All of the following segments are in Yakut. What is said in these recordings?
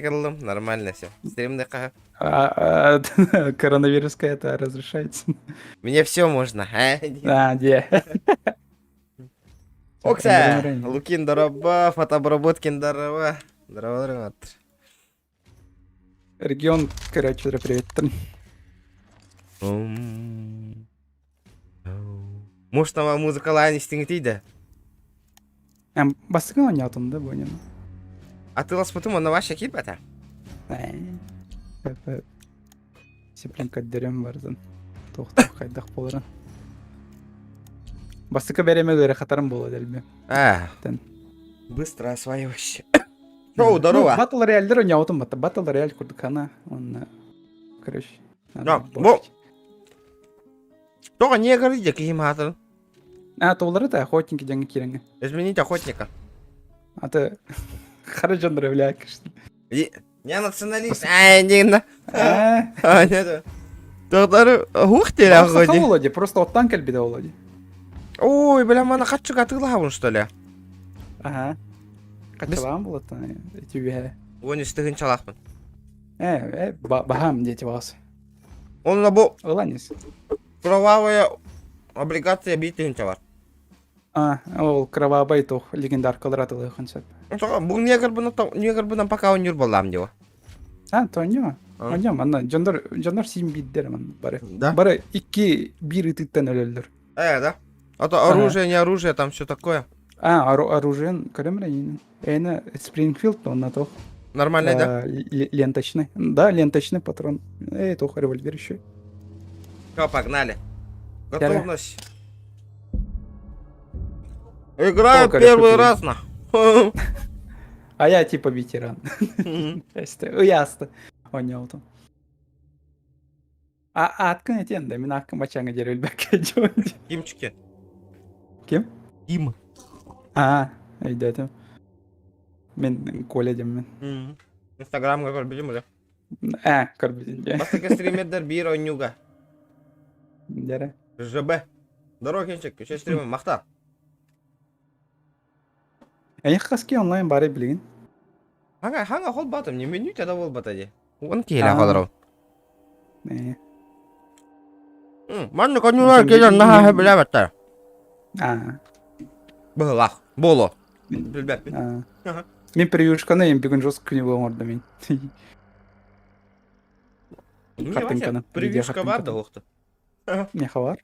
Ыллым, нормально все. Стримный хаһа. А, а, коронавируска это разрешается? Мне все можно. А, де. Окса, Лукин дороба, Фотобработкин дороба. Здорово, дорогой. Регион, короче, привет. Может, там музыка лайн истиңитий Бастыкы оонньоотум да бу ньыма. Атыыласпытым онно вообще киирбэтэ. Сиплин көрдөрүм бардын. Туохтуох хайдах буоларын. Бастыкы бэрэме ыарахатарым буолуо дэлби. А, быстро осваиваешься. Шоу, здорово. Батл Рояльдер оонньообутум батта. Батл Рояль курдук ана. Онно, короче, Да, бу Тоҕо негр дии киһим аатын? А, туолары да охотники диэҥҥэ киирэҥҥэ. Изменить охотника. А то хара дьоннор бля, конечно. Я националист. Ай, не на. А, нет. Тоҕдары ух ты Саха Володя, просто оттан кэлбитэ Володя. Ой, бля, мана хаччык атыылаһабын, что ли? Ага. Хаччалаан болоттан эти үһэ. Уон үс тыһыынчалаахпын. Э, баһаам диэти баҕас. Онно бу Ыланис. Кровавая облигация биир тыһыынча бар. А, ол кровавай туох легендаркалар атылыахын сөп. Бу негрбынан пока оонньуур буоллаам дио. А, тоонньума. Оонньуом, манна дьоннор дьоннор син биирдэр манна бары. Да? Бары икки биир ытыттан өлөллөр. Э, да? А то оружие, не оружие, там все такое. А, оружие, көрөм эрэ Эйна Спрингфилд, онно туох. Нормальный, да? Ленточный. Да, ленточный патрон. Эй, туох револьвер еще. Все, погнали. Готовность. Играю первый раз, на. А я типа ветеран. Ясно. Понял там. А аткын этиэн да, мин ааккын баччааҥҥа диэри билбэккэ дьон. Кимчики? Ким? Ким. Аа, өйдөөтүм. Мин Коля диэммин. Инстаграмга көрбүтүм уже. Ээ, көрбүтүн дьэ. Бастакы стримердер биир оонньууга. Дьэрэ. ЖБ. Здорово, Кенчик. Үчүгэй стримы махтал. Эйих хаски онлайн бары билигин? Хаҥа, хаҥа холбоотум, не мүнүүтэ да буолбата дии. Уон киһилээх олоров. Маннык онньуулар кэлэн наһаа сөбүлээбэттэр. Быһылаах. Буолуо. Билбэппин. Мин превьюшканы им бүгүн жестко күнү оҥордум мин. Хартыҥканы. Превьюшка бар да уохта. Меха бар.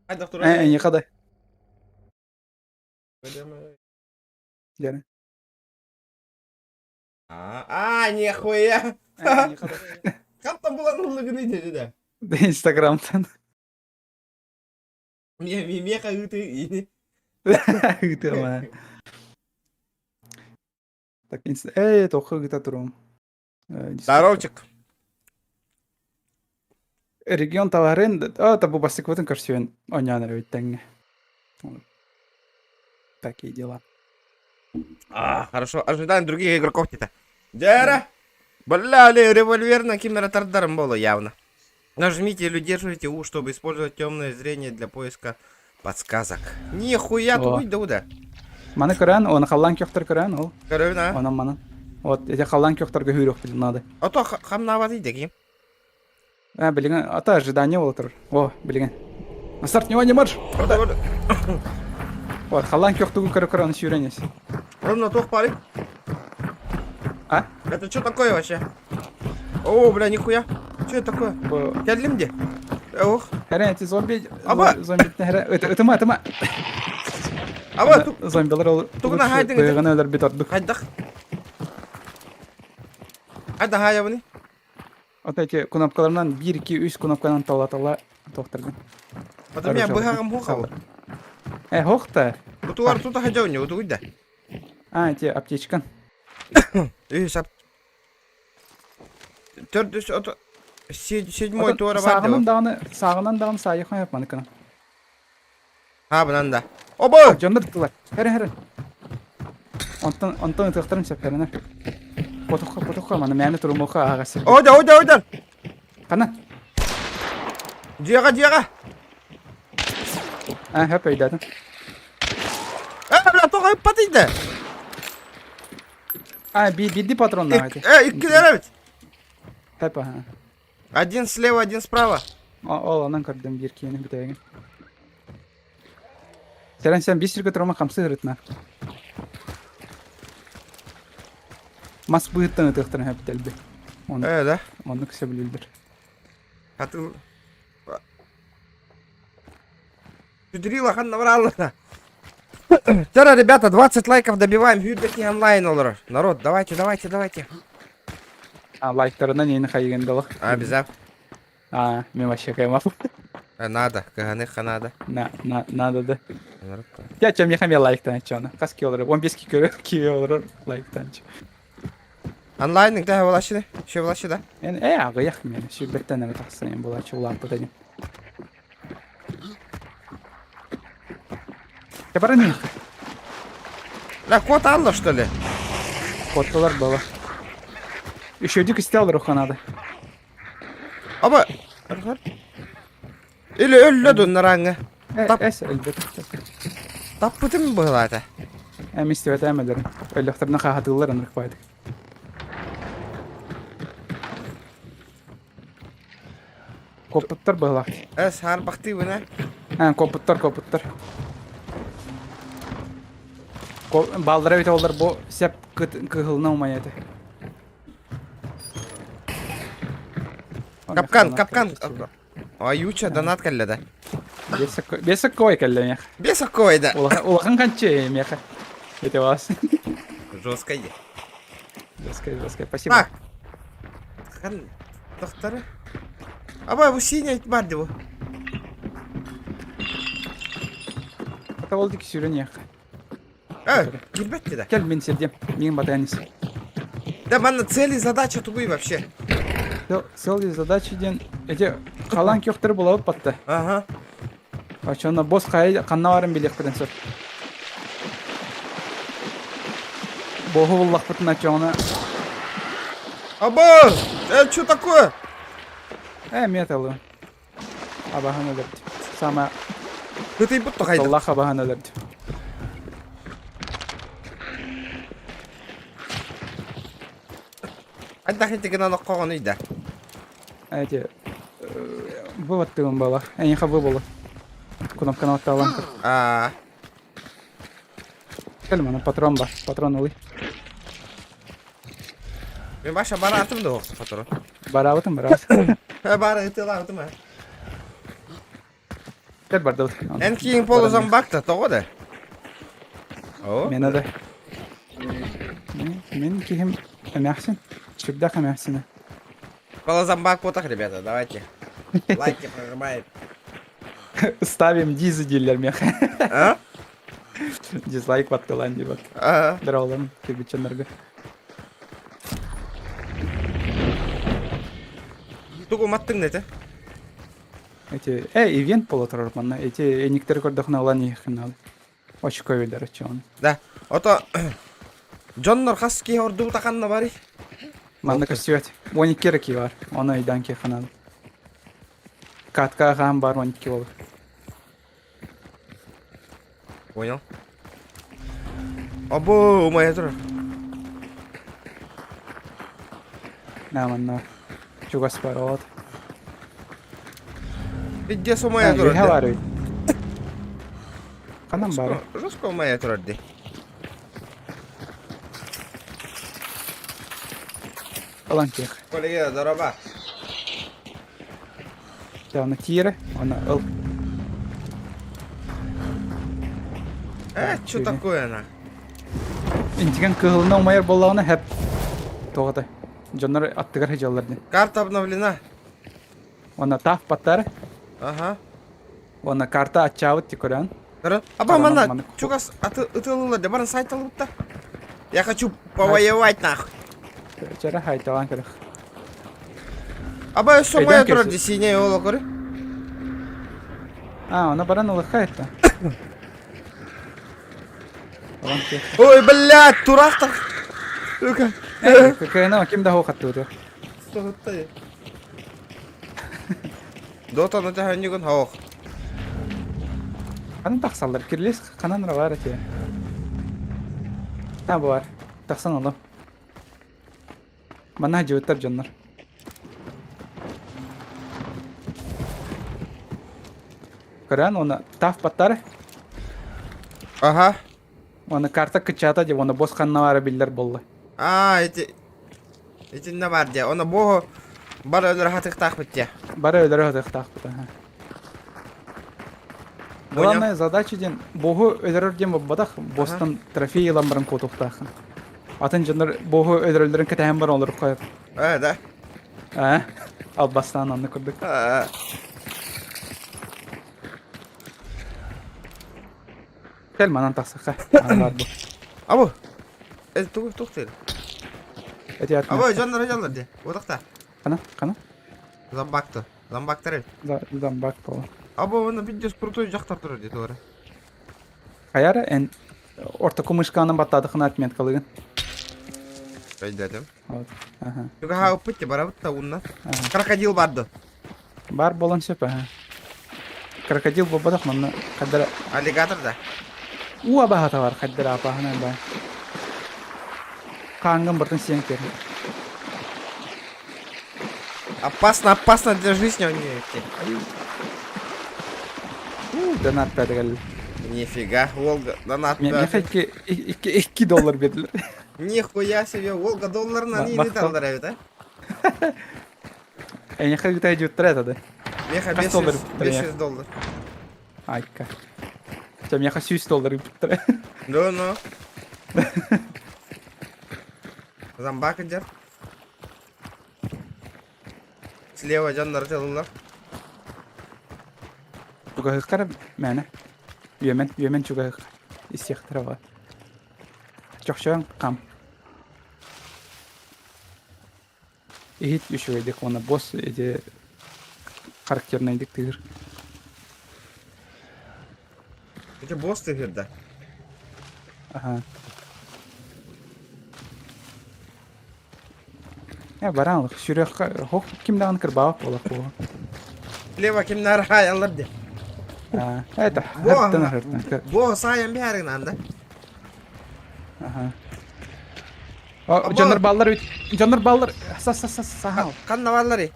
Хайдах турар? Э, эйиэхэ да. Дьэ. А, нихуя! Хантан булан ыллыгыный деді да. Инстаграмтан. Меха ыты ини. Ыытыама. Так, эй, тоққа ыыта турум. Здоровчик. Регион товарын, а, табу бастыкыбытын көрсүөн оонньоон эрэ тэҥҥэ. Такие дела. А, хорошо, ожидаем других игроков где-то. Дяра! Бля, револьвер на кимера тардаром было явно. Нажмите или удерживайте У, чтобы использовать темное зрение для поиска подсказок. Нихуя тугуй да уда. Маны көрөн, оны халлан көхтөр көрөн, ол. Көрөбүн, а? Онон манан. Вот, эти халлан көхтөргө хүүрүөхпүтүн надо. А то хамнаабат дегим. А, билигин, ата ожидание буола турар. О, билигин. На старт, внимание, марш! Вот, халлан көхтүгү көрө-көрө аны сүүрэн ес. Ровно туох парень. А? Это что такое вообще? О, бля, нихуя. Что это такое? Кэллим де. Ох. Хәрэ, эти зомби... Аба! Зомби... Ытыма, ытыма! Аба! Зомбилар ол... Тугуна хайдың? Быйыгын өлөр бит ордук. Хайдах? Хайда хайабыны? Вот эти кнопкаларынан 1, 2, 3 кнопканан талла-талла туохтаргын. Потом я быһаҕым хуохабын. Э, хоох та. Бутугар тута хадьоонньу, утугуйда. А, эти аптечкан. Үс ап... Төрдүс ото... Седьмой туора бар Сааҕынан даҕаны, сааҕынан даҕаны саайыхан япманыкына. Ха, бынан да. Оба! Дьоннор тылар. Хәрэ хәрэ. Онтон онтон ытыахтарын сөп хэрэнэр. Потухха потухха маны мээнэ турумуха ааҕа сиргэ. Ойда ойда ойда. Хана? Дьиэҕэ дьиэҕэ. А, хөп өйдөөтүм. Э, бля, тоҕо ыппатый да? А, биирдии патроннаах ити. Иккилэр эбит. Тэп аха. Один слева, один справа. Ол онон көрдүм биир киһини бүтэйгин. Сэрэн сен биир сиргэ турума хамсыы сырытына. Мас быһыттан ытыахтарын сөптөлбү. Оннук, Э, да. оннук сөбүлүүллэр. Хатыл... Күдүрүү ханна бараллар. Вчера, ребята, 20 лайков добиваем, Хүрбеки онлайн олорор. Народ, давайте, давайте, давайте. А, лайктарынан ени хайыгын дылы. Обязательно. А, мен вообще каймап. Надо, кыһаныхха надо. На, на, надо да. Я чем я лайктан чаны. Хас ки олорор? 15 ки көрөр, ки олорор лайктан. Онлайн да булашыны? Еще булашы да? Мен э аҕыйах мен сүүрбэттэн эрэ тахсан буолааччы улааппыта диэн. Дьэ баран иһиэххэ. Да кот алла что ли? Куоттулар буола. Үчүгэйдик истэ олоруохха наада. Аба Или өллө дуннараҥҥа. Тап... Эс өлбөт. Таппытым быһылаата. Эм истибэтэ эмэлэрин. Өллөхтөрүнэ хаһатыыллар ынырык баайдык. Куоппуттар быһылаах. Э, саарбахтыыбын э. Э, куоппуттар, куоппуттар. Бааллара эбитэ олар бу сеп кыһылына умайа этэ. Капкан, капкан. Аютча донат кэллэ да. Бесоккой кэллэ миэхэ. Бесоккой да. Улахан канчы миэхэ. Это вас. Жестко Жестко, жестко. Спасибо. Так. Хан тохтары. Аба бу синий бар ди бу. Это ол дики сүүрэн иэхэ. Э, кирбэт да. Кэл мин сирдиэм. Миигин батайан ис. Да манна цели задача тугуй вообще. Цели задачи диэн эти халаан көхтөрү булабыт батта. Ага. Оччоно босс хайа ханна барын билиэхпитин сөп. Боһу буллахпытын оччоҕуна Аба! Это что такое? Э, металлы. Абаһан өлөрдүм. Сама Кытыйбыт тухайдык. Аллах абаһан өлөрдүм. Хайдах ити гынан оккоҕунуй да? Эти вывод тыгын буолар. Эйиэхэ выбылы. Кнопканы оттоолон көр. Аа. Кэл мана патрон бар. Патрон ылый. Мен баша бараатым да патрон. Бараабытым бараабытым. Бара ытылаабытым а. Кэл бардыбыт. Эн киин полузамбак да тоҕо да? О. Мен да. Мен киһим эмээхсин. Сүрдээх эмээхсинэ. Полузамбак потах, ребята, давайте. Лайки прожимаем. Ставим дизы дииллэр миэхэ. А? Дизлайк баттылаан диэбэт. А. Дороолорун кирбиччэннэргэ. Тугу маттыҥ дэтэ? Эти, э, ивент буола турар манна. Эти эниктери көрдөхүнэ ылан иһиэххин наада. Очко билэр оччоҕуна. Да. Ото дьоннор хас киһи ордубута ханна барый? Манна көстүбэт. 12 эрэ киһи бар. Ону өйдөөн киһиэхэ наада. Катка хаан бар 12 болар. Понял. Або, умайа турар. Наа манна чугас бар вот. Пиздец умайа турар. Үһэ бар эбит. Ханан бары? Жестко умайа турар дии. Ылан киэх. Коллега, здорово. Дьэ, аны киирэ, аны ыл. Э, что такое она? Интигэн кыһылына умайар буоллаҕына хэп тоҕото дьоннор аттыгар сылдьаллар дии. Карта обновлена. Уонна таах баттар. Ага. Уонна карта аччаабыт ти көрөн. Аба манна чугас аты ытылылар да баран сайт алыбытта. Я хочу повоевать нахуй. Чара хайталаан көрөх. Аба өссө моя турар ди синий ола көрө. А, она баран ылыхха это. Ой, блядь, турахтар. Сука. Кыайна ким да хоохаттыбыт. Дотаны төһөннүгүн хоох. Ханан тахсаллар? Кирлес ханан бар эти. А, бар. Тахсан олом. Манна дьыбыттар дьоннор. Көрөн уонна таф баттар. Ага. Уонна карта кыччаата дии уонна босс ханна баара биллэр буолла. Аа, ити итиннэ баар дии. Ону бу бары өлөрө хатыктаахпыт дии. Бары өлөрө хатыктаахпыт. Аха. Главная задача диэн боһу өлөрөр диэн буолбатах, босстан трофей ылан баран куотуохтааххын. Атын дьоннор боһу өлөрөллөрүн кэтэһэн баран олорук хойор. Ээ, да. Ээ, албастаан оннук курдук. Аа. Кэл манан тахсахха. Аан бу. Абы. Э, тугу туох диир? Эти Абы, дьоннор дьоннор дии. Утахта. Хана, хана. Зомбакты. Зомбактары. Зомбак буолар. Абы, оны пиздец крутой дьахтар турар дии туора. Хайара эн ортоку мышканан баттаатахына отметкалыгын. Өйдөөтүм. Вот. Ага. Тугаха ыппыт барабыт да унна. Ага. Крокодил барды. Бар буолан сөп аха. Крокодил буолбатах манна хаддара Аллигатор да. уу абаһата бар хаддара апаһынан баа. Хаанган бартын сиэн кэр. Опасно, опасно для жизни они эти. Донат кэллэ. Нифига, Волга, донат. Миэхэ икки, икки, икки доллар биэрдилэр. Нихуя себе, Волга долларынан Махтал. иини таллар эбит, а? Эйиэхэ ыыта дьуттара это да. Миэхэ Хас доллар 500 доллар. Айка. Чэ, миэхэ 100 доллар ыыппыттара. Да, ну. Зомбак идет. Слева дьоннор тылылар. Чугаһыахтара мээнэ. Үөмэн, үөмэн чугаһыах. Истиэхтэрэ баар. Чохчоон хам. Иһит үчүгэйдик уонна босс ити характернайдык тыыр. Ити босс тыыр да? Аха. Э, баран сүрэх хох ким даҕаны кырбаабат буолар буолуо. Слева кимнэр хаайаллар де. А, это хыртан хыртан. Бо саайан биһарыгын анда. Аха. Дьоннор баллар үт. Дьоннор баллар са са са саха. Ханна баллар?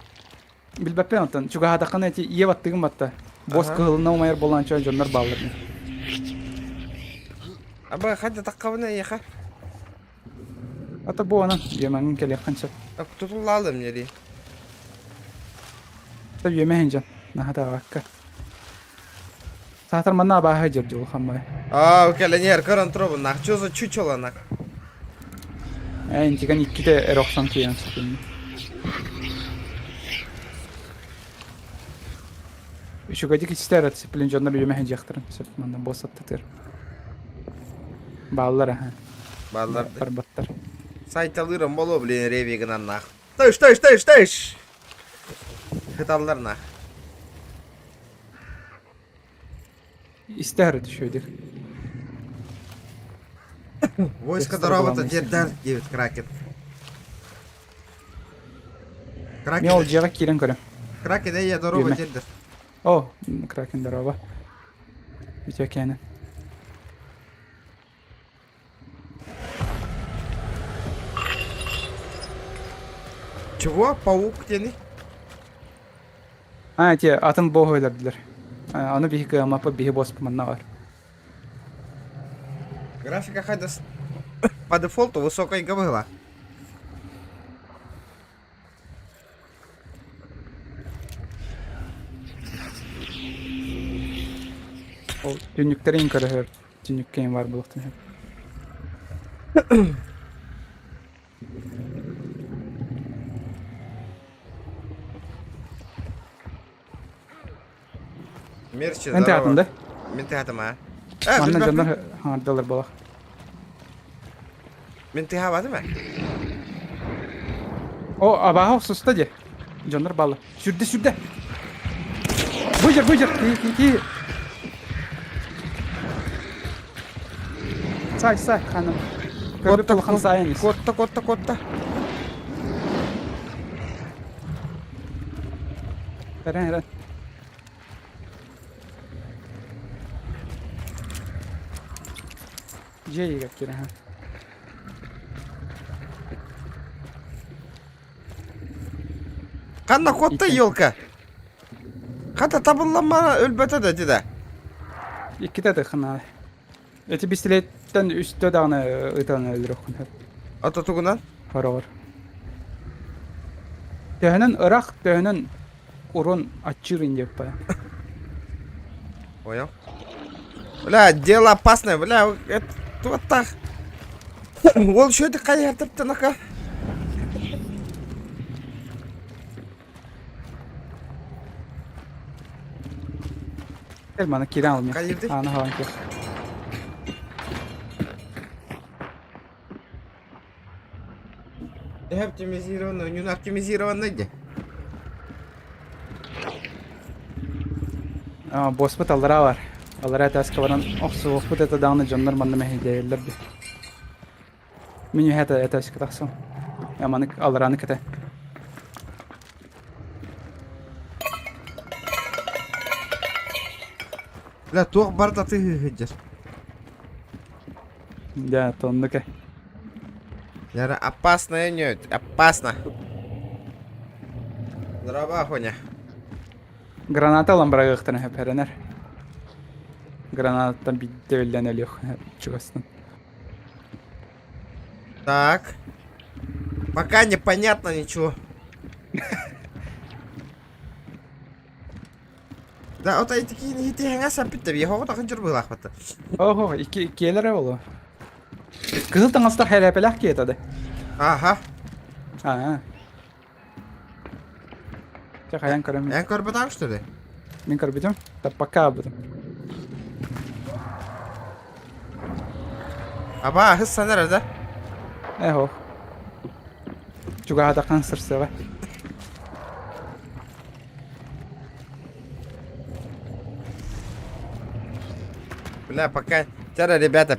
Билбэппин онтон чугаһаатаххына ити ийэ баттыгым батта. Босс кыһылына умайар буолаанча дьоннор бааллар. Аба хадда таққабына ехе. Ата бу онон үөмэҥҥин кэлиэххин сөп. Тутуллаалым дии. Та үөмэ дьон наһаа Саатар манна абааһы дьэр дьулхаммай. Аа, кэлэнээр көрөн туробун нах. Чуза чучуланак. Ээ, интигэн иккитэ эрэ охсон киирэн сытын. Үчүгэйдик истэр дисциплин дьоннор үөмэ дьиэхтэрин сөп манна босс аттатыр. Бааллар аха. Бааллар. Барбаттар. Сайталыырым боло блин ревигынан нах. Тыш, тыш, тыш, тыш. Хыталлар нах. Истэр түшөйдик. Войско до робота дердар диэбит Кракен. Кракен. Мен ол дьиэҕэ киирэн көрөм. Кракен эйэ дороба дердер. О, Кракен дороба. Үтүө кээнэ. Чего? Паук диэни? А, эти атын бог өлөрдүлэр. Аны биһи кыамаппыт биһи боспут манна бар. Графика хайдас по дефолту высокая была. Ол түннүктэрин көрөһөр түннүккэйин бар буолуохтун сөп. Мерчи, Эн здорово. тыатын да? Мин тыатым а. Э, Манна билбэппин. дьоннор хаҥардалар буолах. Мин тыаһаабатым ээ. О, абааһы охсуста дии. Дьоннор бааллар. Сүрдэ, сүрдэ! Выжар, выжар! Ки, ки, ки! Сай, сай, ханым. Көрбүт Котта, улахан саайан ис. котта, котта, котта. Эрэн, эрэн. Дьиэ иһигэр киирэн. Ханна куотта Икки. елка? Хата табыллама өлбөтө да деді. Иккитэ тыхына. Эти пистолеттен үстэ даҕаны ытан өлөрөххүн сөп. Ото тугунан? Хороҕор. Төһөнөн ырах, төһөнөн урун аччыыр индиэппэ. Понял. Бля, дело опасное, бля, это вот так. Ол еще хайыһартанака. Кэл маны киирэн алым. Хайырды? Ааны хаалан киир. Оптимизированный, не оптимизированный де. Боспут аллараа бар. Аллараа этээскэ баран охсуохпут этэ даҕаны дьоннор манна мэһэйдээйэллэр дии. Мин үһэ этээскэ тахсам. Маны алларааны кэтэ. Бля, туох барда ты сылдьар. Дьэ, оннук ээ. Лера, опасно нет, опасно. Здорово, Афоня. Граната ылан быраҕыахтарын сөп эрэнэр. Гранататтан биирдэ өллөн өлүөх чугастан. Так. Пока непонятно ничего. Да, вот эти киһи саппит я хоҕо тахын быһылаахпатта. Ого, икки иккиэлэрэ буолуо. Кыһыл таҥастар хэрээпэлээх киһи этэ да. Аха. Аа. Чэ хайан көрөм. Эн көрбөтөҥ что ли? Мин көрбүтүм. Таппакка аабытым. Аба, хыс санар да? Эхо. Чугаһатаххан сырсыаҕа. Бля, пока... Тяра, ребята.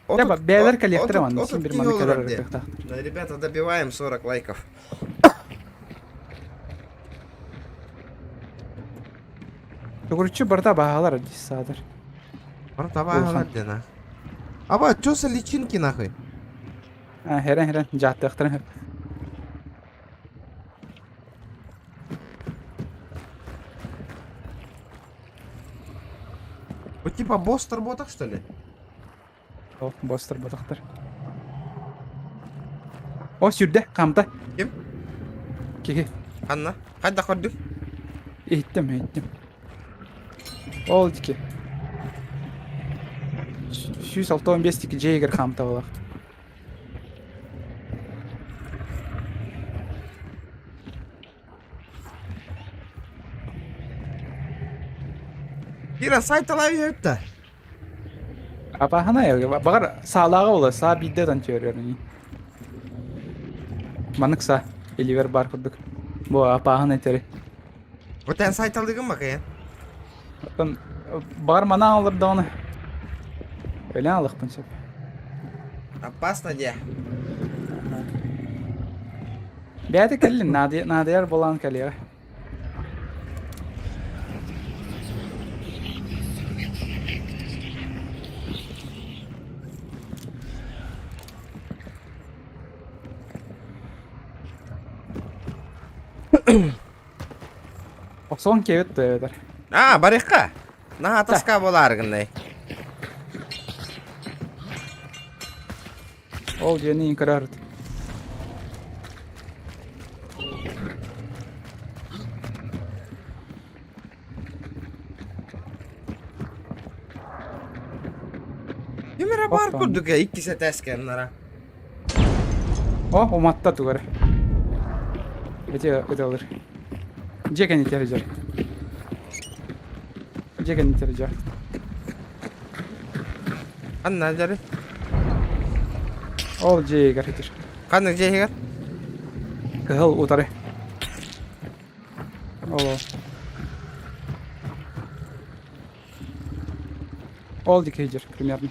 Дьэ, бэйэлэр кэлиэхтэрэ манна, син бир маннык кэлэр ырытыахтаах. Да, ребята, добиваем 40 лайков. Төгүрүччү барыта баһаалар дии саатар. Барыта баһаалар диэн а. Аба, чё за личинки нахуй? А, хэрэн хэрэн дьааттыахтарын сөп. Вот типа босс ботах, что ли? О, босстар ботахтар. О, сүүрдэ, хаамта. Ким? Киһи. Ханна? Хайдах көрдүҥ? Иһиттим, иһиттим. Ол дики. 165 тики дьиэгэр хаамта буолар. Кира сайталай үһүттэ. Абаһана баҕар саалааҕа буолар, саа биирдэ ытан түһэрэр ини. Маннык саа иливер баар курдук. Бу апааһын этэри. Вот эн сайталыгын бакайын. Оттон баҕар манаан олордоҕуна өлөн алыхпын сөп. Опасно дии. Бэйэтэ кэллин, наадыйар буолан кэлиэҕэ. Охсон киэбит эбэтэр. А, барыахха. Наһаа тоска буолаары гыннай. Ол дьиэни көрөр. Ким эрэ баар курдук э, иккис этээскэ нара. О, уматта тугары. Эти ыталыр. Дьиэ кэннитэр дьэр. Дьиэ кэннитэр дьэр. Ханна дьэри? Ол дьиэгэр итир. Ханнык дьиэһигэр? Кыһыл утары. Ол. Ол диэки дьэр примерно.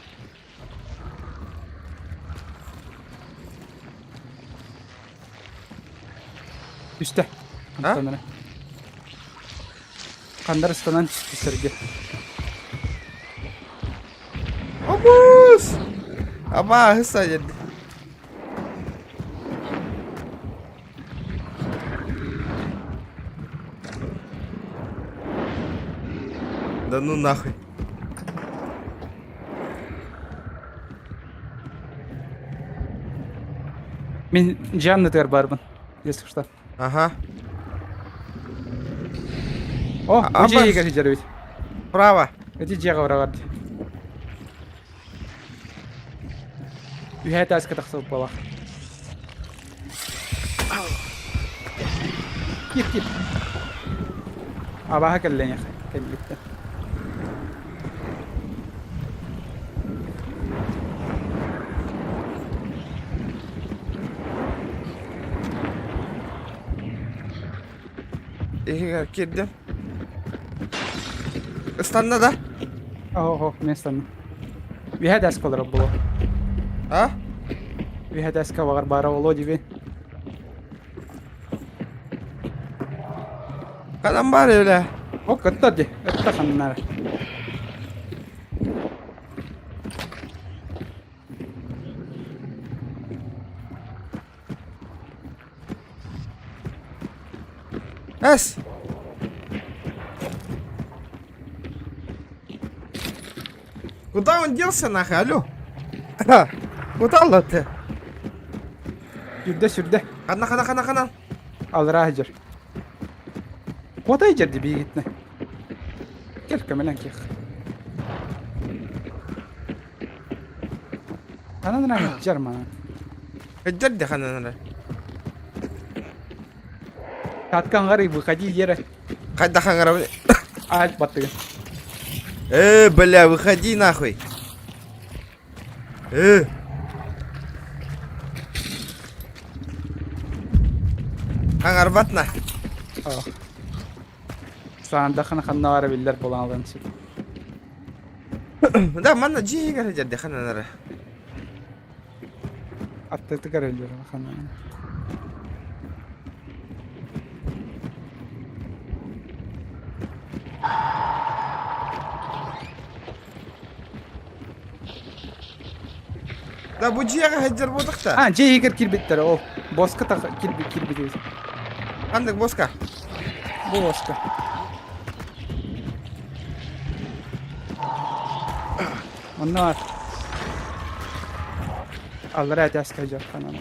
Түстэ. А? Антон эрэ. Хандар ыстанан түстэ сэргэ. Обус! Абааһы сайын. Да ну нахуй. Мин дьиэ аннытыгар баарбын, если что. Ага. О, бу дьиэ иһигэр сылдьар эбит. Право. Ити дьиэҕэ бараҕар дии. Үһээ этээскэ тахсыбыт буолах. Киир, киир. Абааһы кэллэ эйиэхэ, кэлбиттэн. Иһигэр киирдим. Ыстанна да? Оһо, мен ыстанным. Үһэ этээскэ олорор буолуо. А? Үһэ этээскэ баҕар баара буолуо диби. Ханан баар эбилэ? О, кытта ди. Ытта ханнара. Эс! Куда он делся нахуй, алло? Куда ты? Сүрдэ, сүрдэ. Хана, хана, хана, хана. Аллараа сылдьар. Куотай дьэрди биһигитинэ. Кэл көмөлөөн киэх. Ханан эрэ сылдьар манан. Сылдьар да ханан эрэ. Таткан гарый выходи Лера. Хайдах хаҥарабын? Альт баттыгын. Э, бля, выходи нахуй. Э. Хаҥарбат на. Саандахана ханна бара биллэр буолан алын сөп. Да, манна дьиэ дьэрдэ хананара. Аттытыгар өлөр ханна. Да бу дьиэҕэ сылдьар буолтахта. А, дьиэ иһигэр киирбиттэр ол. Боска так киирбит киирбит эбит. Ханнык боска? Бу боска. Онно бар. Аллара этээскэ сылдьар ханан.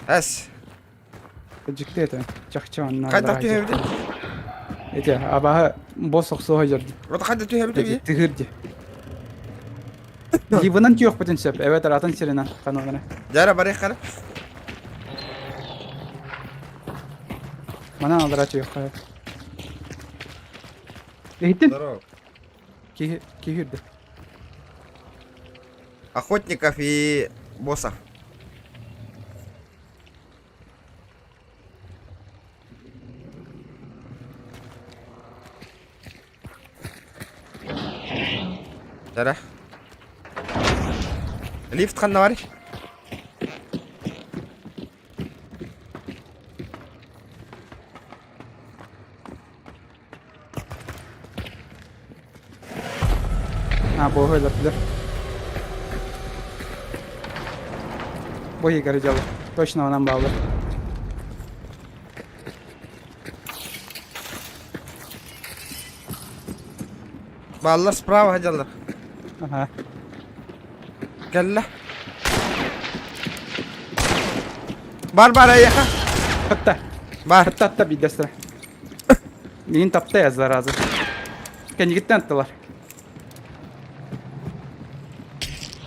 Эс. Дьикти этэ. Чахчы онно Хайдах аллараа түһэбитий? Ити абаһы бос охсуоһа дьорди. Вот хайдах түһэбитий? Тыһыр ди. Либынан түөхпүтүн сөп, эбэтэр атын сиринэн ханылары. Дьара барыаххара. Манан аллараа түөххэ. Иһиттин? Здорово. Киһи киһи үрдэ. Охотников и боссов. Дара. Лифт ханна барый? А, бу өлөрдүлэр. Бу иһигэр дьолу. Точно онон бааллар. Бааллар справа сылдьаллар. Аха. Кэллэ. Бар бар эйиэхэ. Хатта. Бар. Хатта хатта биирдэстэрэ. Миин тапта зараза. Кэннигиттэн аттылар.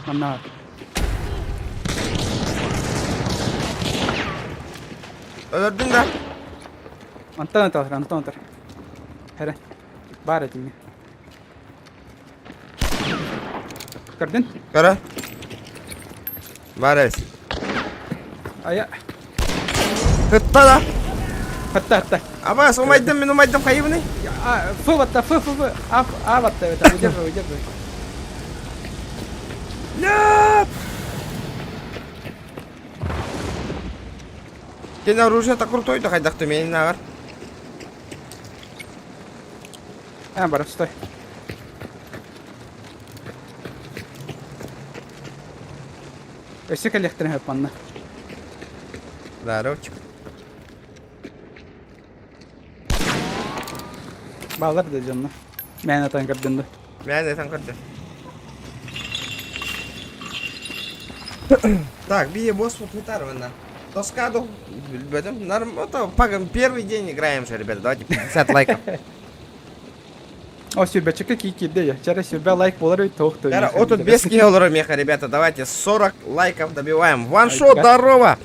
Манна. Өлөрдүҥ да? Антон аталар, Антон атар. Хәрэ. Бар этиҥҥэ. Көрдүн? Көрө. Бар эбит. Ая. Хытта да. Хатта, хатта. Абас, умайдым, мин умайдым, хайыбыный? А, Ф батта, Ф, Ф, Ф. А, А батта, это, выдерживай, выдерживай. Нет! Кини оружие-то крутой, да хайдах түмэнин ааҕар. А, бар, стой. Өссө кэлиэхтэрин сөп манна. Здоровчик. Баалар да дьонно. Мээн атан көрдүн да. Мээн атан көрдүн. Так, бие босс футар вона. Тоска до билбэтим. Норм, это первый день играем же, ребята. Давайте 50 лайков. О, сүрбэччиккэ кии киирдэ я. Чара сүрбэ лайк буолар үт туох то. Чара, вот тут без килора меха, ребята. Давайте 40 лайков добиваем. Ваншот, здорово!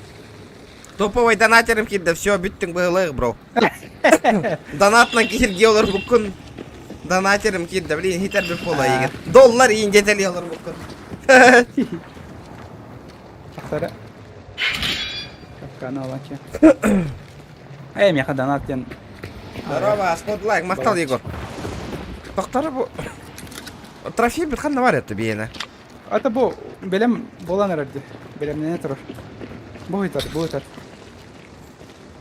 Топовый донатерым киирдэ, все, бүттүҥ быһылыах, бро. Донатна киирге олор буккун. Донатерым киирдэ, блин, хитер bir пола егер. Доллар иин детели олор буккун. Ахтара. Канал аке. Эй, меха донат диэн. Здорово, спот лайк, махтал, Егор. Тоқтары бу... Трофей бит ханна бар это биена. Ата бу бэлэм буолан эрэр дии. Бэлэмнэнэ турар. Бу ыйтар, бу ыйтар.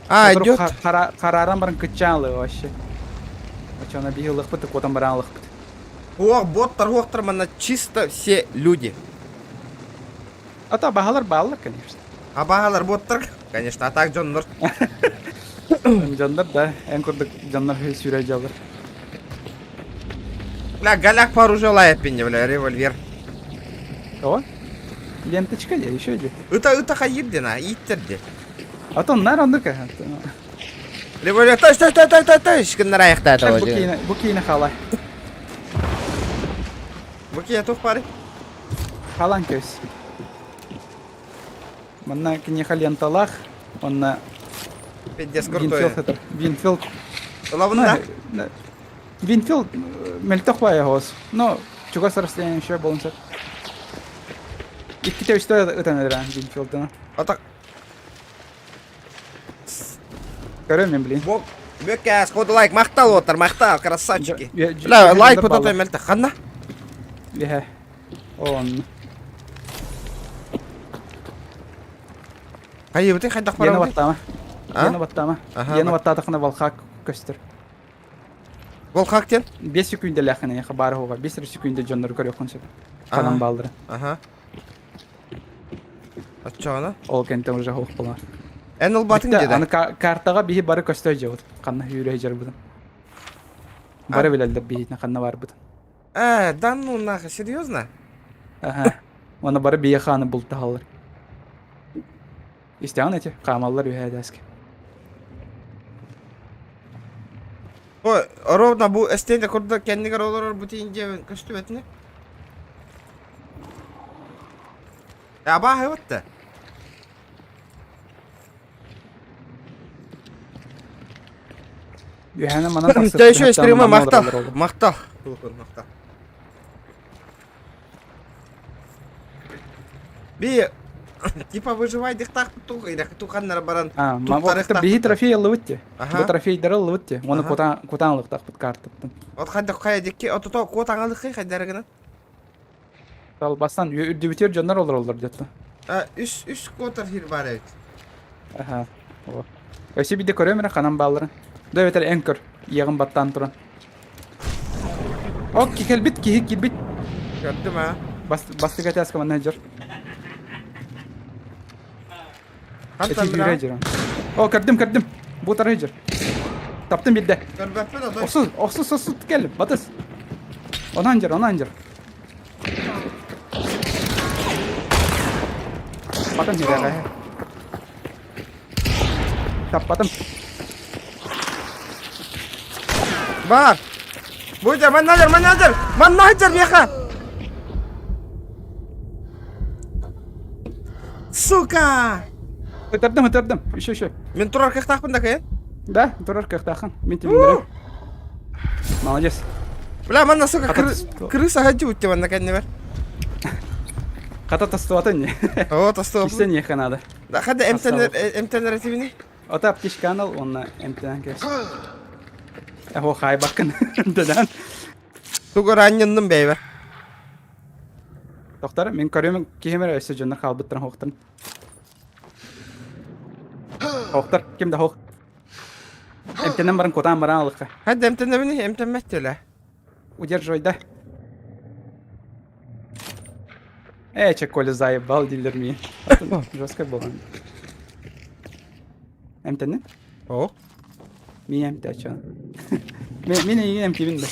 А, идет. Харааран баран кыччаан ылыы вообще. Очона биһи ылыхпыт, куотан баран ылыхпыт. Ох, боттар, охтар, манна чисто все люди. А то баһалар бааллар, конечно. А баһалар боттар, конечно, а так дьоннор. Дьоннор да, эн курдук дьоннор сүүрэ дьаллар. Бля, голяк пару желает пинне, бля, револьвер. О? Ленточка де, еще иди. Ыта ыта хайырдина, ииттерди. А то нар оннук. Револьвер, таш, таш, таш, таш, таш, таш, гыннарайықта Бу киинэ, бу киинэ хала. Бу киинэ тух бары? Халан көс. Манна киниэхэ ленталаах уонна Пиздец крутой. Винфилд этэр. Винфилд. Ылабын да? Винфилд мөлтөх баайа оҕус. Но чугас расстояние еще буолун сөп. Иккитэ үстэ ытан эрэ Винфилдына. Ата Көрөм мен блин. Бок Бөккә, сходу лайк, махтал оттар, махтал, красавчики. Бля, лайк потом мөлтөх. Ханна? Лиһэ. Он. Хайыбыты хайдах Диэни барабыт? баттаама. А? Диэни баттаама. Аха, Диэни баттаатахына балхаак көстөр. Волхак диэн? 5 секүндэлээххин эйиэхэ баар уһуга. 5 эрэ секүндэ дьоннору көрүөххүн сөп. Ханан бааллара. Аха. Оччоҕуна? Ол кэнтэн уже суох буолар. Эн ылбатыҥ Бүттэ, диэдэ. аны картаҕа биһи бары көстө дьыбыт. Ханна сүүрэ сылдьарбытын. Бары билэллэр биһитин ханна барбытын. Э, да ну нахуй, серьезно? Аха. Уонна бары биһиэхэ аны бултаһаллар. Истэҕин эти, хаамаллар үһэ эдээски. Ой, ровно бу эстенде курдук кэннигэр олорор бу тиин көстүбэтини. Абааһы батта. Үһээнэ манан тахсып. Дьэ, еще стрима махтал. Махтал. Махтал. Би типа выживай дихтах тух или туханнар баран. А, биһи трофей ыллыбыт те. Бу трофейдары ыллыбыт те. Оны кутан кутан ылыктахпыт картаттан. От хайда кая дикки отото кутан алыхы хайдарыгына. Талбастан үрдүбүтүөр дьоннор олороллор дьэтта. А, үс үс куотар хир бар эбит. Аха. О. Өссө биде көрөм эрэ ханан баалларын. Да эбэтэр эн көр. Иэҕин баттаан туран. О, кэлбит киһи киирбит. Көрдүм а. Бас бастык этээскэ манна сылдьар. Хантан Эти сүүрэ сылдьар. О, көрдүм, көрдүм. Бу тары сылдьар. Таптым биирдэ. Көрбөппүн отой. Охсус, охсус, охсус кэл, батыс. Онон дьэр, онон дьэр. Батан сүүрэ. Таппатым. Бар. Будь маннажер, маннажер, маннажер, меха. Сука! Ытырдым, ытырдым. Еще, еще. Мин турар кыахтаахпын да кыйын? Да, турар кыахтааххын. Мин тимнэрим. Молодец. Бля, манна, сука, крыса хадьыбыт манна кэннибэр. Хата тастыбатын не. О, тастыбаппын. Кистен ехе надо. Да, хада эмтэнэр эмтэнэр этибини. Ото аптечканы ыл уонна эмтэнэн кэс. Эһо хайбаккын эмтэнэн. Тугу ранньынным бэйбэр. Доктор, мин көрүм киһим эрэ өссө дьоннор хаалбыттарын хоохтан. Хоохтар, ким да хоох. Эмтэнэн баран кутаан баран алыкка. Хадда эмтэнэбини, эмтэммэт төлө. Удерживай, да? Э, че Коля заебал дииллэр мии. Жестко было. Эмтэннин? О. Мии эмтэ чё. Мин эйигин эмтиибин да.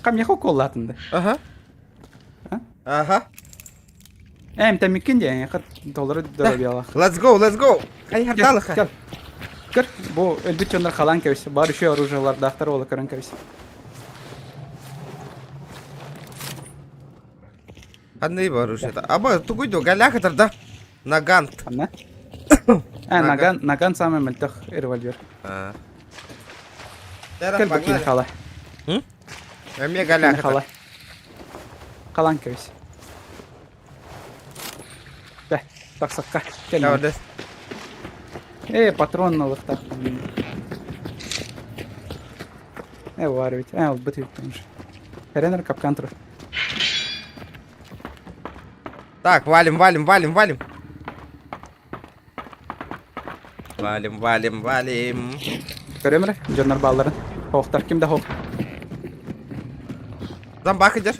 Кам миэхэ уколлаатын да. Аха. Аха. Э, эмтэммиккин диэн, эйиэхэ толору доруобуйалаах. Let's go, let's go. Хайһардалыха. Кел. Көр, бу өлбүт дьоннор халаан кэбис. Бар еще оружиелардаахтар уола көрөн кэбис. Ханный бар уже. Аба, тугуй ду, галяха тарда. Нагант. Ханна? Э, наган, наган самый мөлтөх револьвер. Кел бу кини хала. Эмиэ галяха. Хала. Халан кэбис. Бэ, тахсакка. Кэл. Э, патрон ылыктаах. Э, бар ведь. Э, ылбыт эбит уже. Эрэнэр капкан турар. Так, валим, валим, валим, валим. Валим, валим, валим. Көрөм эрэ, дьоннор баалларын. Хоохтар ким да хоох. Зомбак идешь?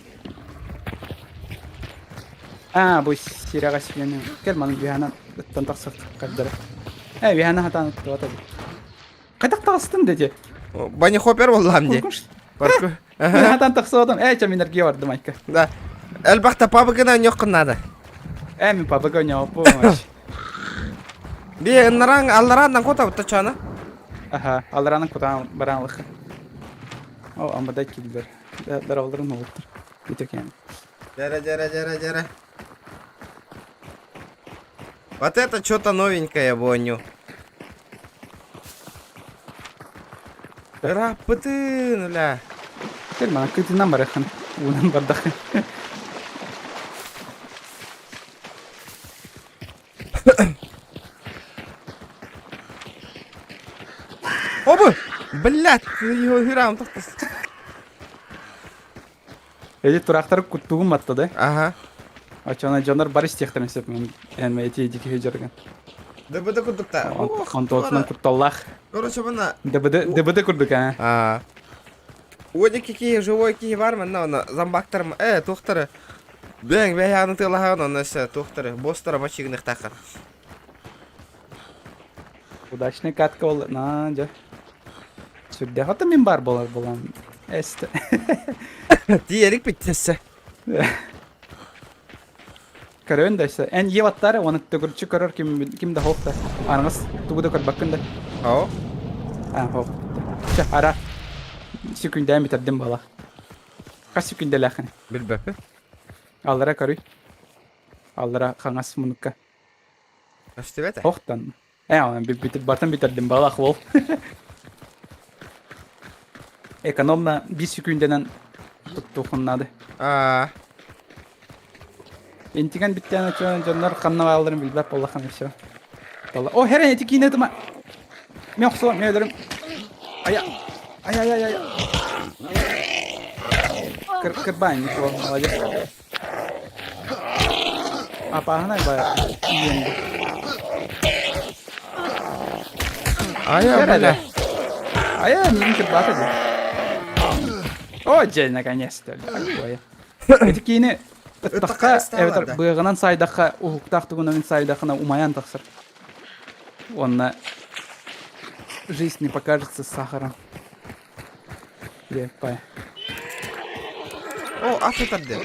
Аа, бу сирэҕэ сирэни. Кэл маны үһээнэ ыттан тахсыах хардара. Э, үһээнэ хатаан ыттыбата дии. Хайдах таҕыстын дии? Банни Хоппер буоллаам дии. Парку. Хатан тахсыбатым. Ээ, чэ, мин эргийэ бардым айка. Да. Элбэхтэ пабыгына ньоххун надо. Ээ, мин пабыга ньооппу. Би ыннараан алларааннан кутабыт чана. Аха, аллараанан кутаан бараан лыха. О, амбадай килдер. Даралдарын олуттар. Бүтөкэн. Дьэрэ, дьэрэ, дьэрэ, дьэрэ. Вот это что-то новенькое, воню. Раппытын, бля. Кел мана кытынан барахын. Уунан бардахын. Обы! Блядь, его хирам тохтос. Эти тураахтары куттугум матта да? Ага. Оччоҕуна дьоннор бар истиэхтэрин сөп мин эн эти дикиһи дьарыгын. ДБД курдукта. Онтуотунан кутталлаах. Короче, мына... ДБД, ДБД курдук аа. Аа. Уоди кики живой киһи бар манна онно зомбактар э туохтары бэҥ бэйэҕин тыалаһаҕын онно өссө туохтары босстара мачыгыныхтааххын. Удачный катка ол на дьэ. Сүрдээх ата мин баар буолар буолан эст. Тиэрик бүттессе. Көрөөн да өссө. Эн ебаттары оны төгүрүччү көрөр ким ким да хоох да. Аныгыс тугу да көрбөккүн да. Оо. А, хоох. Чэ, ара. Сүкүндээн бүтэрдим буолах. Хас сүкүндэлээхин? Билбэппин. Аллара көрүй. Аллара хаҥас мунукка. Көстүбэтэ. Охтан. Э, бартан бүтэрдим балах ол. Экономно биир секундэнэн туттуохун наада. Аа. Интигэн бүттээн очон дьоннор ханна баалларын билбэт буоллаххына все. О, херен эти киинэ тыма. Мен охсуом, мен өлөрүм. Ая. Ай ай ай ай. Кыр кырбаан ничего, молодец. Апааһынай баа иэнди. Айа, бля. Айа, миигин кырбаата дии. О, дьэ, наконец-то. Ой. Ити киини ыттахха, эбэтэр быаҕынан сайдахха, уһуктаах тугунан сайдаххына умайан тахсар. Уонна жизнь не покажется сахаром. Леппай. О, ат ытарды.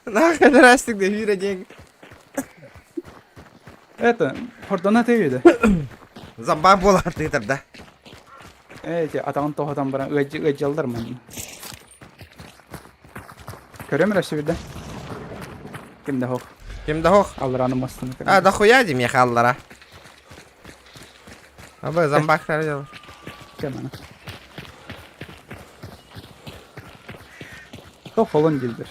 Нахуй здрасте, где Вира деньги. Это, хордона тыйды. Зомбак буолар тыытар да. Эти, атаҕын тоһутан баран ыадьаллар манна. Көрөм эрэ сүбүдэ. Ким да хох. Ким да хох. Аллараны мастаны А, да хуя дим аллара. Абы зомбактар дел. Кемана. То холон дииллэр.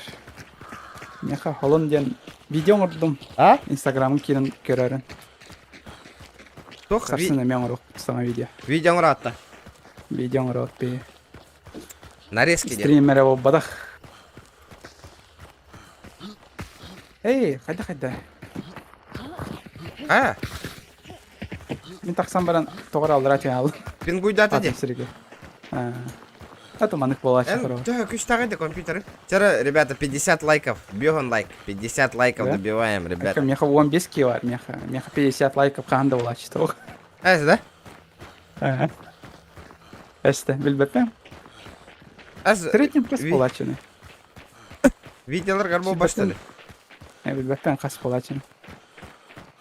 Миэхэ холон диэн видео оҥордум. А? Инстаграмын киирэн көрөөрүн. Туох Сарсын эмиэ оҥоруох саҥа видео. видео оҥороотта? Видео оҥороот бии. Нарезки диэн. Стримерэ буолбатах. Эй, хайда хайда. А, Мин тахсан баран тоҕо эрэ аллараа түһэн хааллым. пингуйдата Атын дии. сиргэ. Аа. Это маннык буолааччы Эн хоро. төһө күштэҕин да компьютеры. Вчера, ребята, 50 лайков. Бегон лайк. 50 лайков Да? добиваем, ребята. Меха 15 кило бар, меха. Меха 50 лайков хаһан да буолааччы тоҕо. Эс, да? Ага. Эстэ, билбэппин. Ас Средний пресс буолааччыны. Видеолар горбо баштады. Билбэппин хас буолааччыны.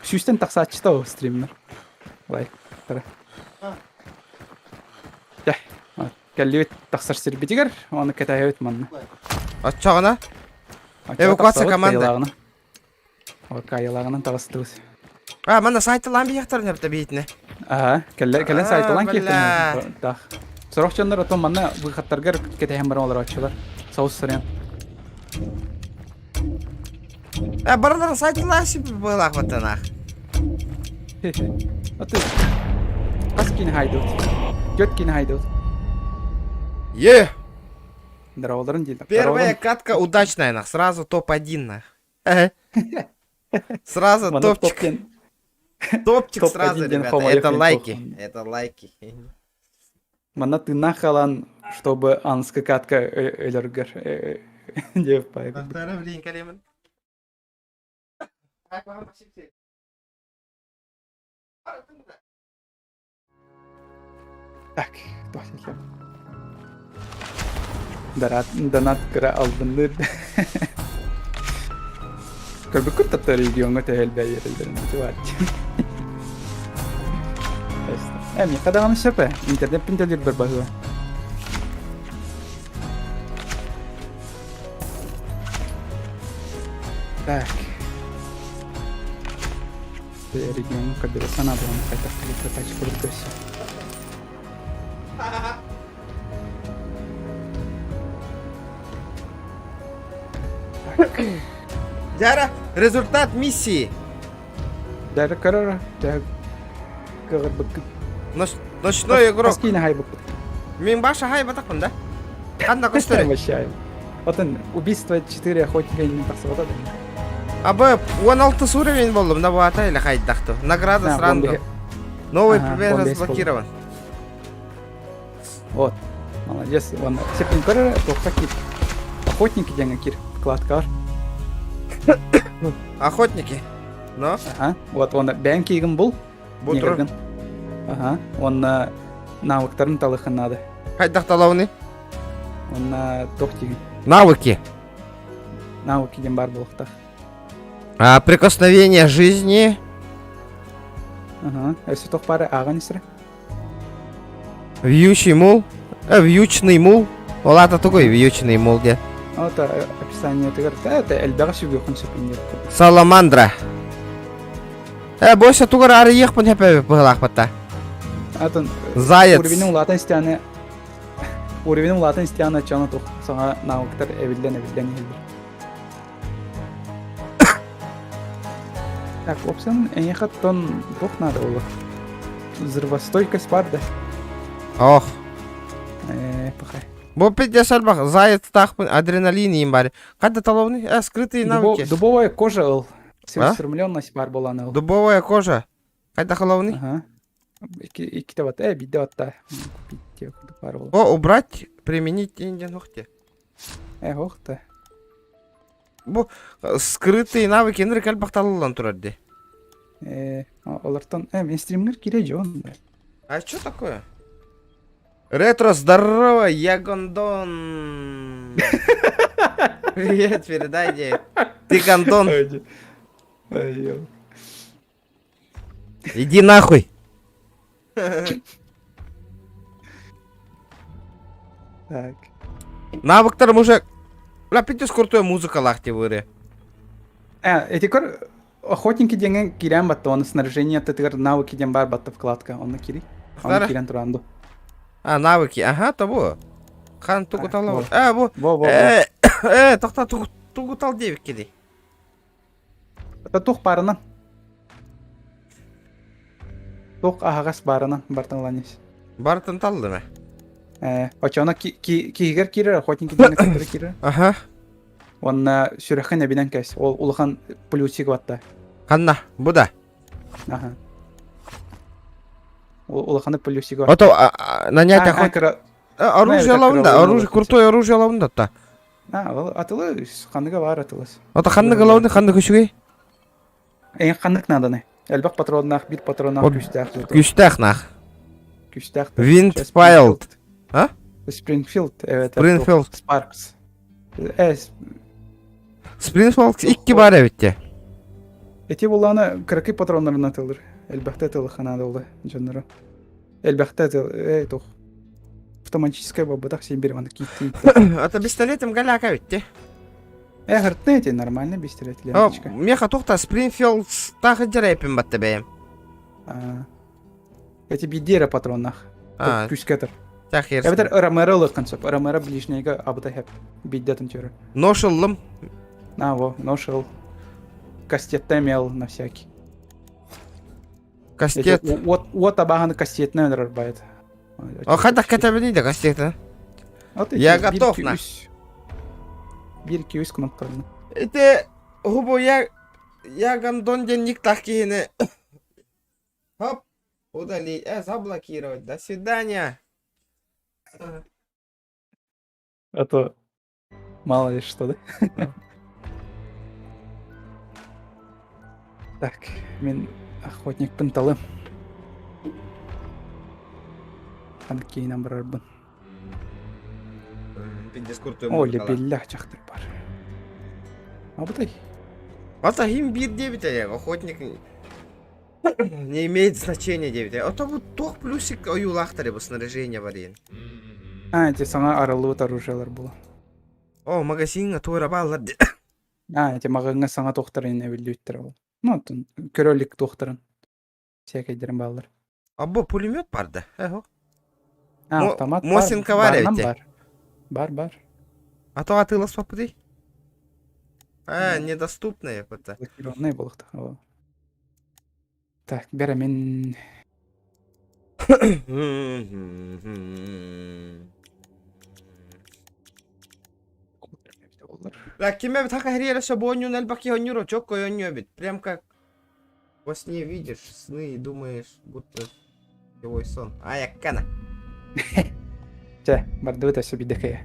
Сүүстэн тахсааччыта ол стримнер. Лайк. Тара. Дьэ, кэллибит тахсар сирбитигэр, оны кэтэһэбит манна. Оччоҕуна? Эвакуация команда. Кайылааҕынан таҕыстыбыт. А, манна сайтылаан биһиэхтэрин эбитэ биһитинэ. Аа, кэллэ кэлэн сайтылаан кииртэн. Таах. Сорох дьоннор отон манна выходтаргар кэтэһэн баран олорооччулар. Соус сырыан. Э, барыларын сайтылаан быһылаах баттанаах. Аты. Хас кини хайдыбыт? Түөрт кини хайдыбыт. Е! Здороваларын дииллэр. Первая катка удачная, нах. Сразу топ-1, нах. Сразу топчик. Топчик сразу, ребята. Это лайки. Это лайки. Манна тыыннаах хаалан, чтобы анскы катка өлөргөр деп блин, кэлемин. Так, Донат, донат кыра албынныыр. Көрбүккүт таптар региоҥҥа төһөлбөйөрүллэрин бааччы. Э, миэхэ даҕаны сөп ээ. Интернеппин төлүүрбэр баһыа. Так. Регион көрдөрө санаабынан хайдах тачка көрсө. Дьара, результат миссии. Дьара көрөр, кыгырбыккын. Ночной игрок. Киинэ хайбыккыт. Мин баша хайбатахпын да? Ханна көстөрүй? Вообще. Отон убийство 4 охотника иннин тахсыбата да. Абы 16 уровень болдум да баата или хайдахту. Награда с рангом. Новый пример разблокирован. Вот. Молодец. Вон, сепин көрөр, тоқта кир. Охотники диэн кир. Вкладка бар. Охотники. Но? Ага. Вот, он бэйэн киигин бул. Бу тур. Ага. Онна навыктарын талыхын надо. Хайдах талауны? Онна туох диигин? Навыки. Навыки диэн баар буолуохтаах. А, прикосновение жизни. Ага. Өссө туох баары ааҕан исэрэ. Вьючий мул. Э, вьючный мул. Ол аата тугуй вьючный мул диэн? Это описание это элбэҕи сүгүөххүн сөп иннир. Саламандра. Э, бойся тугар арыйыахпын хэпэ быһылаахпатта. Атын Заяц. Уровень улаатан истэҕинэ уровень улаатан истэҕинэ чана тух саҥа навыктар эбиллэн эбиллэн иһэллэр. Так, опцион эйиэхэ тон туох наада буолуо? Взрывостойкость бар да? Ох. Э, пахай. Бу пиздец элбэх заяцтаахпын адреналин иин бар. Ханна таловный? Э, скрытые навыки. Дубовая кожа ыл. Целеустремленность бар болан ыл. Дубовая кожа. Хайда халовный? Ага. Иккитэ бат, э, биирдэ батта. Купить бар бол. О, убрать, применить индиан ухте. Э, охта. Бу скрытые навыки ныр элбэх турар ди. Э, олортон, э, мен стримнер кире жон. А что такое? Ретро, здорово, я Гондон. Привет, передай Ты Гондон. Иди нахуй. Так. Навыктарым уже... Бля, пиздец крутой музыка лахти выры. Э, эти көр охотники диэҥҥэ киирэн батта, оны снаряжение тытыгар навыки диэн баар батта вкладка, онно кири. Онно киирэн туранду. А, навыки, ага, того. Хан тугутал. А, бу. Э, э, тохта тугутал диэбиккиди. Это тух барынан. Тух аһаҕас барынан бартан ылан Бартын таллыма. Э, очоно киһигэр киирэр, охотники диэҥҥэ төттөрү киирэр. Аха. Уонна сүрэххин эбинэн кэс. Ол улахан плюсик батта. Ханна, бу да. Аха. Улаханы плюсик бар. Ото нанять охот. Оружие лавында, оружие, крутое оружие лавында та. А, ол атылы, ханныга бар атылыс. Ото ханныга лавында, ханнык үчүгэй? Эйин ханнык наданы. Элбэх патроннаах, бир патроннаах күүстээх. Күүстээх нах. Күүстээх. Windfiled. А? Спрингфилд эбэтэр Спрингфилд. Спаркс. Э, Спрингфилд икки баар эбит дии. Ити булааны кыракый патроннарынан атылыр. Элбэхтэ атылыха наада буолла дьонноро. Элбэхтэ атыл э туох автоматическай буолбатах син бир маннык кииттии. Это пистолетом голяка эбит дии. Э, хартны эти нормально пистолет ленточка. Меха тухта Спрингфилд таах дьэрэйпин батта бэйэм. Эти бидиэрэ патроннах. А, Күүскэ так Эбэтэр РМР ылыаххын сөп. РМР ближнейга абыта хэп. Биддэтин түрі. Нож ыллым. На, во, нож ыл. Кастетта мел на всякий. Кастет. Вот, вот абаһаны кастетинэн өлөрөр байт. О, хайдах кэтэбиний да кастеты? Я готов на. Бир киус кнопкаларын. Это губу я я гандон диэн никтах киһини Хоп, удалить, заблокировать. До свидания. А то мало ли что, да? Так, мин охотникпын талым. Анкейнан барарбын. О, лебеллэх дьахтар бар. Абытай. Ата хим биир диэбитэ, охотник не имеет значения диэбитэ. А то бу туох плюсик ойуулаахтар бу снаряжение бар диэн. А, эти саҥа арыллыбыт оружиелар була. О, магазиҥҥа туора бааллар ди. А, эти маҕаҥҥа саҥа туохтарын эбиллибиттэр ол. Ну, оттон көрө илик туохтарын всякайдарын бааллар. А бу пулемет бар да. Эхо. А, автомат бар, Мосинка бар барынан эбит. бар. Бар, бар. А то атыыласпаппытый. А, недоступная это. Блокированный буолуохтаах. О. Так, бэрэ мин Так, ким эбит хака хериэрэ собуонньуун элбэх киһи онньуур чокко онньуу эбит. Прям как во сне видишь сны и думаешь, будто твой сон. Ай, аккана. Чэ, бардыбыт өссө биирдэ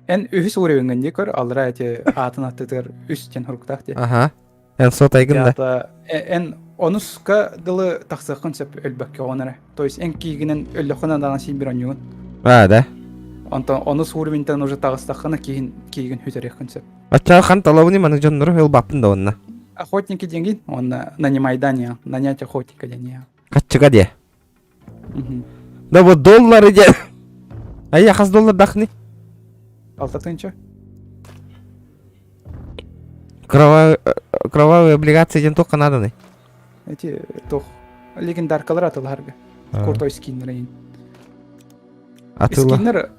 Эн үһүс уровеҥҥын дии көр, аллара эти аатын аттытыгар үс диэн суруктаах дии. Ага. Эн сотайгын да. Ата эн онуска дылы тахсыаххын сөп өлбөккө оҕон эрэ. То есть эн киигинэн өллөххүнэ даҕаны син бир онньугун. А, да. Онтон онус уровеньтан уже таҕыстаххына киһин киигин хүтэриэххин сөп. Ачча хан талабыны маны дьоннору ылбаппын да онна. Охотники диэнгин, уонна нанимайдание, нанять охотника диэн. Хаччыга диэ. Да вот доллары диэн. Ай, хас доллар дахны? Алтатынча. Кровавые, кровавые облигации диэн туохха нааданы? Эти туох легендаркалар атыларга. Крутой скиннер Атыла. Скиннер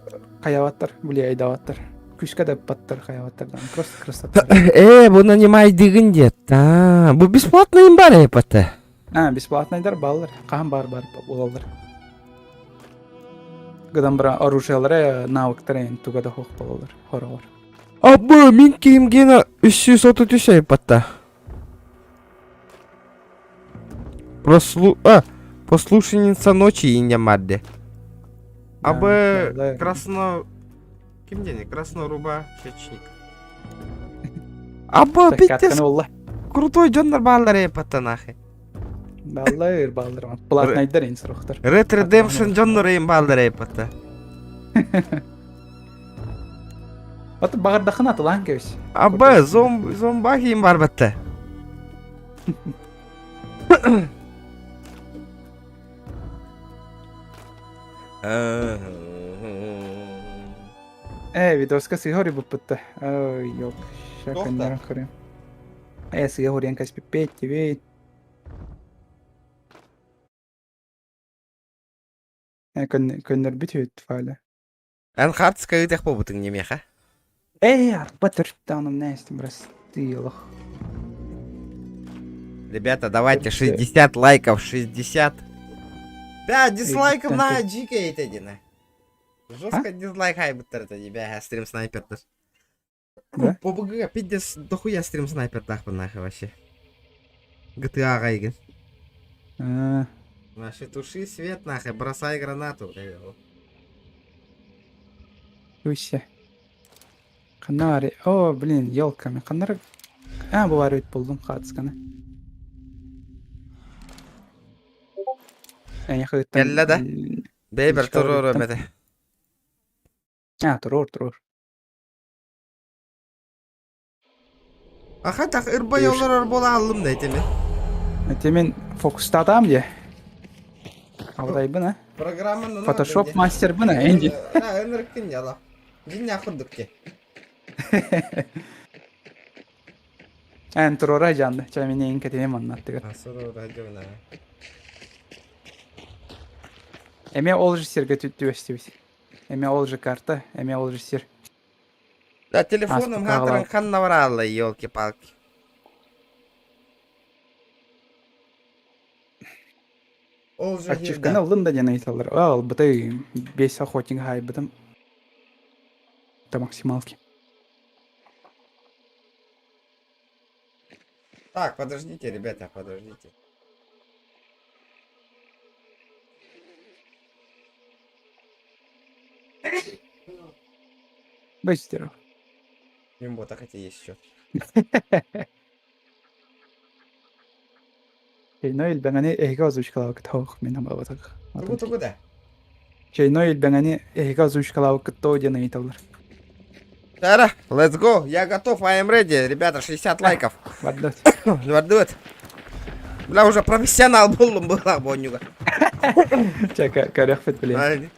хайаваттар, влияйдаваттар. Күскә да баттар хайаваттардан. Просто красота. Э, бу нанимайдыгын диэт. А, бу бесплатный им бар эпата. А, бесплатныйдар баллар. Хаһан бар бар буолаллар. Гынан бара оружиелара навыктара эн туга да хоох буолаллар. Хороҕор. Абы, мин киһим гена 333 айпатта. Прослу... А, послушница ночи инья мадде. Абы красно... Ким диэни? Краснорубашечник. Абы, пиздец, крутой дьоннор бааллар эпатта нахи. Баллар, баллар. Платнайдар ин сорохтор. Red Redemption дьоннор эйин бааллар эпатта. Аты баҕардаххына атылаан кэбис. Абы, зом зомбах им бар батта. Ээ, видоска сыһа орийбуппут да. Ой, ёк, ща көннөрөн көрүм. Ээ, сыһа оруйан кэспиппит, тибит. Ээ, көннөрбүт үһүт файла. Эн хартыска ыытыах буолбутуҥ немиэхэ? Ээ, арба төрүттэҕинэ нэстим простыылах. Ребята, давайте 60 лайков, 60. 5 дизлайков на GK этедина. Жестко дизлайк хайбыттар это тебя, стрим снайпер. Да? ПБГ пиздец дохуя стрим снайпер дахпын нахуй вообще. GTA гайгын. А, Наши туши свет нахуй, бросай гранату. Туся. Канари. О, блин, елками. Канары. А, бу баар булдум хаатысканы. Эйиэхэ Кэллэ да? Бэйбэр Физичка туруору ыттым. этэ. А, туруор, туруор. Аха так ырбай олорор буола аллым да этими. Эти мин фокустаатаам дии. Алдайбын а. Программаны Фотошоп мастербын а энди. Да, ынырыккын яла. Диння курдук ки. Эн туруора жанды. Ча мин эйин кэтине маннаттыгар. Суруора дьона. Эме ол же сирге түбэстибит. Эме ол же карта, эме ол же сир. Да телефоном хаатыран ханна бараалла, елки-палки. Ол же Ачивканы ыллым да диэн ыйыталлар. А, ылбытай бес охотник хаайбытым. Это максималки. Так, подождите, ребята, подождите. Быстро. Имбо, так это есть еще. Чейной илбэҥэни эһиги озвучкалаабыккыт суох мин абабатах. Тугу тугу да? Чейной илбэҥэни эһиги озвучкалаабыккыт то диэн ыйыталлар. Тара, let's go. Я готов, I am ready. Ребята, 60 лайков. Бардыт. Бардыт. Бля, уже профессионал буоллум была боннюга. Чэ, көрөхпүт блин.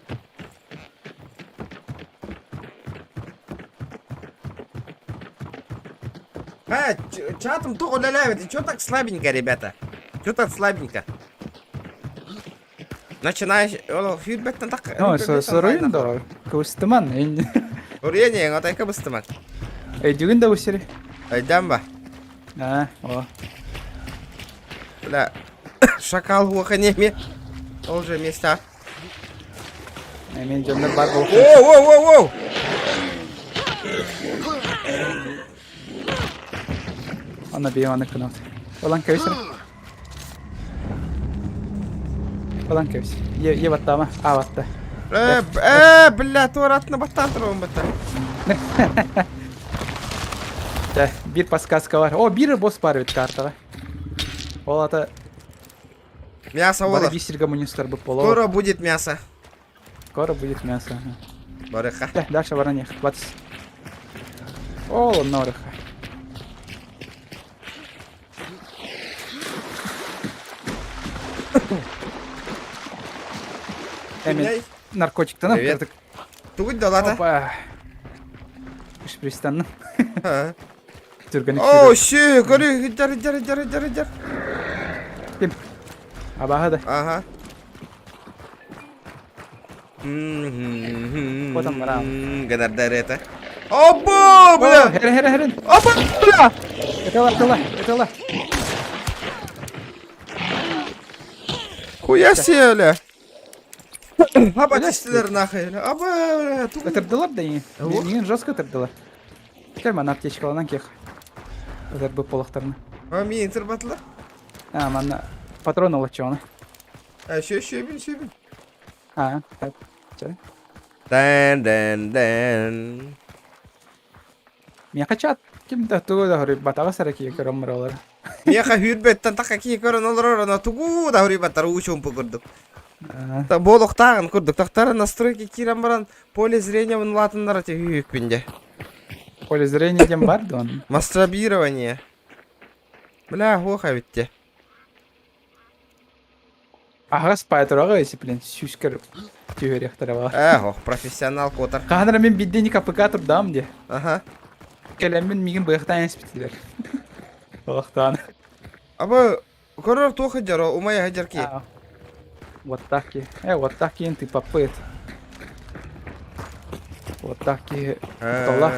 А, чатом только удаляют. Чё так слабенько, ребята? Чё так слабенько? Начинаешь... Фидбэктен так... Ну, соруйун да, кыбыстыман. Уруйан отай кыбыстыман. Өйдүгүн да усири. Өйдөн ба. А, о. Бля, шакал глухонеме. Ол же места. Мен дьоннор бар буолуохтара. Воу, воу, воу, воу! Онно биир маннык гынабыт. Ылан кэбис эрэ. Ылан кэбис. Е, е баттаама, аа батта. Э, э, бля, туоратны баттаан турабын батта. Чэ, биир подсказка бар. О, биир босс бар эбит картаҕа. Ол ата Мясо бары олор. биир сиргэ мунньустарбыт буолуо. Скоро будет мясо. Скоро будет мясо. Барыха. Чэ, дальше баран иһ. Батыс. Ол онно барыха. Эмин наркотиктанан Привет. кырдык. Тугуй далата. Опа. Шпристанным. Түргэнник О, щи, көрү, дьар, дьар, дьар, дьар, дьар. Ким? Абаһа да. Ага. Вот он, баран. Гынардар это. Опа, бля! Херен, херен, херен. Опа, бля! Этала, этала, этала. Хуя себе, бля. Аба түстүлэр нахуй. Аба, бля, тугу. Ытырдылар да и. Миигин жестко ытырдылар. Кэл манна аптечкаланан киэх. Ытырбыт буолуохтарына. А, миигин ытырбатылар. А, манна патрон ылаччы А, еще, еще, еще, А, так. Чэ. Дэн, дэн, дэн. Миэхэ чат ким да тугу да хоруйбатаҕа сара киһи көрөн бараллар. Миэхэ сүүрбэттэн таха киһи көрөн олорор, ана тугу да хоруйбаттар уу чуумпу курдук. Аа. Та буолуохтааҕын курдук. Тахтара настройки киирэн баран поле зрения улаатыннара түһүүкпүн дьэ. Поле зрения диэн бар дуо? Масштабирование. Бля, уоха эбит Аһаҕас паайтыраҕа дисциплин сүүскэр түһэриэхтэрэ баар. Э, ох, профессионал котор. Хаһан эрэ мин биирдэ КПК турдаам дии. Аха. Кэлэммин миигин быахтаан испитилэр. Олохтоон. Аба, көрөр туох дьаро, умай хадьар ки. Уоттаах киһи. Э, уоттаах киһин тыыппаппыт. Уоттаах киһи толлах.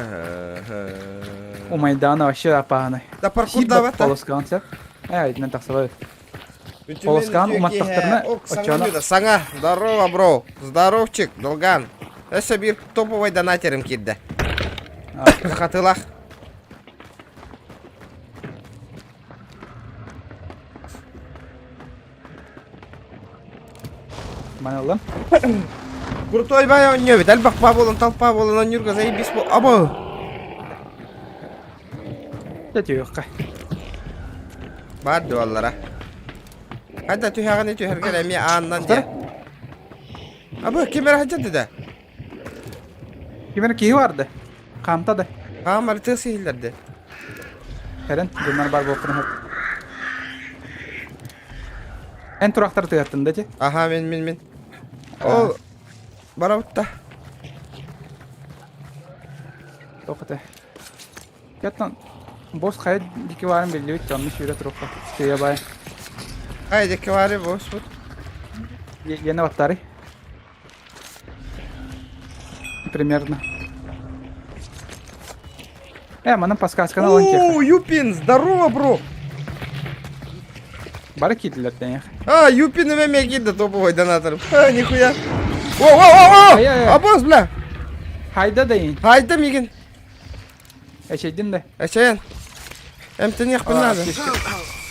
Умайдаана вообще апааһынай. Да паркурдаабат. Полоскаан сөп. Э, итинэн тахсыбат. Полоскаан уматтахтарына оччоно Саҥа, здорово, бро. Здоровчик, Долган. Өссө биир топовай донатерым киирдэ. Хатылах. Маны ыллым. Крутой бай оонньуубут. Элбэх баа буолан, толпа буолан оонньуурга заебись бу. Або! Дьэ түһүөххэ. Баар дуоллара. Хайда түһэҕин түһэргэр эмиэ ааннан диэ. Абы ким эрэ сылдьар да? Ким эрэ киһи барды. Хаамта да. Хаамар тыас иһиллэрди. Кэлэн, дьоннор бар буолкун иһэр. Эн турахтар тыаттын да ти? Аха, мин, мин, мин. Ол барабытта. Тоқ этэ. Кеттан босс хайа дики баарын биллибит онно сүүрэ турукка. Сыйа бай. Хайа дики баары босспут. Йена баттары. Примерно. Э, манан подсказканы алан киэхэ. О, Юпин, здорово, бро! Бары киирдилэр дэнэх. А, Юпин эмэ киирдэ топовой донатор. А, нихуя. О, о, о, о! Ай-ай-ай. Абос, бля! Хайда дайын. Хайда мигин. Эчэйдим да. Эчэйэн. Эмтэниэхпин надо.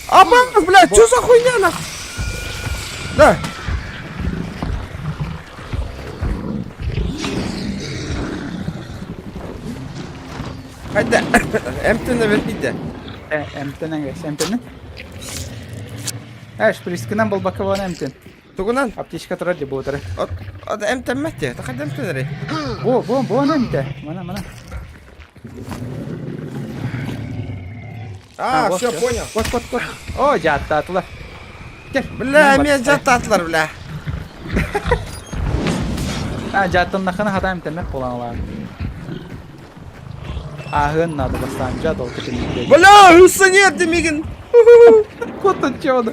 Абас, блядь, что за хуйня нахуй? Да. Хайда. Эмтэнэ бэрдийдэ. Эмтэнэн кэс, эмтэнэн. Эш, прискынан болбакка буолан эмтэн. Тугунан? Аптечка турар дии буотары. От, от эмтэммэт дии. Тахайда эмтэнэри. Бу, бу, бу эмтэ. Мана, мана. А, все, понял. Кот, кот, кот. О, дьааттаатылар. Кел. Бля, эмиэ дьааттаатылар, бля. А, дьааттаннахына хата эмтэммэт буолан алаан. Ааһыан наада бастаан дьаат ол кытын. Бля, үссе нет, Демигин. Кот чего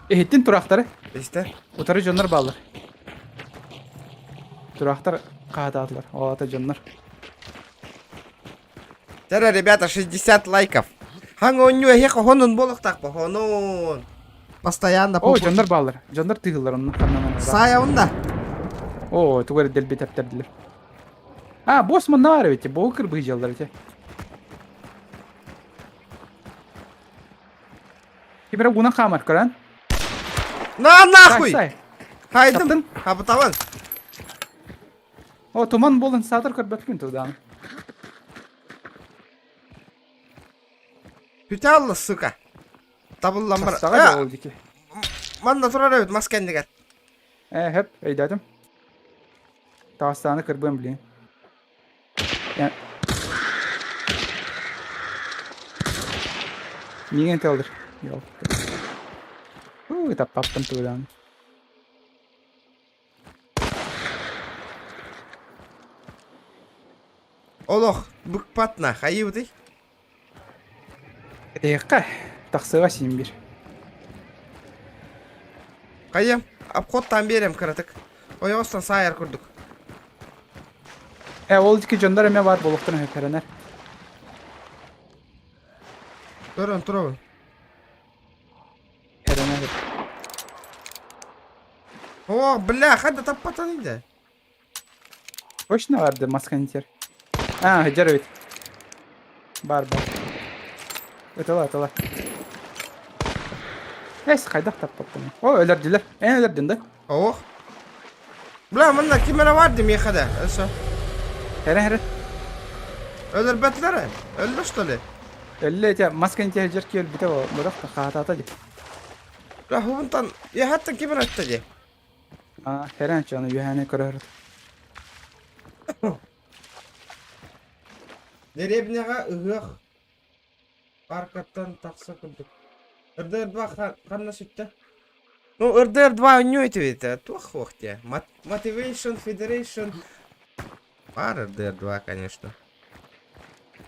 Иһиттин тураахтары. Истэ. Утары дьоннор бааллар. Тураахтар хаатаатылар. Ол ата дьоннор. Тара, ребята, 60 лайков. Хаҥ оонньуу эһиэхэ хонун буолуохтаах хонун. Постоянно О, дьоннор бааллар. Дьоннор тыыллар онно ханнан Саайабын да. О, тугу эрэ дэлби тэптэрдилэр. А, босс манна баар эбит. Боо кырбыы дьаллар ити. Ким эрэ уунан хаамар көрөн. На нахуй! Сай, Хайдым. Таптың? Хабытабын. О, туман болын саатар көрбөппүн тудаан. Бүтэ сука. Табыллан бар. Саҕа ол дики. Манна турар эбит мас кэннигэр. Э, хөп, өйдөөтүм. Таастааны кырбыам блин. Миигин тылдыр. Уу, таппаппын тугудаан. Олох, быкпатна, хайыбытый? Этиэххэ, тахсыаҕа син биир. Хайа, обходтаан биэрэм кыратык. Ойоҕостон саайар курдук. Э, ол икки дьоннор эмэ баар буолуохтарын өһөкөрөнөр. Туран турабын. Эрэнэр. О, бля, хадда таппатан иде. Точно барды масканитер. А, дьэр эбит. Бар бар. Ытыла ытыла. Эс хайдах таппаппын. О, өлөрдүлэр. Эн өлөрдүн да? Ох. Бля, манна ким эрэ бар миэхэ да. Өссө. Эрэ эрэ. Өлөрбөтүлэр ээ. Өллө что ли? Өллө ити масканитер дьэр ки өлбүтэ бырах хаатаата ди. Бля, хубунтан яхаттан ким эрэ өттө ди. Аа, кэрэн аны үөһээни көрөр. Дэриэбинэҕэ ыһыах паркаттан тахса курдук. РДР-2 ханна сүттэ? Ну, РДР-2 оонньуу этибит туох хуох диэ. Motivation Federation Бар РДР-2, конечно.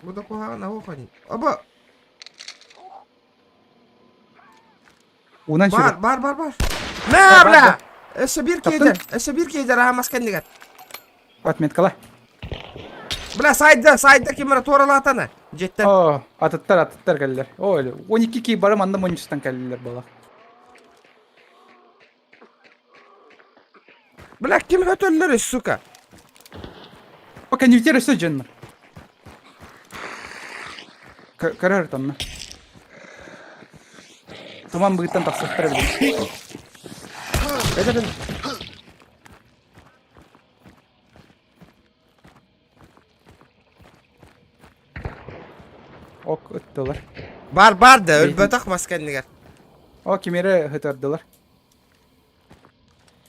Бу да куһаҕан оһох Оба! Уунан Бар, сүрү. бар, бар, бар. Мэ, бар, бля! Өссө биир Таптың? киэдэр, өссө биир киэдэр аһамас кэннигэр. Отметкала. Бля, сайда, сайда ким эрэ туоралаатана. Дьиэттэн. О, атыттар, атыттар кэллэр. О, 12 кии бары манна мунньустан кэллилэр буолар. Бля, ким өтөллөр, сука? О, кэннибитигэр өссө дьоннор. Көрөр тонна. Туман быыттан тахсыахтара билин. Эдэрин. Ок ыттылар. Бар бар да өлбөтөх мас кэннигэр. О, кимиэрэ ытардылар.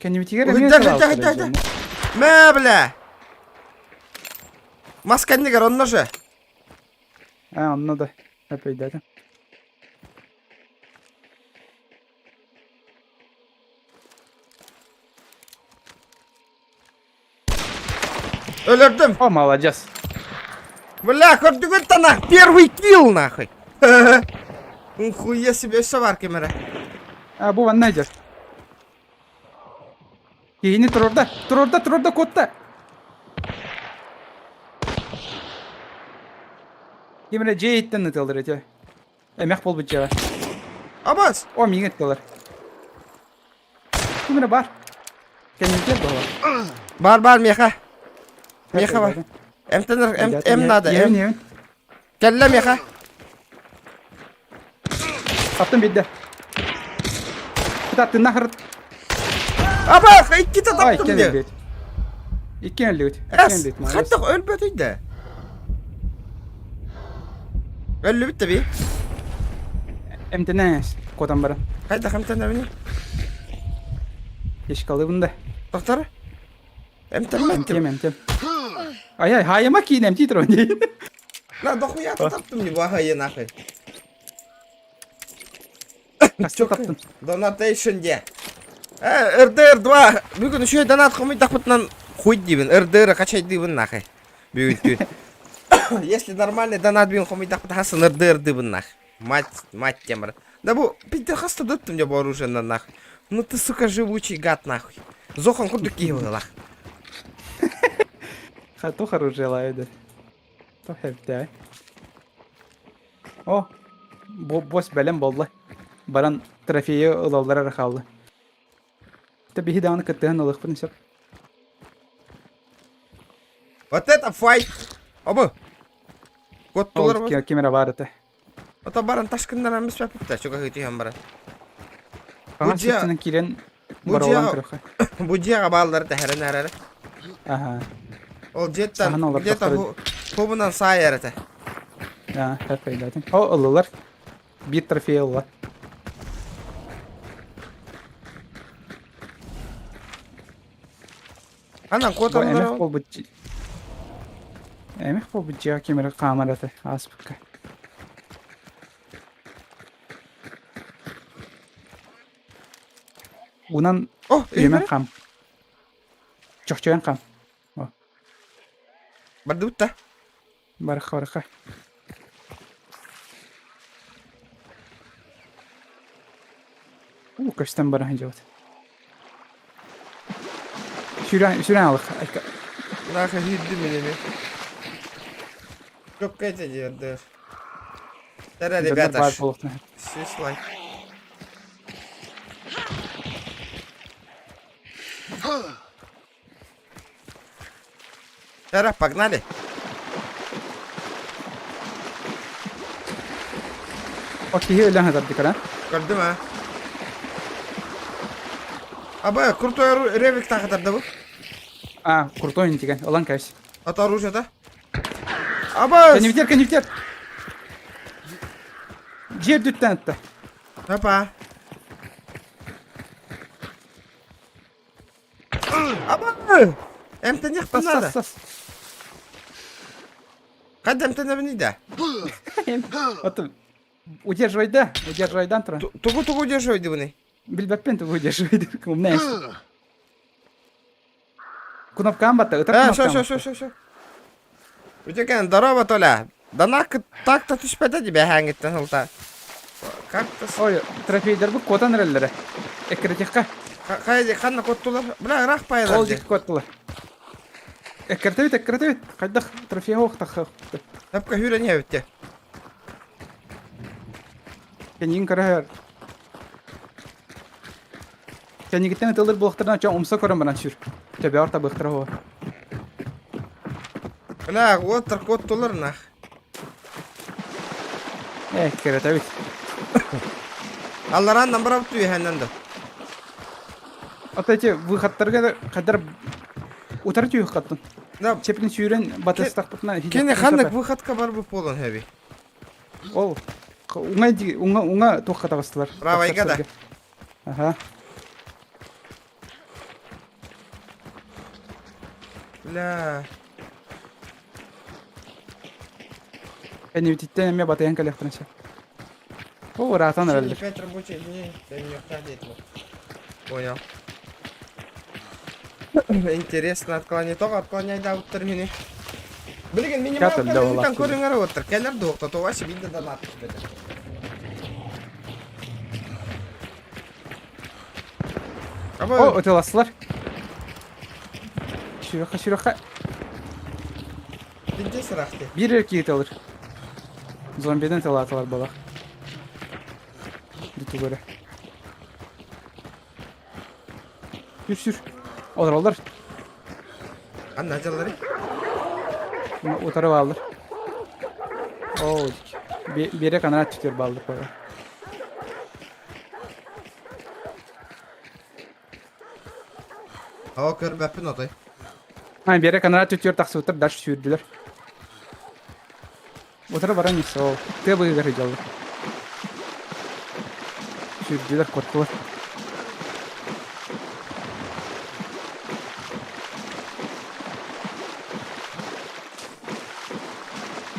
Кэннибитигэр эмиэ Уһуйда, уһуйда, ыталаабыттар уһуйда, уһуйда. дьону. Мэ, бля! Мас кэннигэр онно же. А, онно да. Өпөйдөөтүм. Өлөрдүм. О, молодец. Бля, көрдүгүт да нах, первый килл нахуй. Нхуя себе өссө бар ким эрэ. А, бу ванна идет. Киһини турурда, турурда, турурда, куотта. Ким эрэ дьиэ иһиттэн ытыаллар ити. Эмэх буолбут дьиэҕэ. Абас! О, миигин ыттылар. Ким эрэ бар. Кэннитигэр буолар. Бар, бар, миэхэ. Миэхэ бар. Эмтэнэр, эм, эм надо, эм. Эм. Кэллэ миэхэ. Аттым бидде. Кытаттын нахырыт. Абас, иккитэ Ай, таптым иккен диye. өлбүт. Иккен өлбүт. Эс, Иккен өлбүт. хантах өлбөтүй да. Өллүбүт да би. Эмтэнээс куотан баран. Хайдах эмтэнэбиний? Ешкалыбын да. Доктор? Эмтэммэттим. Эмтиэм, эмтиэм. Ай-ай, хаайыма киин эмтии туран дии. На, дохуя таптым не бахайы нахуй. Хаста таптым. Донатейшн де. Э, РДР 2. Бүгүн үчүгэй донат хомуйдахпытынан хуй диибин. РДР качайдыыбын нахуй. Бүгүн түүн. Если нормальный донат бүгүн хомуйдахпыт хасын РДР дыбын нах. Мать, мать темір. Да бу пиздец хаста даттым дьэ бу оружиенан нахуй. Ну ты, сука, живучий гад нахуй. Зохан курдук киһи быһыылаах. Туох оружиелаайда. Туох эбитээ. О, бу босс бэлэм буолла. Баран трофейы ылаллара эрэ хаалла. Тэ биһи даҕаны кыттыһан ылыахпын сөп. Вот это файт! Обу! Куоттулар Ол ким эрэ баар этэ. Ото баран ташкыннаран бүспэппит чугаһыы түһэн баран. Хаҥас Бу дьиэ- өттүнэн киирэн бу барылаан дьиэ- көрүөххэ. Бу дьиэҕэ бааллары тэһэрэн эрэр. Аха. Ол дьиэттэн Саһан олордохторо. где-то хубунан саайар этэ. Аа, трофейдатым. О, ыллылар. Биир трофей ылла. Анан Бу куоталлар эмэх ол. буолбут эмэх буолбут дьиэҕэ ким эрэ хаамар этэ ааспыкка. Унан О, үөмэн хаам. Чохчойон хаам. Бардыбыт да. Барыха барыха. Уу, көстөн баран дьыбыт. Сүүрэн, сүүрэн алых. Нахуй сүүрдүм мин эми. Чокка эти диэрдэр. Тара, ребята, сүүс лайк. Тара, погнали. О, киһи өлөн сытардык а? Көрдүм а. Аба, крутой ревик тахатар бу. А, крутой интиген. Ылан кэс. От оружие, да? Аба! Кэннибитер, кэннибитер! Дьиэ үрдүттэн ытта. Опа. Аба! Эмтэниэхпин Тас, наада. тас, тас. Хайда эмтэнэбиний да? Ото удерживай да, удерживайдан туран. Тугу тугу удерживай дибыный? Билбэппин тугу удерживай дибин. Умная. Кнопкам батта, ытар Э, все, кнопкам все, все, все, все. Үтүкэн, здорово, Толя. Да нах так-то түспэтэ дии бэһээҥҥиттэн сылта. Как-то... Ой, трофейдарбыт куотан эрэллэрэ. Эккирэтиэххэ. Хайа ханна куоттулар? Бля, ыраах паайалар Ол дии. диэки куоттулар. Эккирэтэбит, эккирэтэбит. Хайдах трофейга уохтахха. Тапка сүүрэн иһэбит дии. Кэннигин көрөһөр. Кэннигиттэн ытыллар буолуохтарына чоҥ умса көрөн баран сүр. Төбөҕөр табыахтара уһу. Бля, уоттар куоттулар нах. Э, кэрэтэбит. Аллараан барабыт үөһэннэн да. Ото эти выходтарга хайдар утары түйүххаттын. Да, Чепин сүүрэн батыстахпытына кини ханнык выходка барбыт буолан хэби. Ол. Уҥа уҥа уҥа туохха таҕыстылар? Правайга да. Аха. Бля. Кэннибититтэн эмиэ батыйан кэлиэхтэрин сөп. О, ыраатан эрэллэр. Пять рабочих дней, да не входит. Понял. Интересно, отклонение тоҕо отклоняйдаабыттар мини. Билигин минималка ыытан көрүҥэр уоттар. Кэлэр дуохта тоҕо сибиинде донат түспэтэ. О, ытыластылар. Сүрэххэ, сүрэххэ. Бинде сырахты. Биир эрэ киһи ытылыр. Зомбидан ытылаатылар балах. Бүтүгөрө. Сүр сүр. Олороллор. Анна дьаллары. Утары бааллар. Оо, биэрэ канаат түтүөр бааллар бара. Оо, көрбөппүн отой. А, биэрэ канаат түтүөр тахсыбыттар, дальше сүүрдүлэр. Утары баран ис, ол. Тыа быыһыгар сылдьаллар. Сүүрдүлэр, куоттулар.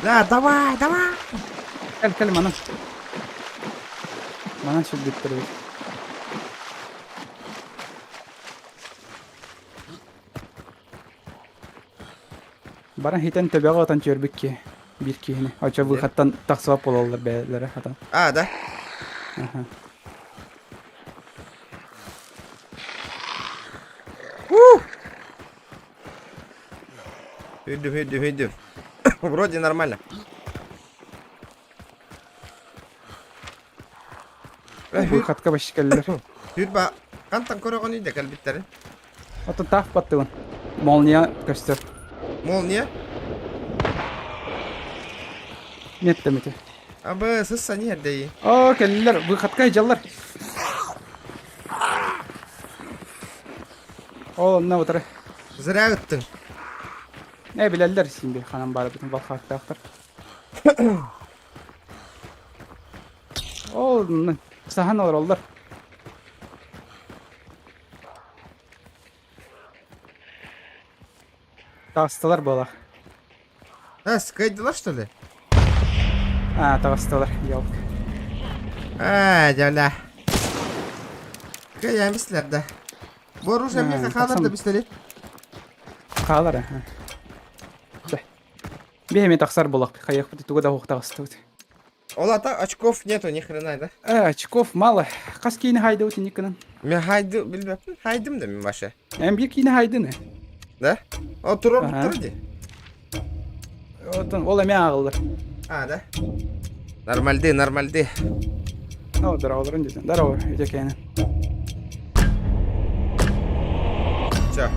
Да, давай, давай! Кэл, кэл, манан. Манан сүүрдүттэр эбит. Баран хитэн төбөҕө отон түөрбүт киһи. Биир киһини. Очо выходтан тахсыбат буолаллар бэйэлэрэ хатан. А, да? Аха. Үйдүм, үйдүм, үйдүм. Вроде нормально. Выходка почти кэллилэр. Түрба хантан көрөҕүнүй да кэлбиттэрин? Оттон таах баттыбын. Молния көстөр. Молния? Нет ити. Абы сысса не эрдэйи. О, кэллилэр, выходка дьаллар. Ол онно утары. Зря ыттың. Э, билэллэр син бир ханан баар бүтүн балхааттаахтар. Ол саһан олороллор. Таҕыстылар буолар. А, скайдылар, что ли? А, таҕыстылар, елка. А, дьола. Кыйа бислер да. Бу оружие миэхэ хаалар да бистери. Хаалар, аха. Биһи тахсар буолах, хайыахпыт туга да суох таҕыстыбыт. Ол ата очков нету ни хрена, да? Э, очков мало. Хас киини хайдыбыт инниккынан? Мен хайды билбэппин. Хайдым да мен вообще. Эн биир киини хайдын э. Да? О, турар буттар ди. Оттон ол эмиэ ааҕыллар. А, да? Нормальды, нормальды. О, здорово, десен. Здорово, үтөкээнэ. Все.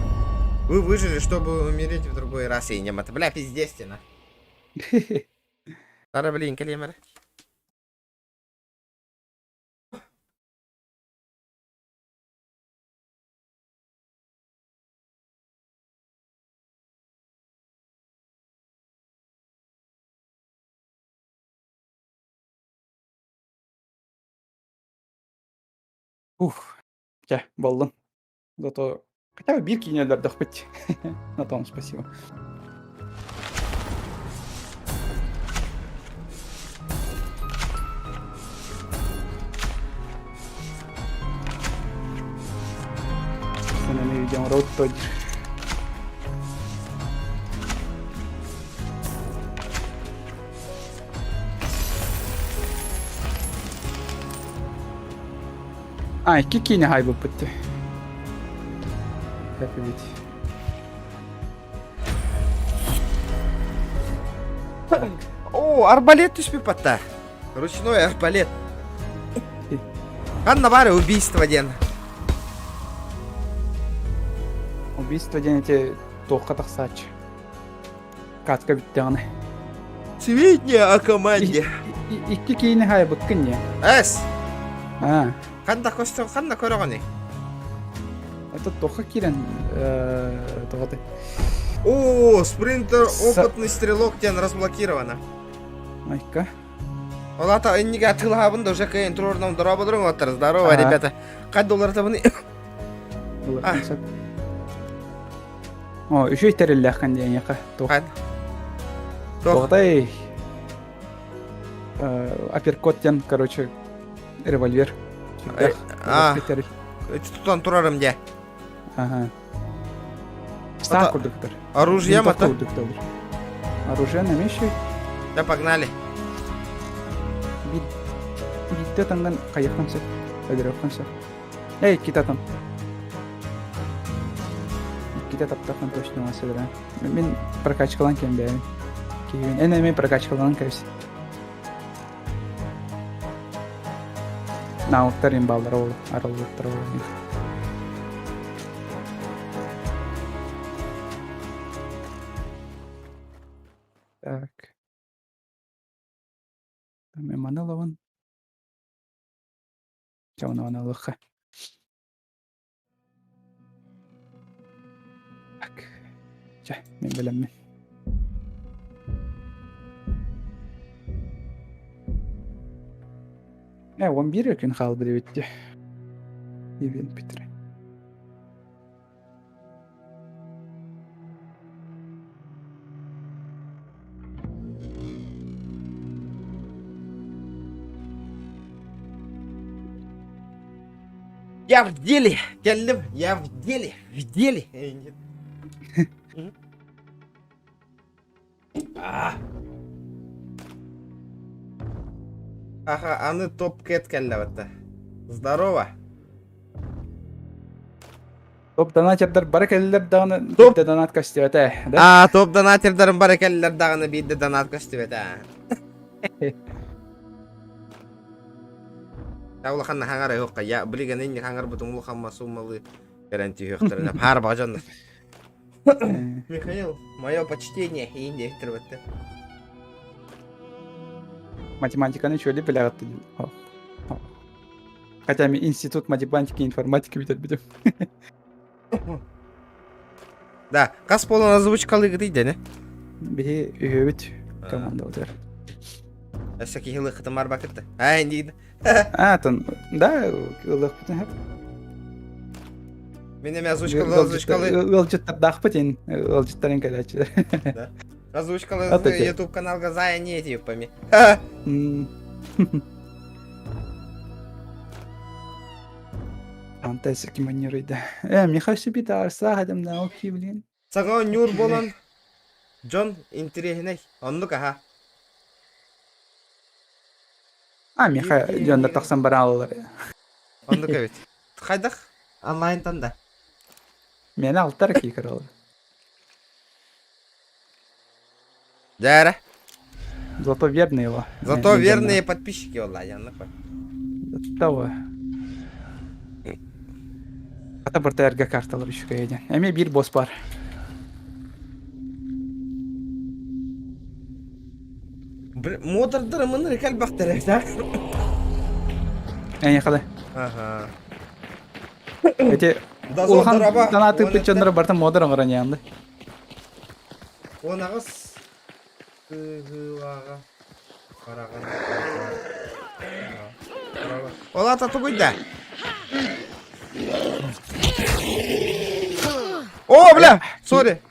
Вы выжили, чтобы умереть в другой раз и не Бля, пиздец, стена. Ара, блин, кэлиэмэр. Ух, чэ, буоллун. Зато хотя бы биир киинэ өлөрдөхпүт. На том спасибо. Сен видео рот А, икки киинэ хайбыппыт дии. Хэппибит. О, арбалет түспүт Ручной арбалет. Ханна бары убийство диэн. Убийство диэн ити туохха тахсааччы. Катка бүттэҕинэ. Сведения о команде. Икки киини хайбыккын не? Эс. А. Ханна көстөн ханна көрөҕүнүй? Это тоха киирэн тоҕотой. О, спринтер опытный стрелок диэн разблокировано. Айка. Ол ата иннигэ атыылаһабын да уже кыайан туруорунам дорооболоруҥ уолаттар. Здорово, ребята. Хат доллар табыны. Ылыаххын сөп. О, үчүгэй тэриллээххин диэниэхэ. Туох. Туохтай апперкот диэн, короче, револьвер. А, тутан турарым дьэ. Ага. Стар курдуктар. Оружие мата. Курдуктар. Оружие на еще. Да погнали. Биирдэ таҥнан хайыаххын сөп, өлөрүөххүн сөп. Эй, иккитэ атан. Иккитэ таптаххын точно оҥостор Мин прокачкалаан кэм бэйэбин. Киһибин. Эн эмиэ прокачкалаан кэбис. Навыктар имбаллара ол, араллыктара ол. Так. Мен маны ылабын. Чэ, ону аны ылыахха. Так. Чэ, мин бэлэммин. Э, 11 күн хаалбыт эбит дии. Ивент бүтэрэ. Я в деле, кэллим, я в деле, в деле. Аха, аны топ-кэт кэллэ батта. Здорово. Топ донатердар бары кэллилэр даҕаны топ биирдэ донат көстүбэтэ. Да? А, топ донатердарым бары кэллилэр даҕаны биирдэ донат көстүбэтэ. Я улахан хаҥар ыһыахха я билигин инник хаҥарбытым улахан суммалы кэлэн түһүөхтэринэ паар баҕа Михаил, мое почтение иин диэхтэр Математиканы үчүгэйдик билэҕит Хотя мен институт математики и информатики бүтэрбитим. Да, хас буолан озвучкалыгытый дэнэ? Биһи үһүөбүт командабытыгар. Өссө киһи ылыаххытын барбакыт Аа, инди. А, тон, да, ылыахпытын хэп. Мин эме озвучкалы озвучкалы. Ыалдьыттардаахпыт ин, ыалдьыттарын кэлээччилэр. Да. Озвучкалы YouTube каналга зая не эти пами. Фантастики манерыйда. Э, Михаил себе таарсаах этим да, окей, блин. Саҥа ньуур буолан дьон интириэһинэй. Оннук аха. А, Миха дьоннор тахсан барааллар. Оннук эбит. Хайдах? Онлайнтан да. Мені алтар кикер Дьээрэ. Зато верные его. Зато верные подписчики олла, яннык Того. Ата барта эргэ карталар үчүгэй диэн. Эмиэ биир босс бар. Модердары мыныр кэлбэхтэрэ да? Эйиэхэ Ага. Эти улахан санаатыыппыт дьонноро барыта модер оҥорон яанды. 18 кыһыылааҕа хараҕын Ол ата тугуй да? О, бля! Сори!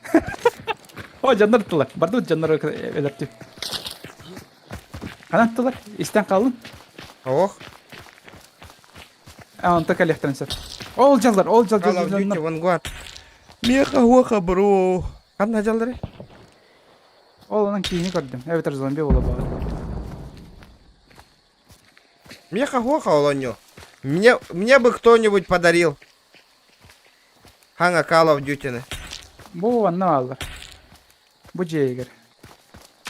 О, дьоннор ыттылар. Бардыбыт дьоннор өлөртү. Ханан ыттылар? Истэн хааллын. Ох. А, онто кэлиэхтэрин сөп. Ол дьаллар, ол дьал Call of Duty Vanguard. Меха хуаха бро. Ханна дьаллары? Ол онон киини көрдүм. Эбэтэр зомби буола баар. Меха хуаха олонню. Мне, мне бы кто-нибудь подарил. Хаҥа Call of Duty-ны. Бу онно бааллар. Бу дьиэгэр.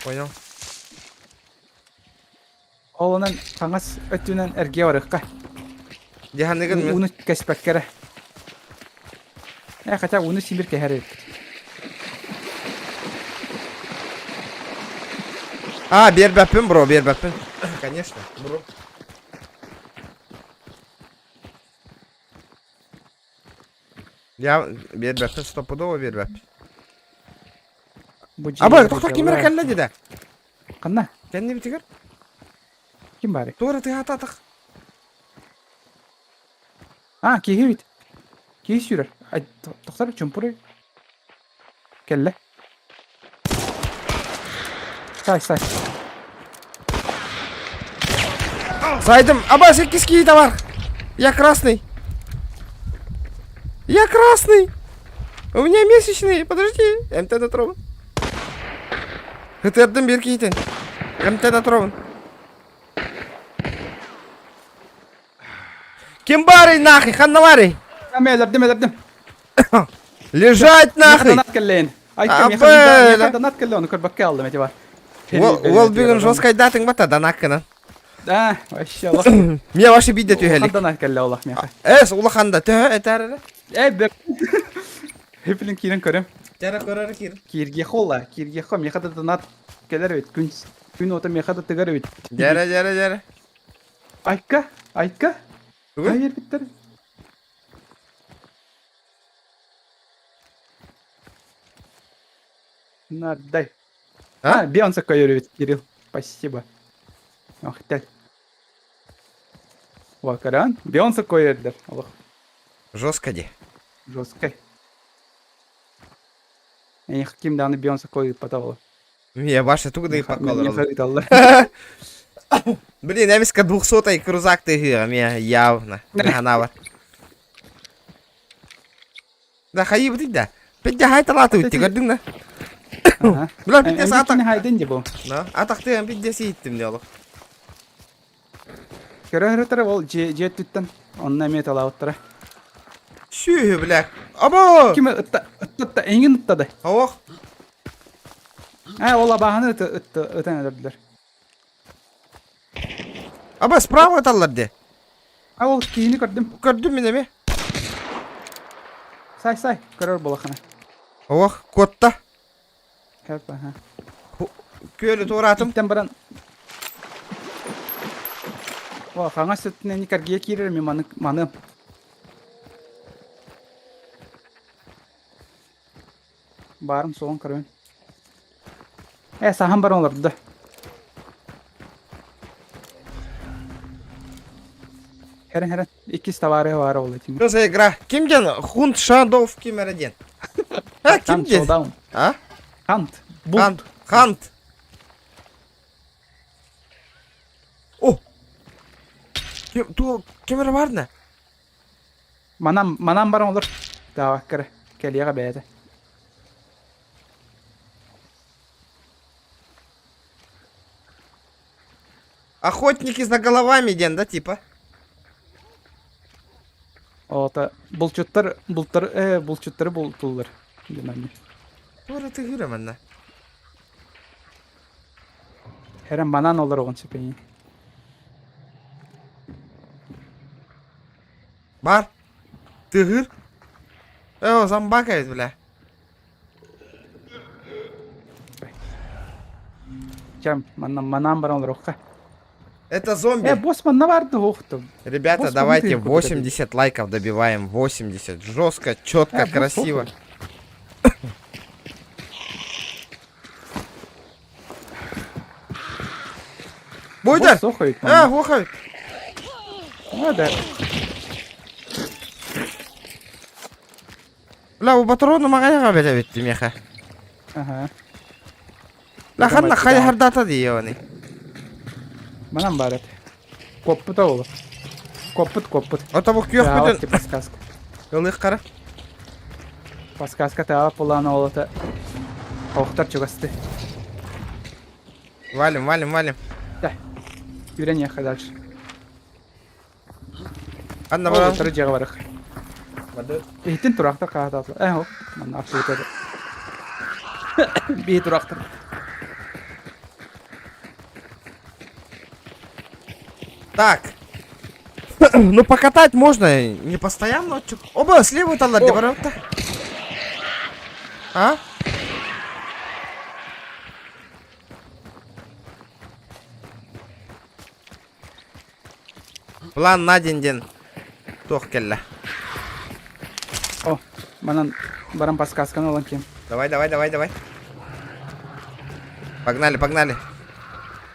Понял. Ол онон хаҥас өттүнэн эргийэ барыахха. Дьаһаныгын Ууну кэспэккэ эрэ. Э, хотя ууну симир кэһэр эбиппит. А, биэрбэппин, бро, биэрбэппин. Конечно, бро. Я биэрбэппин, стопудово биэрбэппин. Бу Абай, дьиэ тохтоо, ким эрэ дьаллаа. кэллэ дии Ханна? Кэннибитигэр? Ким баарый? Туора тыаһаатаатах. А, киһи эбит. Киһи сүүрэр. Ай, тохтор, чумпуруй. Кэллэ. Сай, сай. Сайдым. Аба, киски товар. Я красный. Я красный. У меня месячные. Подожди. МТ отрован. Хытырдым бир киһитин. МТ отрован. Ким баарый нахуй? Ханна баарый? Өлөрдүм, өлөрдүм. Лежать нахуй! Донат кэллээн. Айка, миэхэ донат кэллэ, ону көрбөккө алдым эти бар. Уол бүгүн жесткайдатың бата донаккынан. Да, вообще олох. Мне ваши бидде түһэлик. Донат кэллэ олох миэхэ. Эс, улахан да төһө этэр эрэ? Э, бэп. Хепилин киирэн көрөм. Тара көрөр киир. Киирге холла, киирге хо, миэхэ да донат кэлэр эбит. Күн күн ота миэхэ да тыгар эбит. Дьэрэ, дьэрэ, дьэрэ. Айка, айка. Тугу? Хайыр биттер. Нардай. А? А, Бейонсе көйөрүбүт, Кирилл. Спасибо. Охтел. Вакаран. Бейонсе көйөрдер. Олох. Жестко де. Жесткай. Эйх ким дааны Бейонсе көйүп ол. Я ваша тугда и Мехалар. Блин, эмиска двухсотай крузак ты мне явно. Ханава. Да хайы бутик да. Петя хай талаты утти көрдүң да. Бля, петя саатак. Хайден де бу. Да, атактыган петя сейиттим де олох. Көрө ол же же түттен. Онна эме талаабыттара. Сүүһү, бля. Або! Ким ытта ытта эңин ытта да. Ох. А, ол абаһаны ыты ытты ытан өлөрдүлөр. Аба справа ыталлар де. А ол киһини көрдүм. Көрдүм мин эми. Сай сай көрөр булахана. Ох, котта. Хэп аха. Күөлү туораатым. Иттен баран. О, хаҥас өттүнэн икаргия киирэр ми маны маны. Баарым суоҕун көрөбүн. Э, саһан баран олордо. Хэрэн хэрэн иккис товары баара ол этим. Что за игра? Ким диэн? Хунт Шадов ким эрэ диэн. А, ким Хант диэн? шоудаун. А? Хант. Булт. Хант. Хант. О! Ким, ту, ким эрэ баар на? Манан манан баран олор. Таабаккара. Кэлиэҕэ бэйэтэ. Охотники за головами диэн, да, типа? Ота булчуттар бултар э булчуттары бултуллар. Диэн Туора тыгыра манна. Хэрэн банан олор оҕон сөпейин. Бар. Тыгыр. Э, зомбак эбит, бля. Чам, манан манан баран олорохха. Это зомби. Э, босс манна барды хоохту. Ребята, босс давайте манна куда-то 80 лайков добиваем. 80. Жестко, четко, Э, босс красиво. Буйдар! Босс охойт. А, охой! А, да. Бля, у патрону маҕайаҕа бэлэбит миэхэ. Ага. Бля, ханна хайыһардата дии оны. Манан баар этэ. Куоппута ол. Куоппут, куоппут. Ото бу күөх Таабат бүтүн ти подсказка. ылых хара. Подсказка таабат булаана ол ата. Охтар чугасты. Валим, валим, валим. Да. Үүрэн ехай дальше. Ханна Ол баран. утары дьиэҕэ барых. Иһитин тураахтар хаһаатаатылар. Э, ол. Манна абсолют Бии тураахтар. Так. Ну покатать можно, не постоянно. чё- Оба, слева талар, О. барамта. А? План на день день. Туох кэллэ. О, манан баран подсказканы ылан киэм. Давай, давай, давай, давай. Погнали, погнали.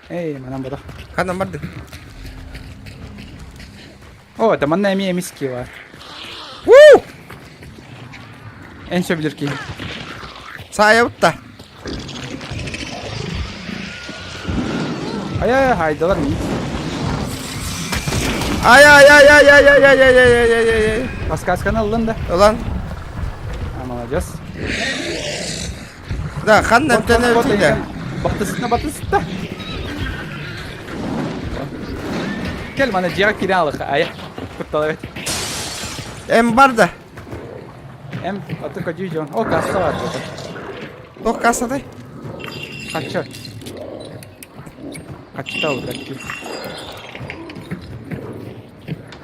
Эй, манан бодох. Ханан бардыҥ? О, да манна эмиэ эмис киһи бар. Уу! Эн сөбүлүүр киһи. Саайабыт да. Ай-ай, хайдалар мин. Ай ай ай ай ай ай ай ай ай ай ай ай. Подсказканы ыллын да. Ылан. А, молодец. Да, ханна эмтэнэ өтүйдэ. Батысына батыста. Кел мана дьиэҕэ киирэн алыха. Айа. Кутталабыт. Эм бар да. Эм, аты көдүү дьон. О, касса бар. Туох кассатай? Хачча. Хаччыта ол каччы.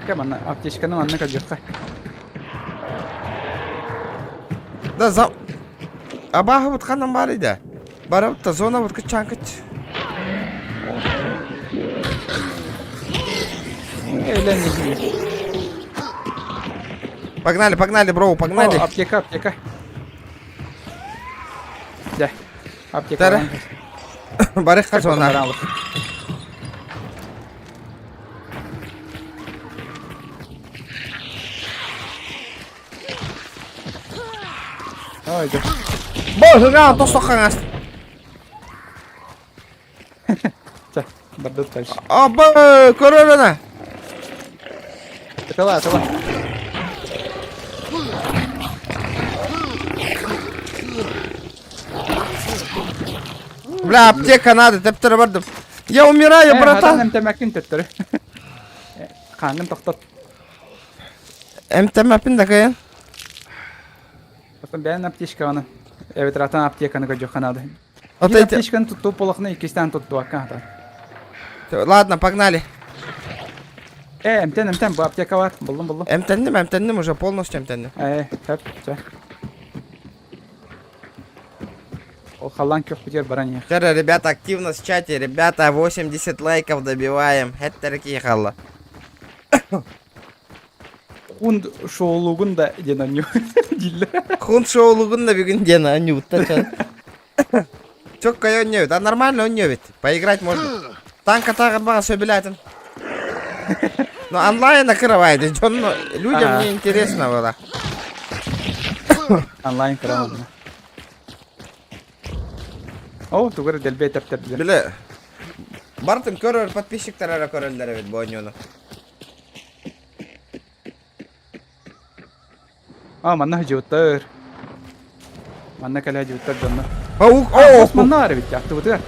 Кэ манна аптечканы манна көрдөххө. Да за... Абааһыбыт ханан баар да? Барабыт да зонабыт кыччаан кыч. Погнали, погнали, бро, погнали. О, аптека, аптека. Дьэ, аптека. Тара. Барыхха зона. Ой, Боже, га, тосто хаҥас. Чэ, бардыт дальше. Аба, көрөрөнө. Тыла, тыла. Бля, аптека надо, тэптэрэ бардым. Я умираю, братан. Эмтэмэккин төттөрү. Хааҥҥын тохтот. Эмтэмэппин да кыайан. Потом бэйэн аптечканы, эбэтэр атын аптеканы көрдөххө наада. Вот Биир эти... аптечканы туттуу буоллахына иккистээн туттубакка хата. Ладно, погнали. Э, эмтэн, эмтэн, бу аптека бар. Буллум, буллум. Эмтэнним, эмтэнним, уже полностью эмтэнним. Э, хөп, чэ. Ол халлаан күөхпүтүгэр баран иһэр. Вчера, ребята, активность в чате. Ребята, 80 лайков добиваем. Это халла. Хунд шоулугун да диэн анньу дииллэр. Хун шоулугун да бүгүн диэн анньубуттар. Чоккай онньобут. А нормально онньобут. Поиграть можно. Танка тағыр баға сөбіләтін. Но онлайн накрывает. Дьон, людям Ага. не интересно было. Онлайн кыра О, тугар дэлбэ тэптэрдилэр. Биле, Бартын көрөр подписчиктар эрэ көрөллөр эбит бу оонньууну. А, манна сылдьыбыттар. Манна кэлэ сылдьыбыттар дьоннор. Паук, О, о, манна баар эбит, аттыбытыгар.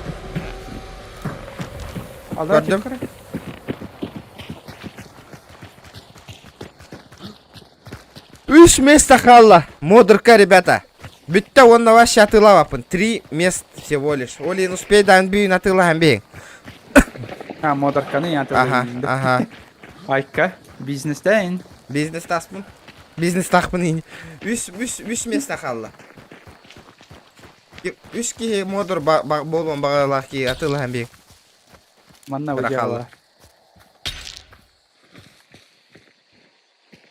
Аллар Көрдүм. көрө. Үс место хаалла. Модерка, ребята. Бүттэ уонна вообще атыылаабаппын. Три мест всего лишь. Олин успей дан бүйін атыылаһан бейін. А, модерканы я Ага, ага. Айка, бизнестейин. Бизнес таспын. Бизнес тахпын ини. Үс, үс, үс место хаалла. Үс киһи модер буолуон баҕалаах киһи атыылаһан бейін. Манна Кыра хаалла. удьалла.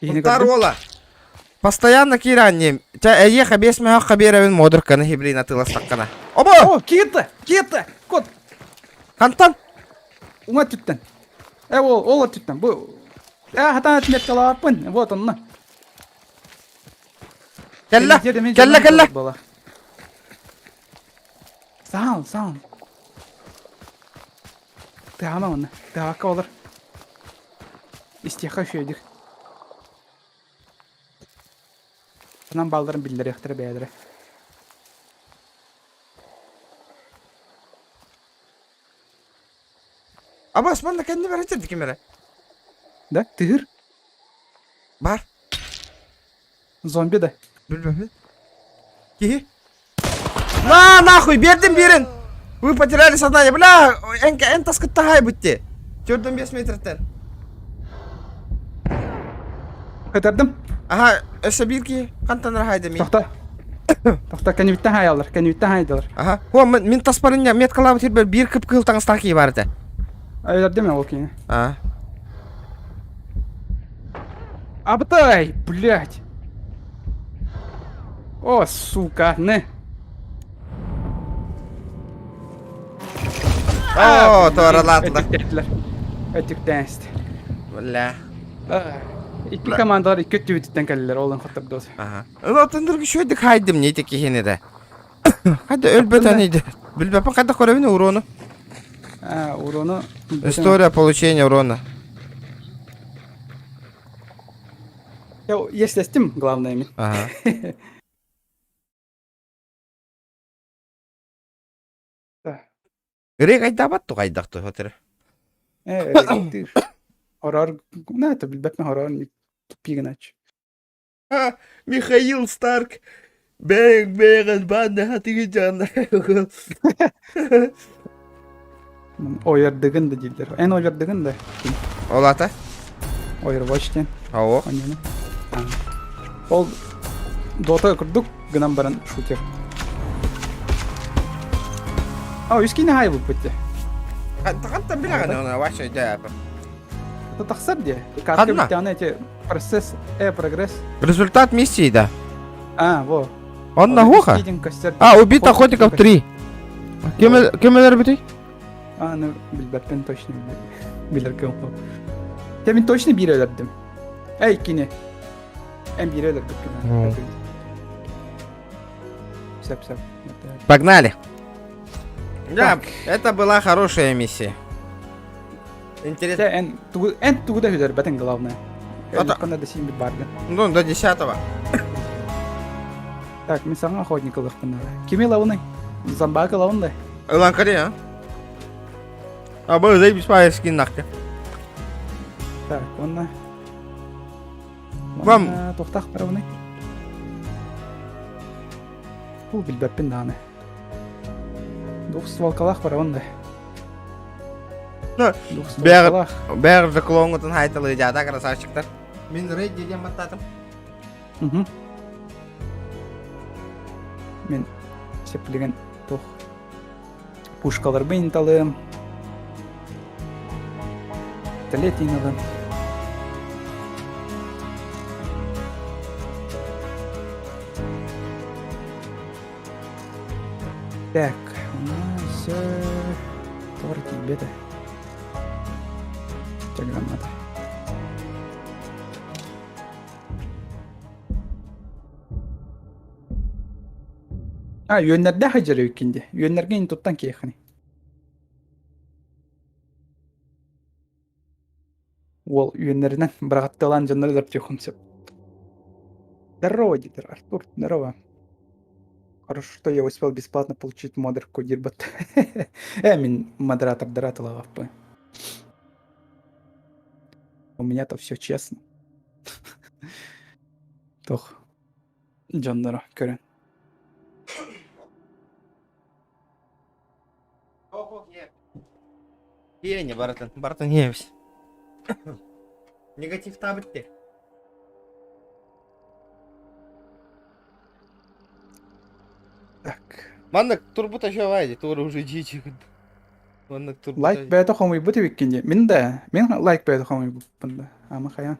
Киһини Тар көрдүм. уола. Постоянно киирэн Ча эйиэхэ биэс мөһөххө биэрэбин модерканы хибрин атыыластаххына. Обо! О, киирдэ! Киирдэ! Кот! Хантан? Уҥа өттүттэн. Э, ол, ол өттүттэн. Бу... Э, хатан отметкалааппын. Вот онно. Кэллэ! Кэллэ, кэллэ! Саал, саал. Тыама онно. Тыаакка олор. Истиэхэ үчүгэйдик. Санаан баалларын биллэриэхтэрэ бэйэлэрэ. Абас манна кэнни бара ким эрэ? Да, тыһыр. Бар. Зомби да. Билбэппин. Киһи. На, нахуй, биэрдим биэрин! Вы потеряли сознание. Бля, эн, эн таскыттаһай бутти. Төрдөн 5 метртен. Көтөрдүм. Аха, өссө биир киһи. Хантан рахайда мин. Тохто. Тохто, кэннибиттэн хаайаллар, кэннибиттэн хаайдылар. Аха. О, мин таспарыння меткалаабыт сирбэр биир кып-кыһыл таҥастаах киһи баар этэ. Өлөрдүм ол киһини. А. Абытай, блядь. О, сука, не. О, туоралаатылар. Өттүктээтилэр. Өттүктээн истэ. Бля. Икки командалар икки өттүбүтүттэн кэллилэр, ол хоттордуос. Ага. Ну, отындыргы шөйдік хайдым не кихини да. Хайда өлбөтөн иди. Билбеппин хайда көрөбүн урону. А, урону... История получения урона. Если с главное. Ага. Ырыа хайдаабат тугайдах туһатыр. Э, Хорор, на это билбэппин хорор тупи гынач. Михаил Старк бэйэҥ бэйэҕин бааннаһа тыгыдьаанна. Ойордыгын да дииллэр. Эн ойордыгын да. Ол ата? Overwatch диэн. Ао. Онньону. Ол Dota курдук гынан баран шутер. А, үс киинэ хай булбут дии. Хантан билэҕин оны вообще өйдөөппүн. Это тахсар дии. Карта Ханна? бүттэҕинэ эти процесс, прогресс. Результат миссии, да. А, во. Он на глухо? А, убит охотников 3. Кем, кем өлөрбүтүй? А, ну, билбэппин точно билэр кыым. Те мин точно биир өлөрдүм. Эй, кини. Эн биир өлөрбүккүн. Сөп, сөп. Погнали. Да, это была хорошая миссия. Интересно. Эн тугу эн тугу да хүлэрбэтин главное. Өлүккөн да син бит бардын. Ну, до десятого. Так, мин саҥа охотник ылыахпын наада. Кими ылабыный? Зомбак ылабын да? Ылан кэри, а? А бу заебись скин нахты. Так, уонна... Вам... Туохтаах барабыный? Бу билбэппин даҕаны. Двухстволкалаах барабын да. Двухстволкалаах. Бэҕэр да клоҥҥутун хайталыы дьаата красавчиктар. Мин рейд диэн баттаатым. Угу. Мин сеплигин туох пушкаларбын инталыам. Пистолет иналым. Так, у нас все торт беда. Граната. А, үөннэрдээх дьэрэ үккинди. Үөннэргэ ин туттан киэххиний. Уол үөннэринэн быраҕатталаан дьоннору өлөртүөххүн сөп. Здорово, дедер Артур, здорово. Хорошо, что я успел бесплатно получить модерку дирбат. Э, мин модератордара тылаҕаппын. У меня-то все честно. Тох дьонноро көрөн. Киэни барытын, барытын иэбис. Негатив табытты. Так. Маннык турбута еще вайди, тура уже жичи. Маннык турбута. Лайк бэйэтэ хомуйбут эбиккин дии. Мин да, мин лайк бэйэтэ хомуйбуппун да. Ама хайаан.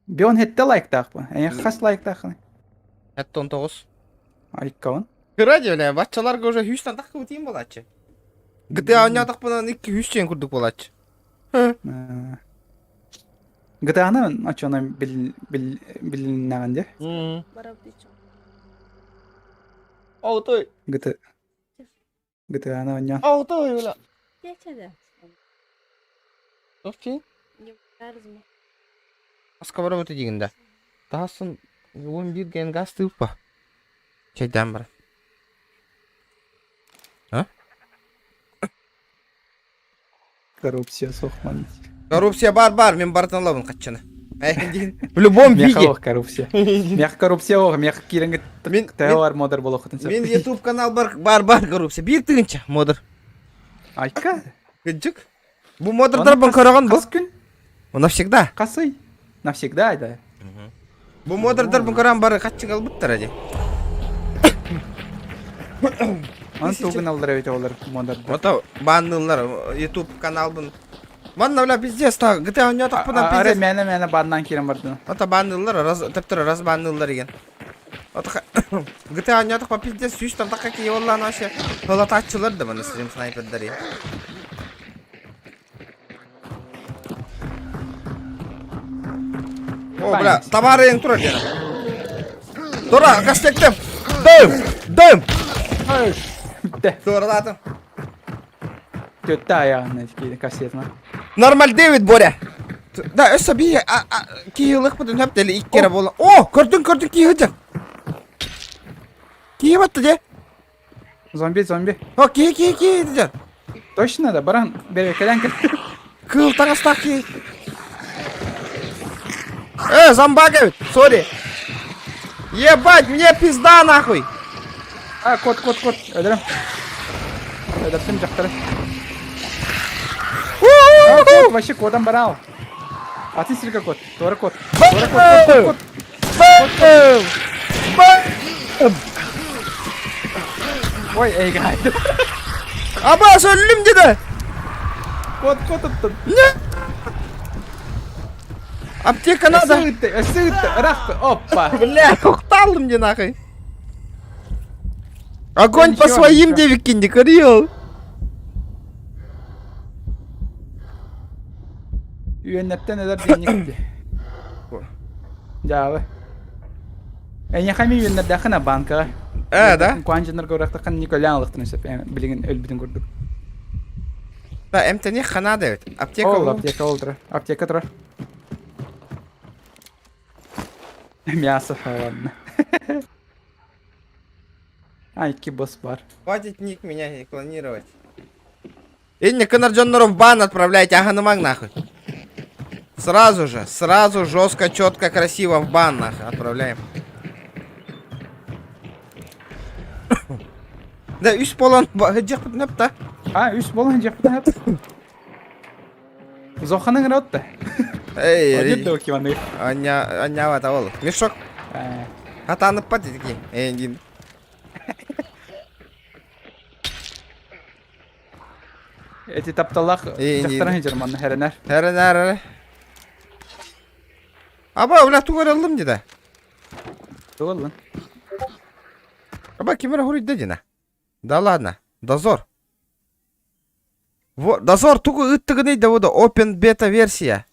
Бион хетте лайктаахпын. Эйиэхэ хас лайктааххыный? Хэттон тоҕус. Айккабын. Кыра дьэ, баччаларга уже хүүстэн тахка утиин буолааччы. GTA оонньоотохпуна икки хүүс чиэн курдук буолааччы. GTA-ны оччоно бил бил билиннэҕин дии. Отой. GTA GTA-ны оонньоон. Отой бля. Тохти. Аска барабыт дигинде. Таһасын 11 ген газ тыыппа. Чайдан бар. А? Коррупция сохман. Коррупция бар бар, мен бартын алабын каччаны. В любом Меха виде. ох коррупция. Мех коррупция ох, мех киирэн Мин теор модер болохутун Мин YouTube канал бар бар бар коррупция. Бир тыгынча модер. Айка. Кыджык. Бу модердар бун көрөгөн бу. Хас күн? Навсегда. Хасый. Навсегда да. Бу модердар бун көрөн бары каччы калбыттар ади. Аны тугун аллар эбит олар модердар. Ото баннылар YouTube каналбын. Манна бля пиздец та GTA ойнотохпуна Ары пиздец. мээнэ мээнэ баннан киирэн бардым. Ото баннылар раз тептер раз баннылар деген. GTA оонньоотохпо пиздец сүүс тантахха киһи буоллаҕына вообще ылатааччылар да маны стрим снайпердары. О, бля, товары турар диэн. Тура, кастектем! Дым! Дым! Туоралаатым. Төттө айаҕын кассетына. Нормаль Дэвид, Боря. Да, өссө биһи киһи ылыахпытын сөп дели икки эрэ буола. О, көрдүн, көрдүн киһи сылдьар. Киһи батты дьэ. Зомби, зомби. О, киһи, киһи, киһи сылдьар. Точно да, баран бэрэкэлээн кэл. Кыыл таҥастаах киһи. Э, зомбак эбит, сори. Ебать, мне пизда нахуй. А, кот, кот, кот. Өлөрөм. Өлөртүм дьахтары. А, кот, вообще кодом барал. Атын сиргэ кот. Туора кот. Туора кот, кот, кот, кот. Ой, эй, гай. Абас, өллүм деді. Кот, кот ыттын. Не? Аптека надо. Өссө ытты, өссө ытты. Ырах, опа. Бля, тоқталдым де нахуй. Огонь по Ничего, своим ничего. девикинди, Кирилл. Үөннэртэн өлөр диэнник Дьаабы. Эйиэхэ эмиэ үөннэрдээххин банкаҕа. Э, да? Куан дьоннорго урахтаххын Николян ылыахтарын сөп билигин өлбүтүн курдук. Да, эмтэниэх ханаа да эбит. Аптека Ол аптека ол турар. Аптека турар. Мясо ладно. А, икки босс бар. Хватит ник меня не клонировать. Инне кынар дьоннору в бан отправляйте, аһынымаҥ нахуй. Сразу же, сразу жестко, четко, красиво в бан нахуй отправляем. Да, үс болон дьиэхпитин өп та. А, үс болон дьиэхпитин өп. Зоханың ырытты. Эй, Одет да окиваны. Аня, аня ол. Мешок. Хатаныппат дики. Эйгин. Эти тапталлаах дьахтара сылдьар манна хэрэнэр. Хэрэнэр эрэ. Аба, бля, тугу эрэ ыллым дии Тугу ыллын? Аба, ким эрэ хуруйда дина. Да ладно, дозор. Вот, дозор тугу ыттыгыный да вода, open бета версия.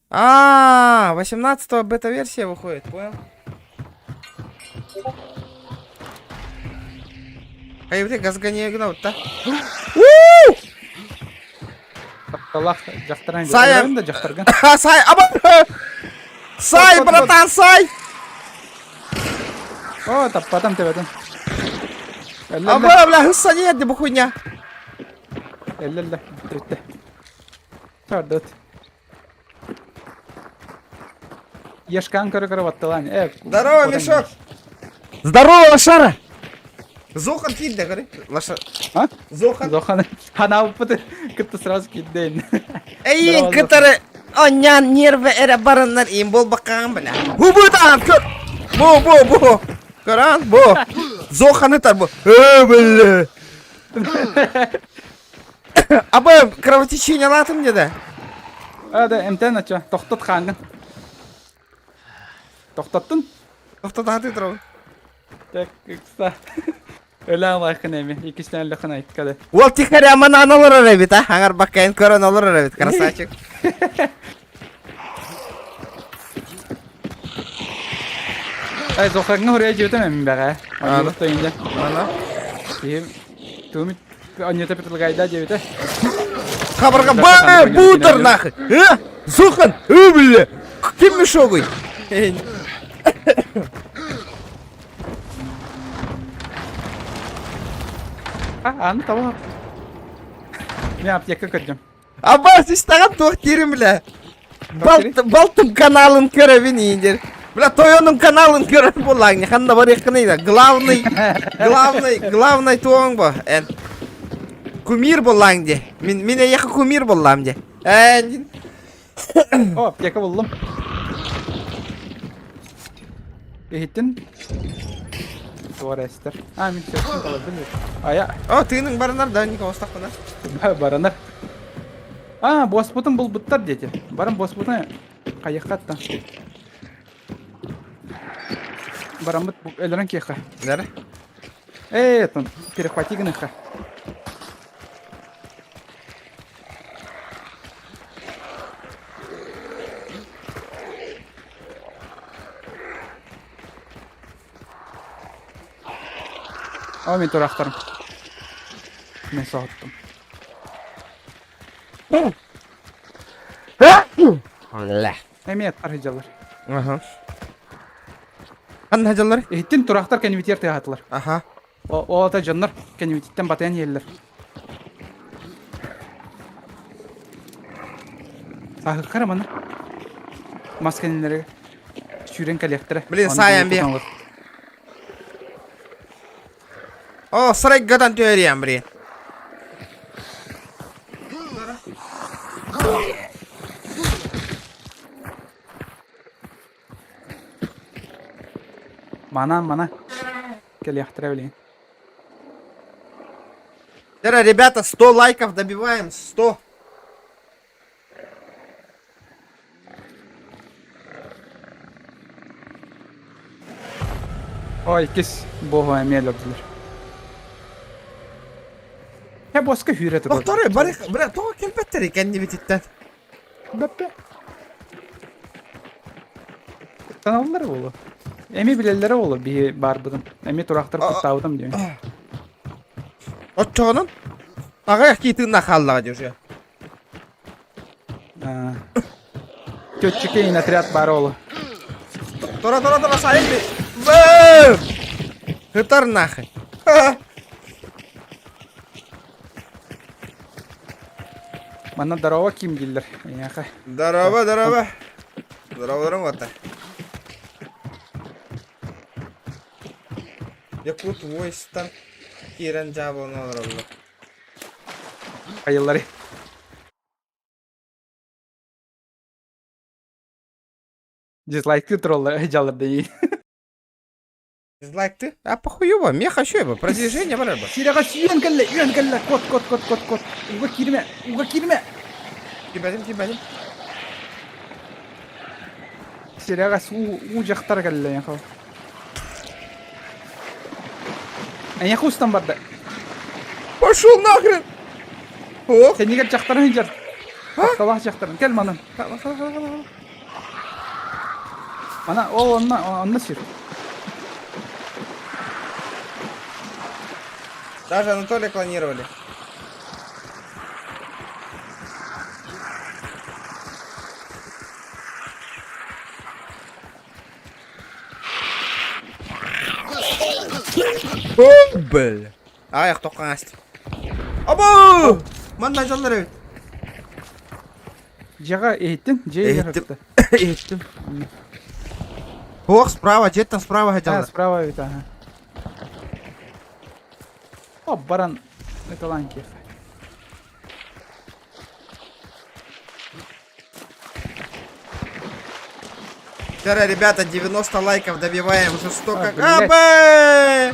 А, 18 бета-версия выходит, понял? Хайбри газгония гына да. Тапталах дьахтаран Сай да дьахтарган. Сай, аба! Сай, братан, сай! О, таппатам тебетин. Аба, бля, хысса нет, бу хуйня. Эллелле, бүттэ. Тардыт. Ешкан көрө-көрө батталаан. Э, Здорово, мешок! Здорово, лошара! Зохан киирдэ, говори. Лоша... А? Зохан. Зохан. Ханаабыппыт кытта сразу киирдэ. Эйин кытары онян нервы эрэ барыннар им буолбаккаҕын бля. Хубутаан көр! Бу, бу, бу! Көрөн, бу! Зоханы тар бу. Э, бля! Аба кровотечение латым деді. А, да, эмтэн ача. Тохтот хаангын. Тохтоттун? Тохтотааты турабын. Так, ыкса. Өлө алайхын эми. Иккисинэн өлөхүн айткады. Уол тихаря манаан олорор эбит, а? Аҥарбаккайын көрөн олорор эбит, красавчик. Ай, зохаҥҥа хуруйа дьиэтим эмин бэҕэ. Аны. Тойунда. Ана. Киһим туумит анньыта предлагайда диэбитэ. Хабарга ба бутер нахуй. Э? Зохан, э, бля. Ким мешогуй? А, аны таба. Мен аптека көрдүм. Абас истаҕан туох диирим бля. Балт, балтым каналын көрөбүн индер. Бля, тойонум каналын көрөр буоллаҕыҥ ханна барыаххыный да. Главный, главный, главный туоҥ бо. Эн кумир буоллаҕыҥ дии. Мин, мин эйиэхэ кумир буоллаам дии. Эн О, аптека буллум. Иһиттин. Туора эстер. А, мин сөпсүн талабын. Ая, О, тыының баранар да, Ника остақпына. баранар. А, буоспутун булбуттар дети. Баран буоспутун хайыххатта. Бараммыт өлөрөн киэхэ. Нэрэ? Ээ, тон перехвати гыныха. О, мин тураахтарым. Мен соһуттум. Ла. Эмиэ аттар сылдьаллар. Аха. Ханна сылдьаллар? Иһиттин тураахтар кэннибитигэр тыаһаатылар. Аха. Ол ата дьоннор кэннибититтэн батыйан иһэллэр. Сааһыккара маны. Мас кэннилэригэр сүүрэн кэлиэхтэрэ. Блин, Аны саайан биһиги биэ. тутан ылар. О, сарайгатан түһэриэм, блин. Мана, мана. Кэлиэхтэрэ билигин. Вчера, ребята, 100 лайков добиваем, 100. Ой, иккис буоһу эмиэ өлөрдүлэр. Э, боска сүүрэ турар. Докторы, бары, бра, тоҕо кэлбэттэр кэннибититтэн? Бэппэ. Таналлар буолуо. Эми билэллэрэ буолуо биһи баарбытын. Эми тураахтар куттаабытым диэн. Оччоҕунан аҕыйах киһи тыыннаах хааллаҕа дии уже. Тетчикейн отряд баар ол. Тора, тора, тора, сайын би. Хытар нахуй. Манна здорово ким дииллэр эйиэхэ. Здорово, здорово. Здорово, здорово. Якут войстан киирэн дьаабылана олороллор. Айыллары. Дизлайкты тураллар дьаллар дии. Дизлайк ты? А похуево, мне хочу его, продвижение барар бы. Сирэҕэ сүүрэн кэллэ, үөн кэллэ, кот, кот, кот, кот, кот. Уга киирмэ, уга киирмэ. Кибэтим, кибэтим. Сирэҕэ уу, уу дьахтар кэллэ, яхо. Эйиэхэ устан барда. Пошел нахрен! Ох! Сэнигэр дьахтарын сылдьар. Тахталаах дьахтарын. Кэл манан. Мана, ол онно, онно сүр. Даже Анатолия клонировали. Бля. Аҕыйах тоххоҥ ааста. Або! Манна дьаллар эбит. Дьиэҕэ иһиттин, дьиэ иһигэр Иһиттим. сытта. Иһиттим. Ох, справа, дьиэттэн справа А, сылдьаллар. справа эбит, ага. О, баран ыталаан киэхэ. Вчера, ребята, 90 лайков добиваем жестоко. А, блядь. Абэ!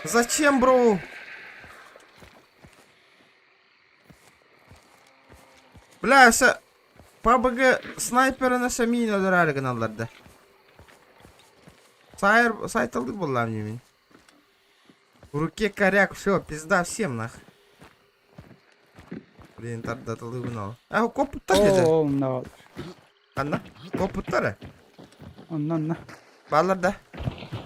Зачем, бро? Бля, все... ПБГ снайперына сэмиин өлөрөөрү гыналлар да. Сайыр, сайталдык буоллаам дии В руке коряк, все, пизда всем нах. Блин, тардатылыыбын ол. А, коппуттар деді. Оо, онно бааллар. Ханна? Коппуттар э? Онно, онно. Бааллар да.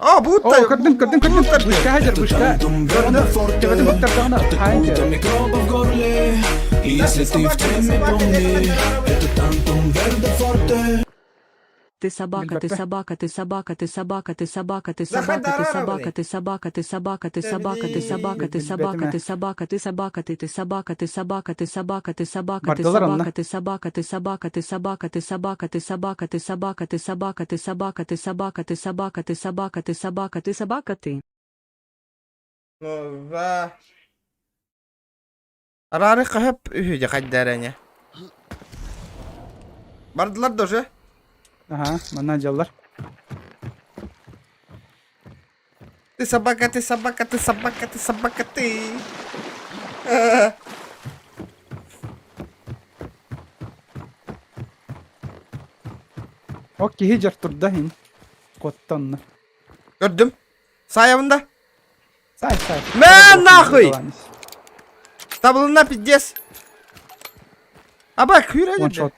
О, бууттар! Оо, көрдүм, көрдүм, көрдүм. Бууттар Бышка сылдьар, бышка. Төбөтүн быктардаҕына, хаайан Откуда түһэр. микробов в горле? И если ты в теме, помни, это тантум верде форте. Ты собака, ты собака, ты собака, ты собака, ты собака, ты собака, ты собака, ты собака, ты собака, ты собака, ты собака, ты собака, ты собака, ты собака, ты ты собака, ты собака, ты собака, ты собака, ты Бардылар онно. собака, ты собака, ты собака, ты собака, ты собака, ты собака, ты собака, ты собака, ты собака, ты собака, ты собака, ты собака, ты собака, ты собака, ты. Ну, да. Араары хаһып үһү дьэ хайда эрэ ини. Бардылар да уже. Аха, манна дьаллар. Ты собака, ты собака, ты собака, ты собака, ты. О, киһи дьар турда иһин. Куотта онно. Көрдүм. Саайабын да? Сай, сай. Мэ нахуй! Табылынна пиздец. Аба, күүрэ One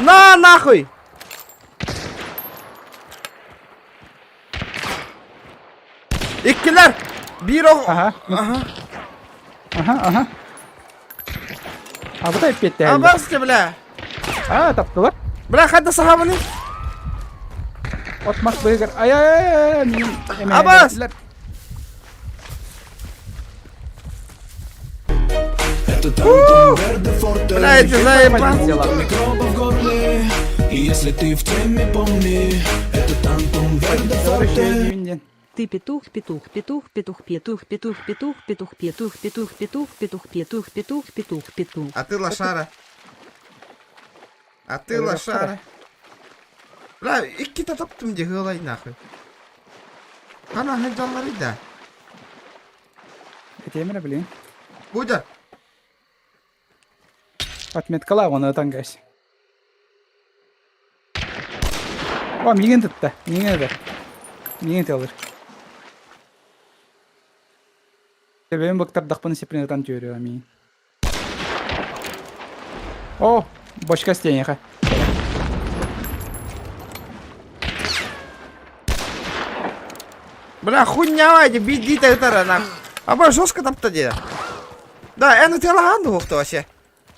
На нахуй! Иккилэр! Биир оҕ... Аха. Аха. Аха, аха. Абыта эппиэттэһэллэр. Абасты, бля. Аа, таптылар. Бля, хайда сахабыный? От мас быыгар. Ай ай ай мин Абас! Это Тантум Верде Форте Бля, эти заебал. Микробов в горле И если ты в теме, помни Это Тантум Верде Форте Ты петух, петух, петух, петух, петух, петух, петух, петух, петух, петух, петух, петух, петух, петух, петух, петух. А ты лошара. А ты лошара. Бля, иккитэ таптым дии ыалай нахуй. Хана сылдьалларый да. Этиэмэрэ блин. Будя. Отметкалаах оны ытан кээс. О, миигин тутта. Миигин ытар. Миигин тыалыр. Төбөбүн быктардахпына сиприн ытан түөрүө миигин. О, бочка стенеха. Бля, хуйня, эти биди ытара нах. Аба жестко тапта дии. Да, эн ытыалаһаан дуһуохта вообще.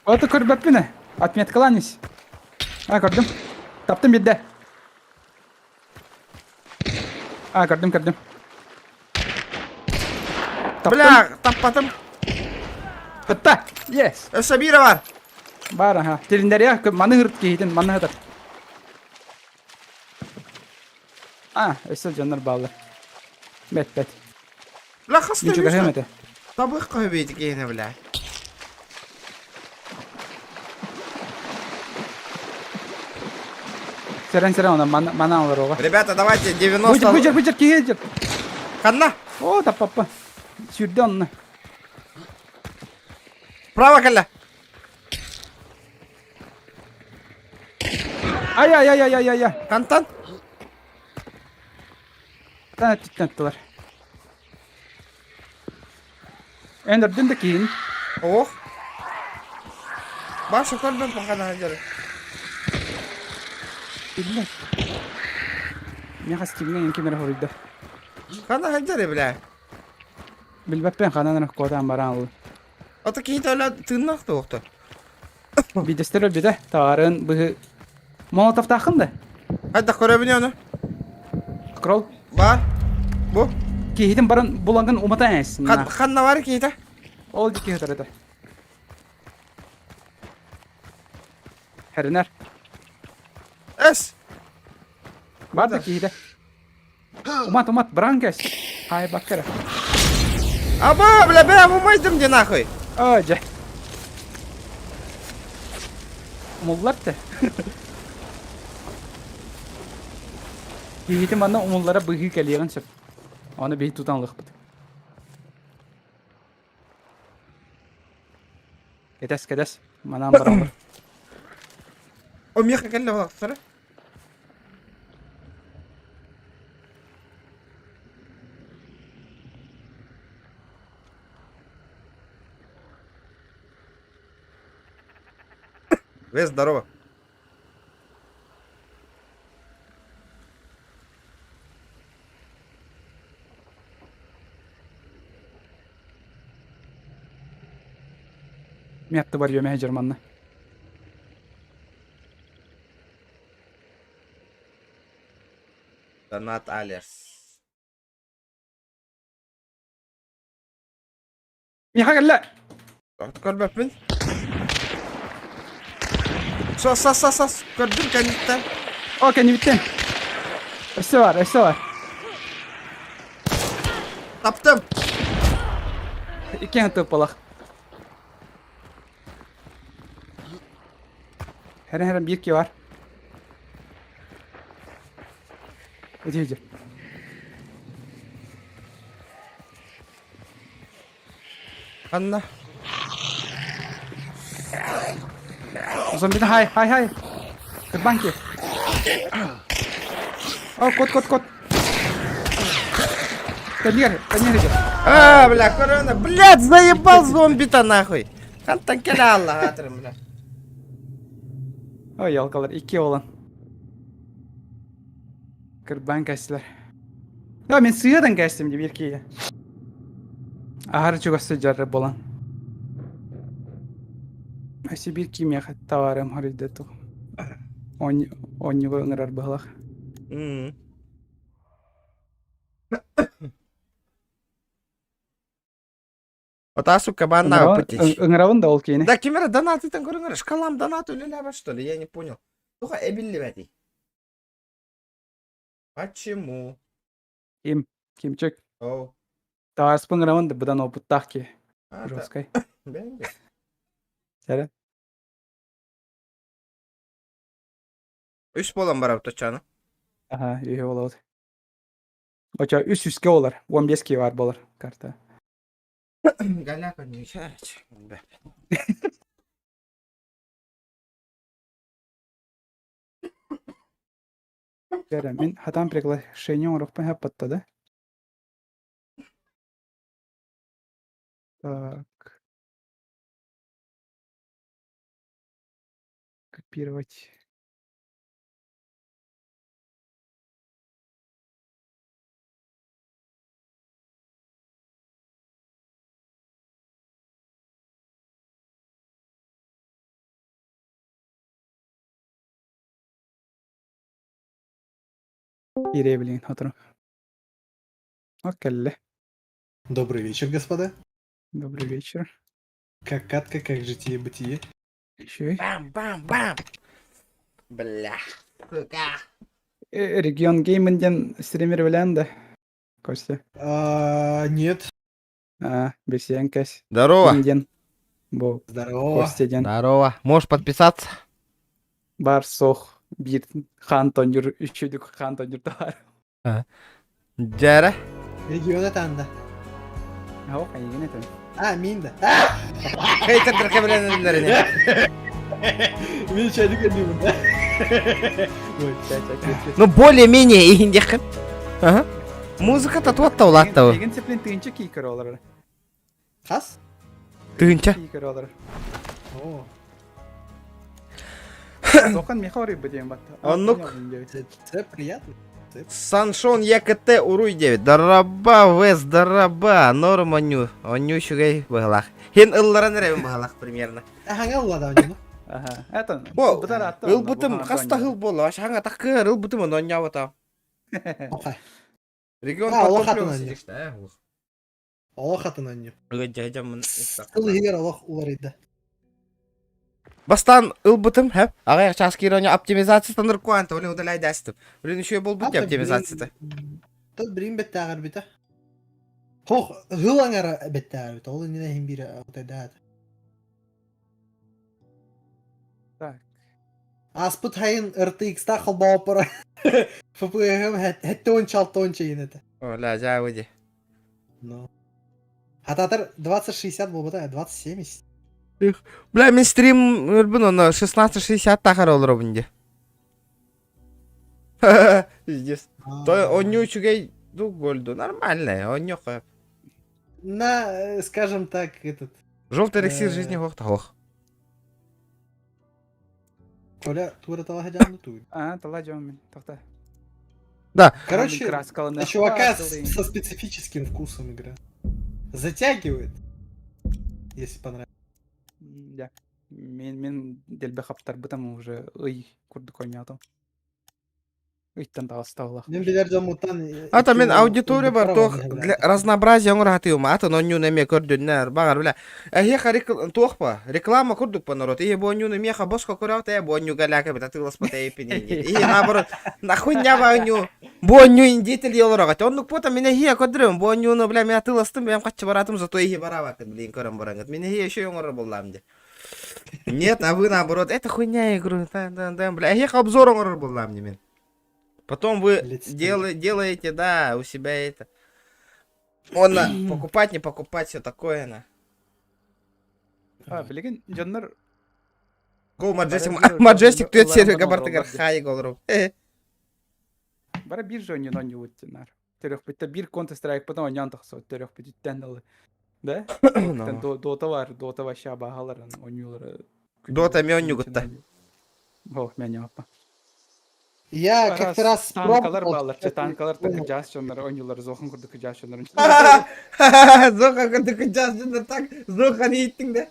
Ото көрбөппүн Отметкалаан ис. А, көрдүм. Таптым биирдэ. А, көрдүм, көрдүм. Таптым. Бля, таппатым. Кытта. Yes. Өссө биирэ бар. Бар, аха. Тилиннэриэ маны ырыт киһитин, маны ытар. А, өссө дьоннор бааллар. Бэт, бэт. Бля, хаста Мин чугаһыам этэ. Табыах көһөбүйдик киһини, бля. Сэрэн сэрэн она мана олоруоҕа. Ребята, давайте 90... Быдьыр, быдьыр, быдьыр, киһи дьыр. Ханна? О, таппаппа. Сүүрдэ онно. Право кэллэ. Ай ай ай ай ай ай ай. Хантан? Тан өттүттэн аттылар. Эн өрдүн да киин. Ох. Баша көрбөт бахана дьары. Биллэр. Миэхэ стимҥэ эн ким эрэ хоруйда. Хана хадьары бля. Билбэппин ханан эрэ куотаан баран ылла. Ото киһи төлө тыыннаах туохта. Бидэстэр өлбүтэ. Таарын быһы Молотовтааххын да? Хайдах көрөбүн ону? Крол. Бар. Бу. Киһитин баран булангын уматан эсин. Ханна бар киһитэ? Ол дикки хытар Хэринэр. Эс. Бар да киһитэ. Умат, умат, быран кэс. Хай баккара. Аба, бля, бля, умайдым де нахуй. О, дьэ. Умуллар да. Киһитин манна умуллара быһыы кэлиэҕин сөп. Аны биһи тутан ылыахпыт. Кэтэс, кэтэс. Манаан бараллар. О, миэхэ кэллэ балахтара. Вес, здорово. Мин аттыбар үөмэһэ дьарманна. Донат Алерс. Миэхэ кэллэ! Көрбөппүн. Сос, сос, сос, сос. Көрдүм кэнниттэн. О, кэннибиттэн. Өссө бар, өссө бар. Таптым. Иккиэн тыыппалах. Хэрэн-хэрэн биир киһи бар. Иди, иди. Ханна? Зомбита хай, хай, хай. Кырбанки. О, кот, кот, кот. Кэннигэр, кэннигэр. А, бля, корона, блядь, заебал зомби-то нахуй. Хантан кэлэ алла аатырым, бля. Ой, ялкалар, икки olan. Кырбан кэстилэр. Я мен сыадан кэстим дии биир киһи. Аһары чугас сылдьар буолан. Өссө биир кимиэхэ товарым хоруйда ту. Оонньууга ыҥырар быһылах. Отаа сука баннаҕа пытич. Ыҥырабын да ол киини. Да ким эрэ донатыттан көрүҥ шкалам донат үлэлээбэт что ли, я не понял. Туха эбиллибэтий? Почему? Ким? Кимчик? Оу. Тааспын ыҥырабын да быдан опыттаах киһи. Жесткай. Сэрэ. Үс буолан барабыт оччону. Аха, үһү буолабыт. Очо үс үскэ болар. 15 киһи бар болар карта. Голяк не Дьэ, мин хатаан приглашение оҥоруохпун сөп да? Так. Копировать. Киирэ билигин сотору. О, кэллэ. Добрый вечер, господа. Добрый вечер. Как катка, как житие-бытие? Еще Бам-бам-бам! Бля. Сука. Регион Гейминг диэн стример билэн да, Костя? А, нет. А, билсиэн кэс. Здорово. Ким диэн? Бу Здорово. Костя диэн. Здорово. Можешь подписаться? Бар сох биир хаан тонньур үчүдүк хаан тонньур тахаар. Дьэрэ. Региона танда. Ох, эйигин этэн. А, мин да. Хейтер кэбилэнэллэрини. Мин чайдык эллибин да. Ой. Ну, более-менее иһиндиэххин. Ага. Музыка татуатта улаатта. Эйигин сеплин тыынча киикер олорор. Хас? Тыынча. Киикер олорор. О. Тохан меха орыйбы диэн батта. Оннук. Это приятно. Саншон ЕКТ Уруй 9. Дараба, Вес, дараба. Норм онню. Онню үчүгэй быһылаах. Хин ылларан эрэбин быһылаах примерно. Аһаҥа ыллада онньуну. Аха. Это О, бытар атта. Ылбытым хас та хыл буолла. Ашаҥа таккыр ылбытым ону онньообото. Оха. Регион А, олох потоплен атын сидишь, да? Олох атын онньу. Ыгыдьа-дьаммын. Сыл иһигэр олох уларыйда. Бастаан ылбытым, хэп. Аҕыйах чаас киирэн оптимизациятын ыркуанта, блин, удаляйдастым. Блин, еще буолбут оптимизацията. Тот билин бэттээҕэр бүтэ. Хох, хыл аҥара бэттээҕэр бүтэ. Ол иннинэ иһин биир утайдаат. Так. Ааспыт хайын RTX-та холбооппора ФПГ-м хэттэ уонча алта уонча иин этэ. Оля, жаа выйди. Ну. Хатаатар 2060 буолбата, 2070. Бля, мин стрим өлбүн оны 1660 тахар олоробун дии. Пиздец. То онньуу үчүгэй ду гольду. Нормально, онньуу На, скажем так, этот... Желтый эликсир жизни хох тахох. Коля, тура тала дьаамны туй. А, тала дьон Тохта. Да. Короче, чувака со специфическим вкусом игра. Затягивает, если понравится. Да. Мен мен дэлби хаптарбытым уже ый курдук ойнотум. Ыйтан таҕысталлах. Мен билэр дьоммуттан Ата мен аудитория бар туох для разнообразия оҥоро ата онньууну эмиэ көрдүннэр баҕар бля эһиэхэ туох па реклама курдук па народ ие бу онньууну миэхэ босхо көрөҕүт ээ бу онньууга лээкэбит атыыласпат эйиппин ие наоборот нахуй ньаба онньуу бу онньуу индиэтили олороҕут оннук пуота мин эһиэ көрдөрөм бу онньууну бля мин атыыластым бэйэм хаччы бараатым зато эһиэ бараабаккын блин көрөн бараҥҥыт мин эһиэ еще оҥорор буоллаам дии нет а вы наоборот это хуйня игру да да да бля эһиэхэ обзор оҥорор буоллаам дии мин Потом вы делаете, да, у себя это. Он покупать, не покупать, все такое, на. А, билигин дьоннор Go Majestic, Majestic түөт сервига бартыгар хай голру. Бара биржа не но не нар. Төрөхпүттэ биир Counter Strike-пытын оонньоон тахсыбыт төрөхпүтүттэн ылы. Да? Дота бар, Дота вообще абаһаларын оонньуулара. Дота эми оонньугутта. Ох, мен яппа. Я как-то раз танкалар баалар, танкалар так жас дьоннор оонньуулар зохан курдук жас дьоннор. Зохан курдук жас дьоннор так зохан ииттиң да.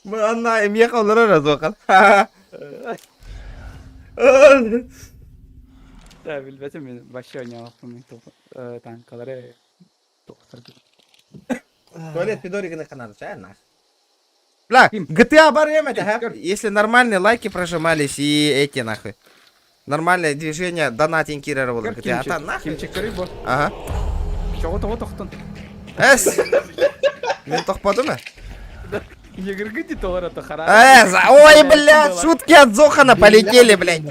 Анна эмиэхэ олорор зохан. Да, билбэтим мен вообще оонньообоппун танкалары Туалет пидориганы ханады, чай нах. Бля, GTA бар это, если нормальные лайки прожимались и эти нахуй. Нормальное движение донатинг кирер болар GTA. Та нахуй. Кимчик бу. Ага. Чого того тохтун. Эс. Мен тохпадым э? Егіргі толар это хара. Э, ой, блядь, шутки от Зохана полетели, блядь.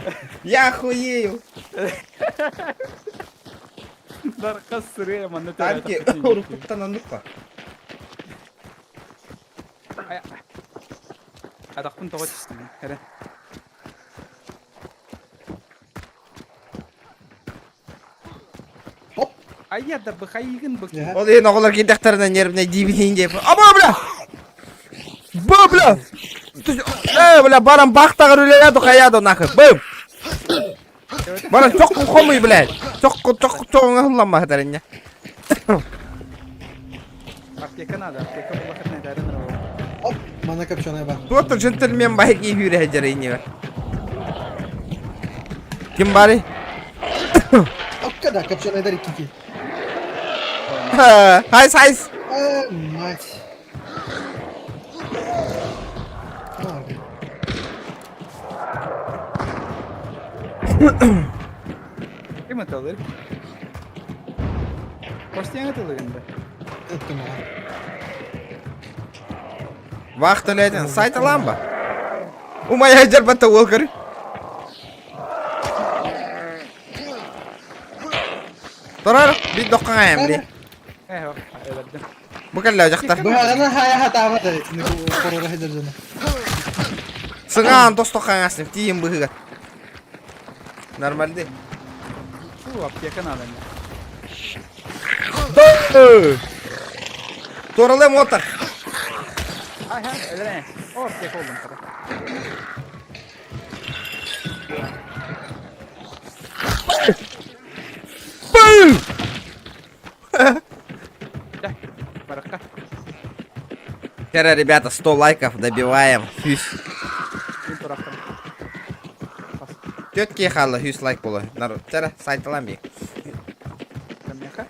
Я охуею. Дарка сырые, манна Танки, урукуттан аннукка. Атахпын тоҕо түстүм. Эрэ. Хоп. Айя да быхайыгын бык. Ол иһин оҕолор киирдэхтэринэ нервнэй диибиниин диэп. Аба, бля! Ба, бля! Э, бля, баран бахтаҕар үлэлээ хайаадо нахуй. Бым! Баран чокку хомуй, блядь. Чокку чокку чоҕуҥа ылламма инне. Аптека надо, аптека булахытна дәрен Оп, мана копченая бар. Туота джентльмен байки хүрэ дьэриннибэ. Ким бары? Опка да, копченая дари кики. Хайс, хайс! Э, мать. А, Ким аталыр? Костяң аталыр енді. Это мало. Вахта летен, сайт ламба. Умая дьэрбата уолкары. Торар, бит доккаҥаем бли. Э, элэрдим. Бу кэллэ дьахтар. Быһаҕына хайа хатаабат эбит. Хорура хедердена. Сыҥаан тостохаҥасым тиийин быһыгар. Нормальды. Фу, аптека надо мне. Торале мотор. Ай, ай, элэрэ. О, аптека олдум тара. Бум! Да, баракка. Вчера, ребята, 100 лайков добиваем. Хүс. Мин турахтым. Тетки хала хүс лайк было. Народ, вчера сайт ламби. Меха.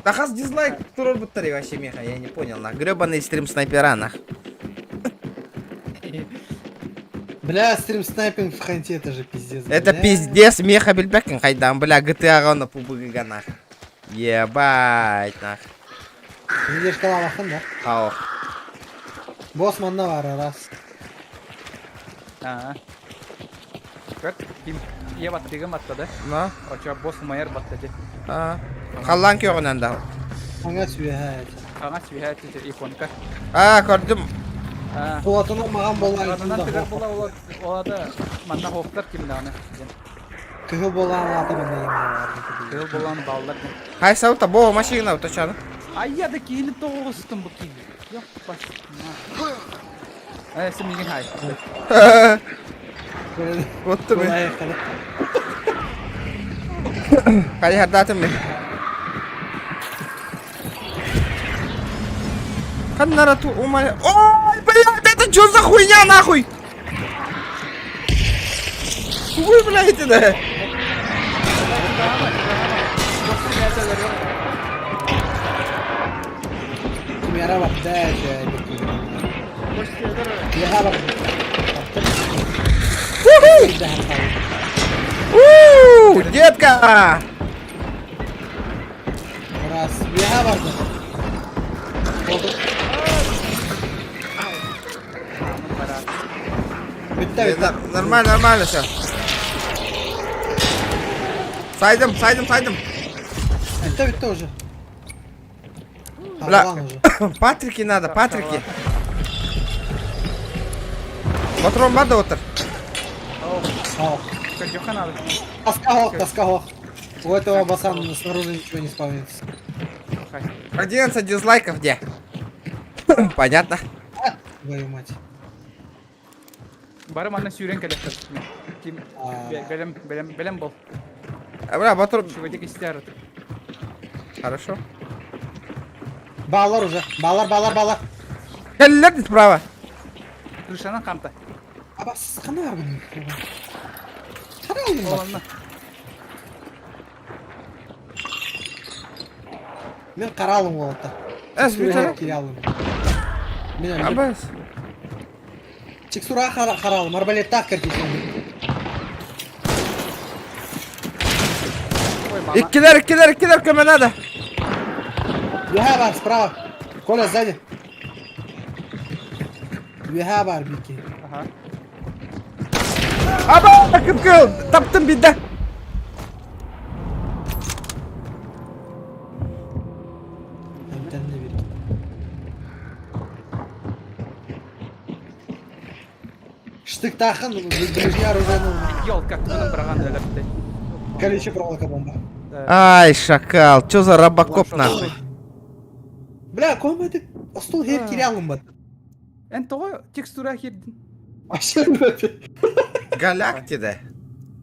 Да хас дизлайк турор буттари вообще меха, я не понял, нах. Гребаный стрим снайпера, нах. Бля, стрим снайпинг в ханте, это же пиздец. Это бля. пиздец, меха билбекин хайдан, бля, GTA гана пубыга нах. Ебать, нах. Видишь, да? Ау. Босс манна бар, раз. Аа. Көр, ким ие баттыгым батта да. На. Оча босс майор батта де. А. Халлан кёгынан да. Аңа сүе, Аңа свиһә түтэ иконка. А, көрдүм. Аа. Кулатына маған болған Анан тыгар була ола олада манна хоктар ким дааны. Кыһыл болған ата мында Кыл болан баллар. Хай саута бо машина утачаны. Айя да киини тоҕустум бу киини. Yok баш. Э, сен мигин хай. Отту мен. Хай хардатым мен. Ханнара ту умай. Ой, блядь, это что за хуйня нахуй? Вы, блядь, да? Кимера бар да, Я бар. У, детка! Раз, я бар. Бүтті, бүттү. Нормально, нормально все. Сайдым, сайдым, сайдым. Бүттү, бүттү уже. Бля. Арлан уже. Патрики надо, Патрики. Патрон бар да отыр. Ох. Көрдөхөн алып. Таска хох, таска хох. У этого басан снаружи ничего не спавнится. 11 дизлайков где? Понятно. Твою мать. Бары манна сүүрэн кэлэхтэр. Ким бэлэм бэлэм бэлэм бол. Бля, батыр. Чувачек истер. Хорошо. Балар уже. Балар, балар, балар. Кэллэр справа. Крышанан хамта. Абас хана арбын. Хана алын Оланна. Мен қаралым олатта. Эс бүтэр. Киралым. Мен Абас. Текстура харалым, арбалеттах картинка. Иккилер, иккилер, иккилер көмө надо. Үөһэ бар, справа. Коля, сзади. Үөһэ бар, Бики. Ага. Аба, кып-кыл, таптым бидде. Эмтэннэ бир. Штыктахын, ближний оружие. Елка, тунун быраҕан өлөрдө. Колючая проволока бомба. Ай, шакал, чё за робокоп нахуй? Бля, ком это? Остул хер кирялым бат. Эн тоҕо текстура киирдин? Вообще, Галяктида.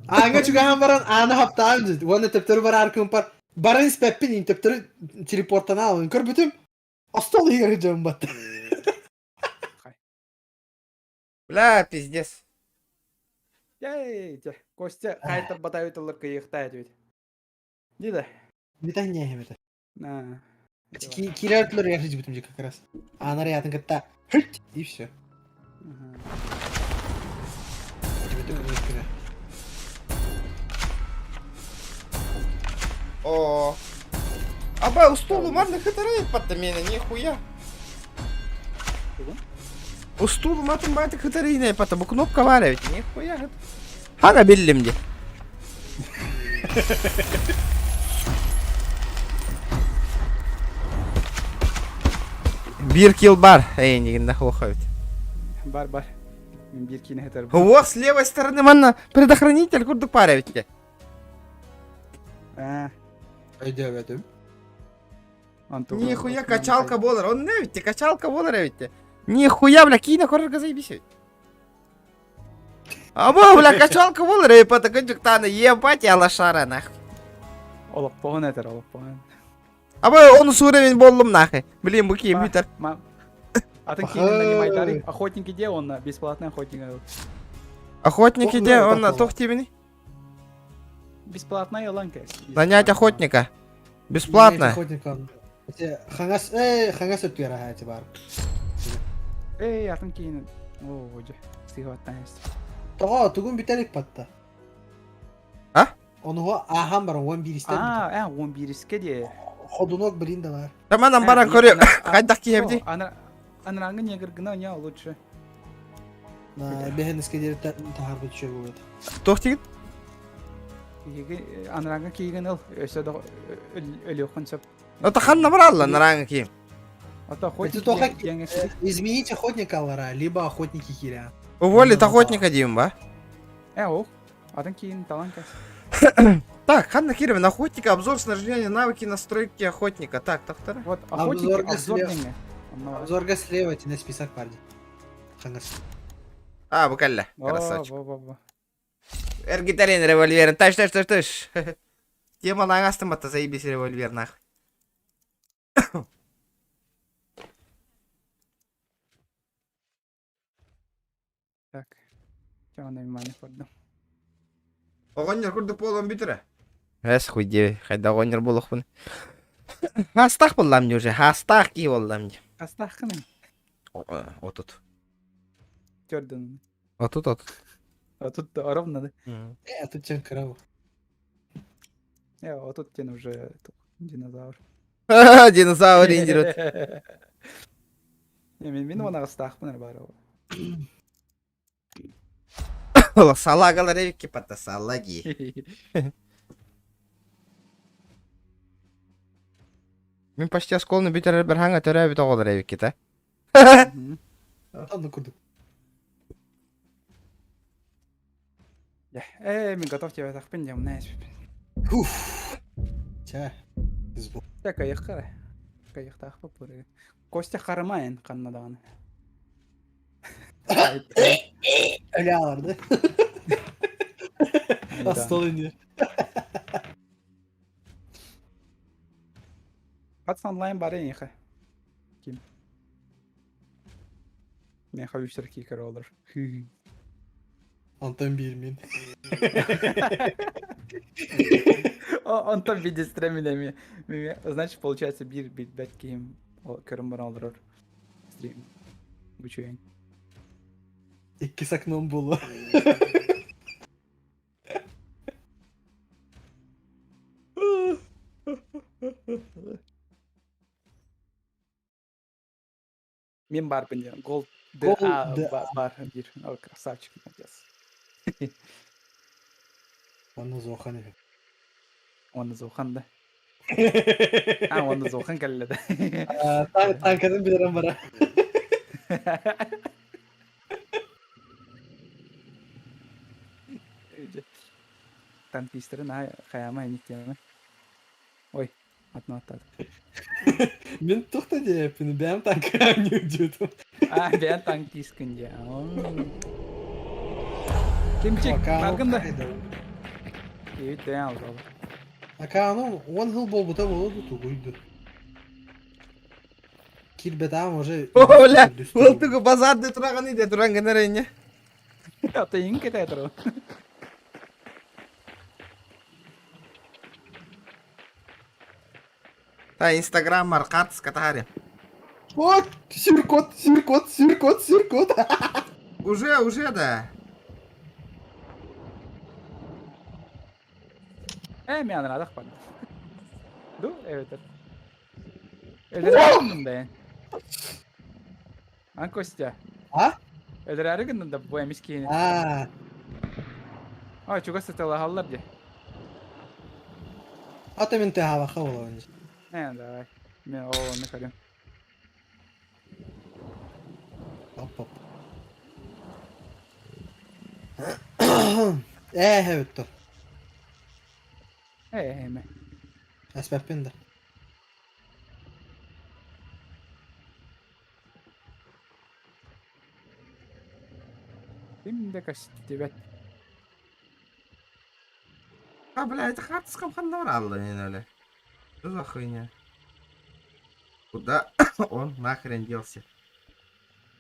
Аңа чугахан баран аны хаптаан жит. Уонна төптөрү барар күн пар. Барын испэппин ин төптөрү телепорттан алын. Көрбүтүм. Остол игерге жон бат. Бля, пиздец. Эй, дьэ, Костя хайтар батайы тыллар кыйыхтаа диэбит. Дида. Битан не это. На. Кирер түлөр яхшы жибитим же как раз. Анар ятын кытта. Хыт и все. О. Аба, устулу манна хытарает паттамена, нихуя. Устулу матын баты хытарыйна патта, бу кнопка var ведь, нихуя. Хана биллим де. Бир килл бар. Эй, не нахуй ведь. Бар бар. Мин биир киинэ хытар. О, с левой стороны манна предохранитель курдук пара ведь. Аа. Өйдөбөтүм. Нихуя качалка болар. Он не ведь, качалка болар ведь. Нихуя, бля, кина хоррорга заебись ведь. Аба, бля, качалка болар, и по такой тана, ебать, я лошара, нахуй. Олоппоһун этэр, олоппоһун. Аба, он с уровень боллум, нахуй. Блин, буки, мютер. Атын киинэн нанимайдары. Охотники где он? Бесплатный охотник. Охотники где? Он на тохтимени? Бесплатная ланка. Нанять охотника. Бесплатно. Охотника. Хангас, эй, хангас өттүгэр аһаати бар. Эй, атын киинэн. О, дьэ. Сыгаттан Тоҕо тугун бүтэлик батта. А? Онуга ахан баран 11 истен. Аа, э, 11-ке де. Ходунок блин да бар. Таманам баран көрү. Хайдах киһэбди. Анраңы негр гына не лучше. На бэхэнэскэ диэри таһар бүтүшө будет. Тохтигит? Анраңы киигин ыл, өсө да өлүөхүн сөп. Это ханна баралла нараңы киим. Ото охотник Изменить охотника лара, либо охотники хиря. Уволить охотника дим, ба? Э, ох. Атын киин талан кэс. Так, Ханна Кировна, охотника, обзор снаряжения, навыки, настройки охотника. Так, так, так. Вот, охотники, обзор деньги. Обзорга слева, на список парни. Хангас. А, букалля, красавчик. Эргитарин револьвер, таш, таш, таш, таш. Тема на астым-то заебись револьвер, нахуй. Так, темный внимание поддам. Оҕонньор курдук буолан бүтэрэ. Эс хуй хайда оҕонньор буолуохпун. Хастах буллам дии уже, хастаах кии буоллам дии. Хастааххыный? Отут. Төрдүн. Отут, отут. Отут ровно, да? Э, тут тен кыра Э, отут тен уже динозавр. Динозавр индирут. Мен мин оны астаахпын бары. Салагалар эбикки патта салаги. Мин почти осколны бүтэрэр бір хаҥа төрөөбүт оҕолор эбикки та. Анны курдук. Э, мин готов тебе тахпын дем, найс. Уф. Чэ. Чэ, кыайыахха эрэ. Кыайыахтаахпыт бу. Костя харымайын ханна даҕаны. Өлө аларды. Остол ини. Хатс онлайн бары эйиэхэ. Ким? Миэхэ үстэр киикэр олор. Онтон биир мин. Онтон бидистре мин эмиэ. Значит, получается, биир билбэт киһим көрөн баран олорор. Стрим. Үчүгэй. Иккис окном буолуо. Мин баарбын диэн. Гол Гол А Д баар диир. О, красавчик, молодец. Онно зохан үһү. Уонна Зохан да. А, уонна Зохан кэллэ да. Танкатын билэрэн бара. Танкистары наһаа хайаама иниктиэмэ. Ой, атын аттаатым. Мин туох да диэппин, бэйэм танка оонньуу А, бэйэм танкисткын дии. Кимчик, баргын да. Киһи дээн албал. Акаану уон сыл буолбута буолуо дуу тугуй дуу. Киирбэтээм уже О, бля, ол тугу базарды тураҕын иде туран гынар инне. Ата иҥ кэтээ туру. Та инстаграм карточка таһари. Вот, сюркот, сюркот, сюркот, сюркот. Уже, уже да. Ээ, мен анарадах барды. Ду, эбэтэр. Өлөрөөрү гынным да эн. Ан Костя. А? Өлөрөөрү гынным да бу эмис киһини. А, Ой, чугас сыталаһаллар дии. ата мин тыһаабакка буолабын. Ээ, давай. Мен ол онно көрүм. Оп, оп. Ээ, эбит Ээ, эмэ. Эспэппин да. Ким да көстүбэт. А, бля, это хартском ханнавралла, не өлө. Что за хуйня? Куда он нахрен делся?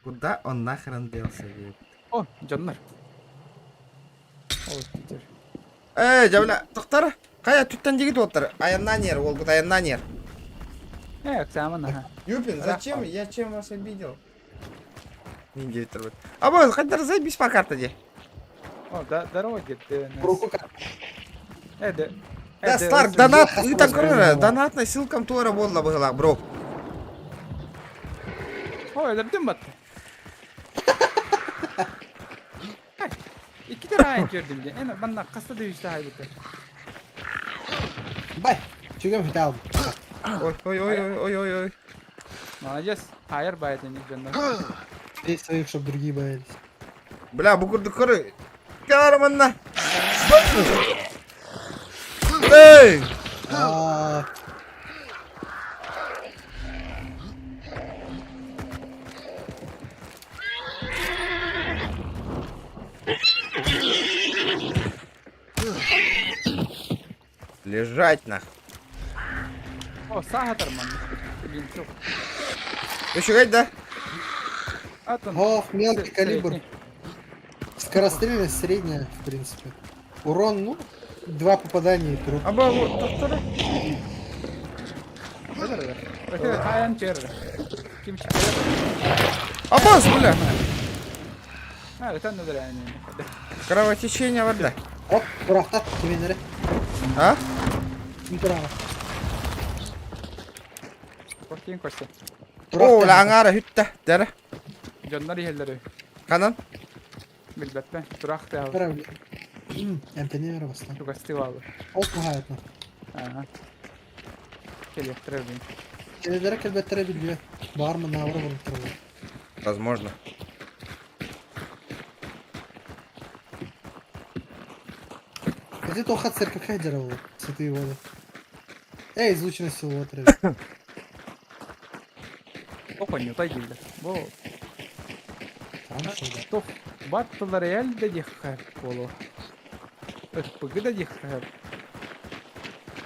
Куда он нахрен делся, говорит? О, дьоннор. О, Питер. Эй, дьэ, тохтор. Хайа, түттэн дигит уоттар. Айаннаан иһэр, уолгут айаннаан иһэр. Ээ, Оксана, аха. Юпин, зачем? Я чем вас обидел? Не диэбиттэр А вот, хайдар заебись по карта де. О, да, здорово, дед. Руку как? Э, да. Да, Старк, донат, ыытан көрөр, донатная ссылкам туора буолла быһылаах, бро. Ой, өлөрдүм батты. Икки тараайын көрдүм дии. Эн манна хаста да үстэ хаайбыттар. Бай, чүгэм хүтэ албыт. Ой, ой, ой, ой, ой, ой, ой. Молодец. Хаайар баайт инник дьоннор. Здесь своих, чтоб другие боялись. Бля, бу курдук көрө. Кэлэр манна. Эй! А, Лежать нах. О, саатар манна. Блин, суох. Үчүгэй да? Атын. Ох, мелкий калибр. Средний. Скорострельность средняя, в принципе. Урон, ну, два попадания и труп. Аба, вот, тохтор. Өлөр өлөр. Хаайан чөр. Ким чикелер. Абас, бля. А, ытан өлөр ани. Кровотечение барда. Оп, бырахтар, киминere. А? Ким тураҕа? Костин Костя. О, ла аңара хүттэ. Дәрі. Дьоннор иһэллэр. Ханан? Билбэппин. Тураах тыаһа. Бара эмтэни бара бастаан. Чугастыы бааллар. Ол туһаайытна. Ага. Кэлиэхтэрэ билин. Кэлэлэрэ кэлбэттэрэ биллибэт. Баҕар маннаабара буруттара буолуо. Возможно. Ити туохха церковька сылдьара буолуо. Святые воды. Эй, излученное село отряд. Опаньотай дииллэр. Бу Хорошо, да. туох Battle Royale да диэххэ буолуо. РПГ да диэххэ.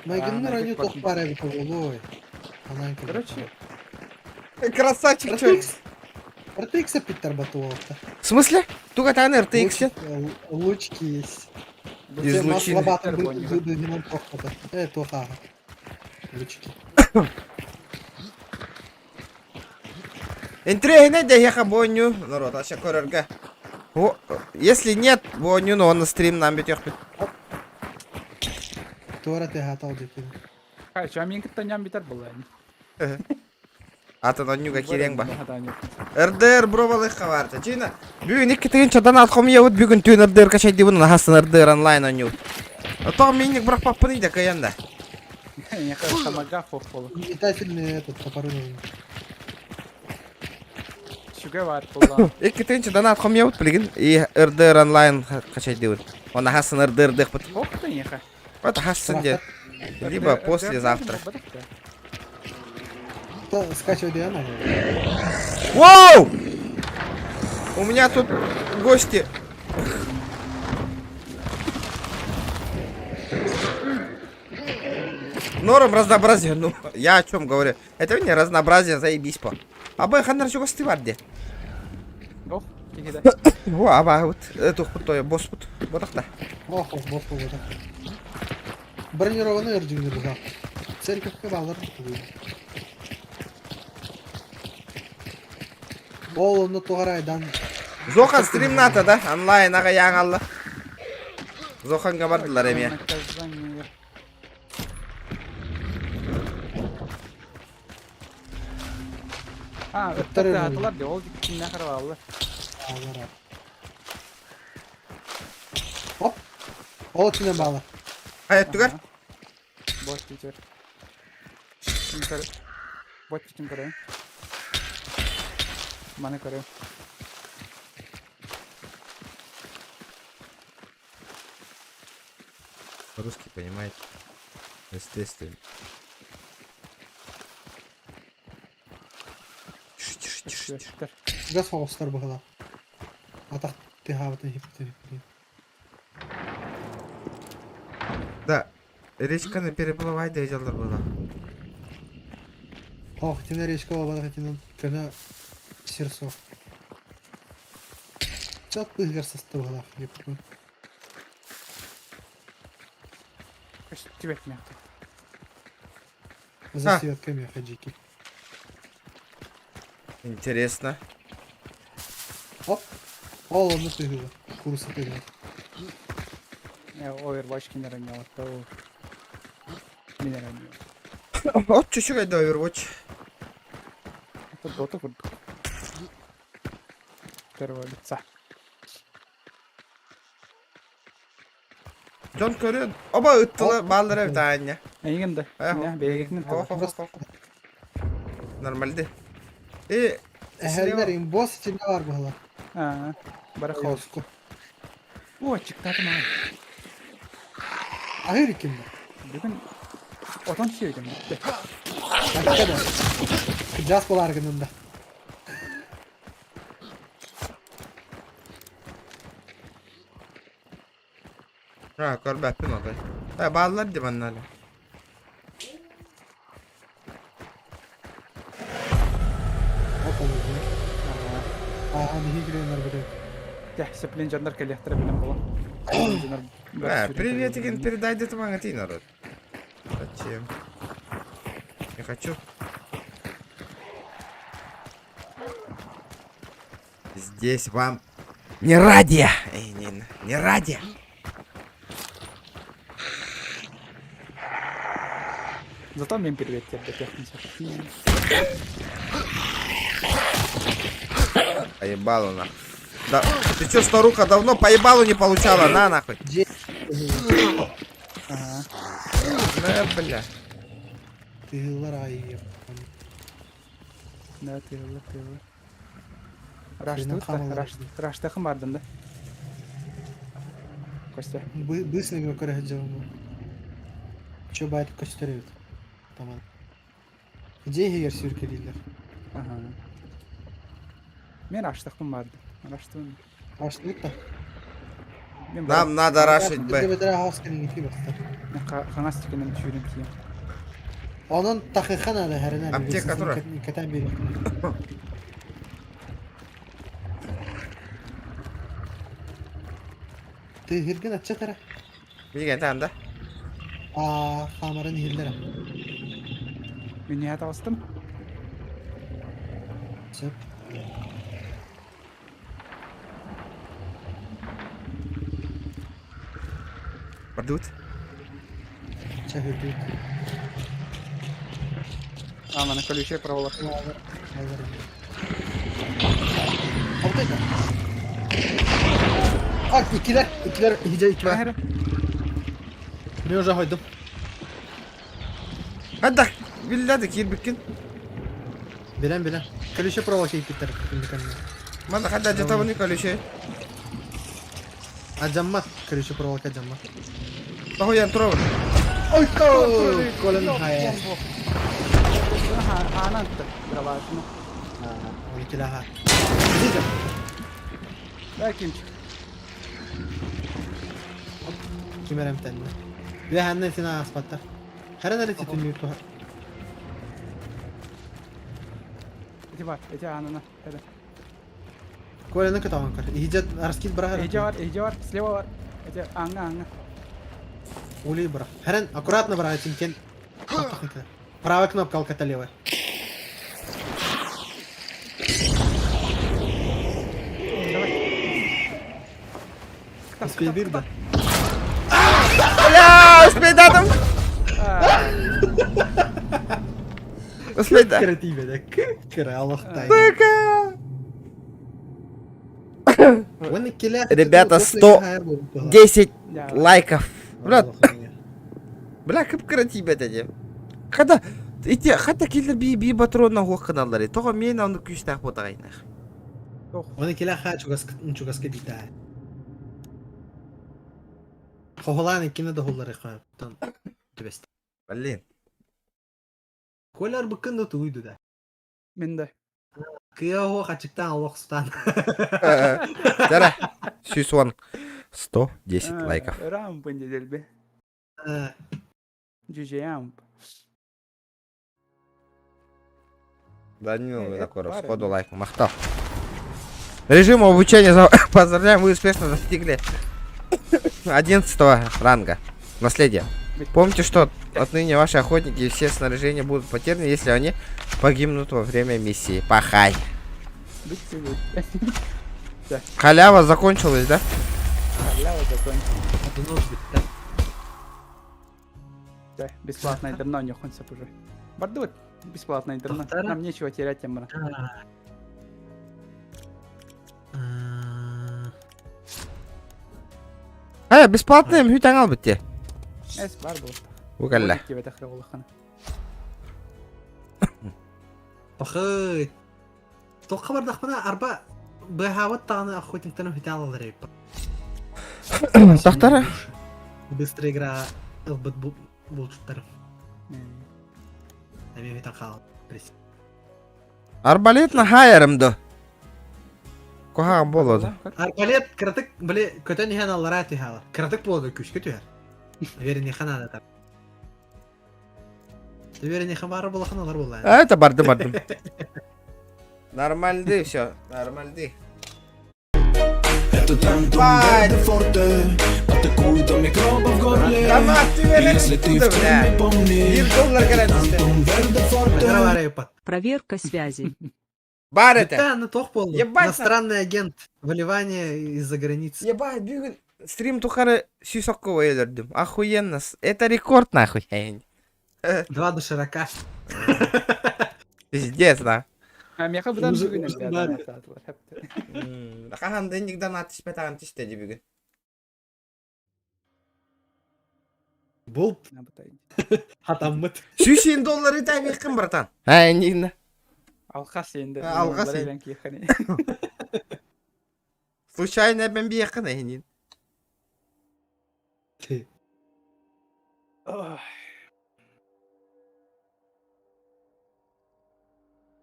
Майгыннар А, они найдёт туох баар эбитэ буолуой. Анаан Короче, Красавчик, чё? RTX RTX питтер батуолта. В смысле? Туга тан RTX? Лучки есть. Излучины. Э, туох Лучки. Интриги дэһиэхэ буонньу народ аша көрөргө. О, если нет буонньу, но он на стрим нам бүтүөхпүт. Туора тыһаатал дипин. Хай, мин кытта ньам битэр буолла. Атын онньуга киириэҥ ба. РДР бровалыхха баарта. Чина, бүгүн икки тыһыынчадан ат хомуйабыт бүгүн түүн РДР качайдыбын хасын РДР онлайн онньуу. Тоҕо минник бырахпаппын да кыйан да. Тамага фофолу. Метательный этот топоры нужен. Сүгэ баар буолла. Икки тыһыынчадан ат хомуйабыт билигин и РДР онлайн качайдыбын. Онна хасын РДР дыхпыт. Ох ты нехэ. Вот хасын де. Либо послезавтра. Скачивай Диана. Воу! У меня тут гости. Норм разнообразие. Ну, я о чем говорю? Это не разнообразие, заебись по. Абай ханнар чего стыварде. Ох, кигиде. О, аба вот. Это хутой босс пут. Вот так-то. Ох, ох, босс вот так. Бронированный эрдюгнер быһа. Церковь балар. Ол онно тугарайдан Зохан стрим ната да? Онлайн ага яңалла. Зохан габардылар эме. Наказание. А, Ыттар ыттар өлөр. атылар де, ол кинне харабаллар. алар. Оп. Ол түнен балар. Хайат түгер. Бот титер. Бот титин көрөйүн. Маны көрөйүн. Русский понимаете. Естественно. Тише, тише, тише, тише. Ыттар. Газ соғыстар быһыла. Атах тыһаабытын хиптин. Да, речканы переплывай дежалар была. Ох, тина речка бабада тинен кына серсо. Чат быһгар састы быһыла. Хиптин. Көстүбэт миэхэ. За светками хаджики. Интересно. Оп. Ол онно тыһыла. Курса тыһыла. Overwatch кинер ойнолотто. Минер ойнолот. Вот чуть-чуть айда Overwatch. Это дота курдук. Первого лица. Дьон көрүн. Оба ыттылы бааллар эбит аанньа. Эйигин да. Эх. Бэйэгитин Хо хо хо хо. Нормальды. И Эһэллэр им босс тебе бар быһыла. Аа, барахол. Хоску. О, чыктатым аа. Ахыр ким бар. Бүгүн отон сиэдим. Аккада. Жас болар гынында. Ha, көрбөппүн отой. Э, бааллар ди манналы. Оп ол. Аа, неге киренер бile. Тәһсеплен жандар кэлиэхтэрэ билэн буолан. Э, приветик передай где-то ты народ. Зачем? Не хочу. Здесь вам не ради. Эй, не, не ради. Зато мен привет тебе техница. Поебалу нахуй. Да, ты чё, старуха, давно поебалу не получала, на нахуй. Ага. На, бля. Тыһылар айы. Да, тыылы, тыылы. Хренам Раштык, хамалар. раш, раштыхым бардын да. Костя. Быстренько көрө жабым. Чё байт көстөрөбүт. Таман. Дьиэ иһигэр сүүркэлииллэр. Аха. Мен аштахпын барды. Аштым. Аштыбыт да. Мен Нам надо рашить Б. Бэтэрэ хаос кэлиҥҥитии бастар. Ханас тикенен сүүрэн тиийэн. Онон тахыха надо хэрэнэ. Аптека тура. Кэтэн биэриэх. Тыһыргын аччат эрэ. Билген там да? Аа, хаамарын иһиллэр. Мен иһэ таҕыстым. Сөп. Бардыбыт. Чэ, үрдүк. А, мана колючая проволока. Алтайда. А, иккилэр, иккилэр, иһдьэ икки Мен уже хойдум. Хадда, билләді киирбиккин. Билэн, билэн. Колючая проволока ииппиттэр. Манна хадда жатабыны колючая. А жаммат, колючая проволока жаммат. Тохуян туробун. Ой, Колен хайа. Аанан бравашны. Улетела. Да, Кимчик. Ким эрэ эмтэннэ. Үөһээннэ итини ааспаттар. Хэрэн эрэ түтүннүү туһа. Эти бар, эти аанана. Это. Коляны көтөҕөн көр. Иһдьэ раскид быраҕар. Эти бар, эти бар, слева бар. Эти аңга, аңга. Улей бырах. Хэрэн аккуратно быраҕа тинкен. Правая кнопка алката левая. Давай. Успей бир да. Бля, успейдатым. Успейда. Кыра тиийбэтэ. Кыра алахтай. Сука. Уонна килэ. Ребята, 110 лайков. Бля, бля, кып-кыра тиийбэтэ дии. Хата, ити, хата киллер би би патрон хуох гыналлар. Тоҕо миэн ону күүстээх буотаҕайнах. Уонна килэ хаа чугас чугаска биитаа. Хоһулаан иккини да хуллары хаптан түбэстэ. Блин. Коля арбыккын да тугуйду да. Мен да. Кыа оһо хачыктаан олох сутаан. Дара, 110. 110 лайков. Рампы неделбе. GG амп. Данил Э, Винокуров, пара. сходу лайк, махтал. Режим обучения за... Поздравляем, вы успешно достигли 11 ранга. Наследие. Помните, что отныне ваши охотники и все снаряжения будут потеряны, если они погибнут во время миссии. Пахай. Быть себе. Халява закончилась, да? Халява закончилась. бүттэ. Да, бесплатно интернет не уже. Бардут бесплатно интернет. Повтора? Нам нечего терять, Тимура. А, бесплатный мүтәң ал бітте. Эс бар был. Үгәллә. Тебе тахры улахана. Пахы. Тоққа бардахпына арба быһаабыт даҕаны охотниктан үһүтэ алалар эбит. Тахтара. Быстрая игра ылбыт булчуттар. Эми үһүтэн хаал. Арбалет на хайарымды. Куһаҕан буолуоду. Арбалет кыратык били көтөн иһэн аллараа түһэ Кыратык буолуо күүскэ түһэр. Уверенныйха надо там. Уверенныйха баар буолахан алар буолла. А, это барды бардым. Нормальды все, нормальды. Это Тантум Ебать! Верде Форте Атакует до микробов в горле Гранат И ты Если ты оттуда, в теме, бля. помни Бир доллар гарантия. Тантум Верде Форте Бара баар эбит. Проверка связи. Бар это. Да, ну тох буолла. Ебать, Иностранный агент. Выливание из-за границы. Ебать, бүгүн стрим тухары сүүс өлөрдүм. Охуенно. Это рекорд нахуй. Два доширака. Пиздец, да. А меха будан Уже- бүгүн уже бля, баар. Хахан деньгдан атышпетаган тиште бүгүн. Булт хатаммыт. Сүүс доллары табиқын, братан. А, не. Алхас енді. А, алхас енді. Случайно мен бияқын әйнин.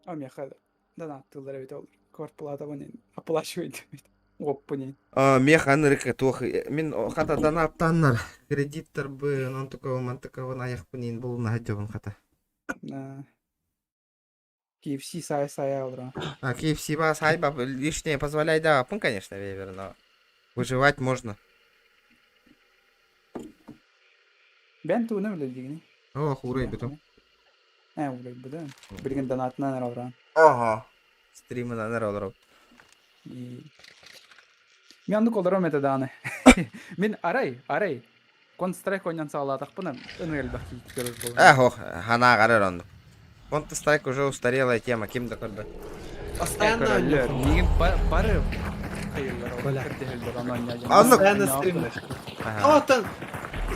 А миэхэ донаттыыллар эбит ол квартплатабын оплачивать эбит уоппун Миэхэ анырык туох мин хата донаттааннар кредиттарбын онтукабын мантыкабын айахпын иин булуна сылдьабын хата. KFC сай сай олорон. А KFC ба сайба лишнее позволяй да, пун, конечно, вевер, но выживать можно. Бен тугунан үлэлиигиний? О, хуурай бутум. Ээ, уурайбыта. Билигин донатынан эрэ олорон. Ага. Стримынан эрэ олорор. И... Мин оннук олором этэ даҕаны. Мин арай, арай, Counter-Strike оонньоон саҕалаатахпына, ынырык элбэх киһи көрөр буолуом. Эх, ох, ханаҕар эрэ оннук. Counter-Strike уже устарелая тема, ким да көрбөт. Постоянно Көрөллөр. оонньуур. Миигин бары хайыллар, Коля. көрдөһөллөр, ону оонньоодьон. Оннук. Постоянно стример. Аха. Оттон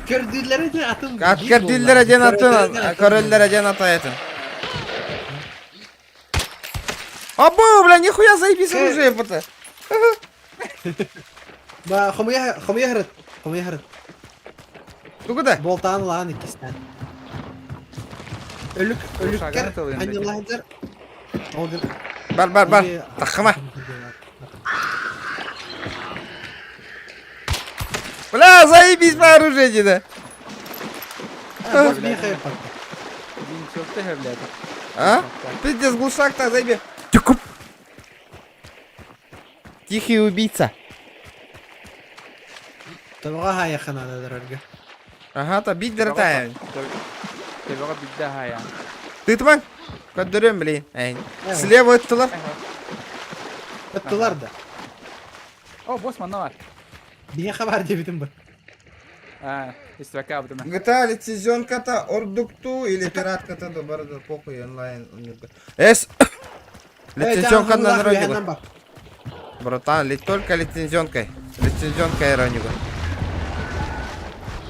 көрдүүллэрэ диэн атын Кат биир көрдүүллэрэ буолла. диэн атын, Көрөллөрө диэн атын көрөллөрө диэн атаятын. Абы, бля, нихуя заебись оружие это. Ба хомуйа хомуйа хырыт. Хомуйа хырыт. Тугу да? Болтаан лаан иккистээн. Өлүк өлүккэр Шаган тылын анньылаһыдьар. Ол гын Бар, бар, бар. Таххыма. Бля, заебись по оружие дида. Бос миэхэ парта. Винчёвты хэвлээтэ. А? Пиздец, глушак-то заеби. Тюкуп. Тихий убийца. Табаҕа хаайахха наада дорорго. Ага, то бить дырытаем. Төбөҕө бидде хаайаан. Тытман. Көрдөрүөм, блин. Эй. Слева ыттылар. Ыттылар да. О, босс манна бар. Биһиэхэ баар диэбитим бу. А, истибэккэ аабытым. GTA лицензионката ордуктуу или пиратката да бары да похуй онлайн. Эс. Лицензионканан иронигу. Братан, ли только лицензионкой. Лицензионкой иронигу.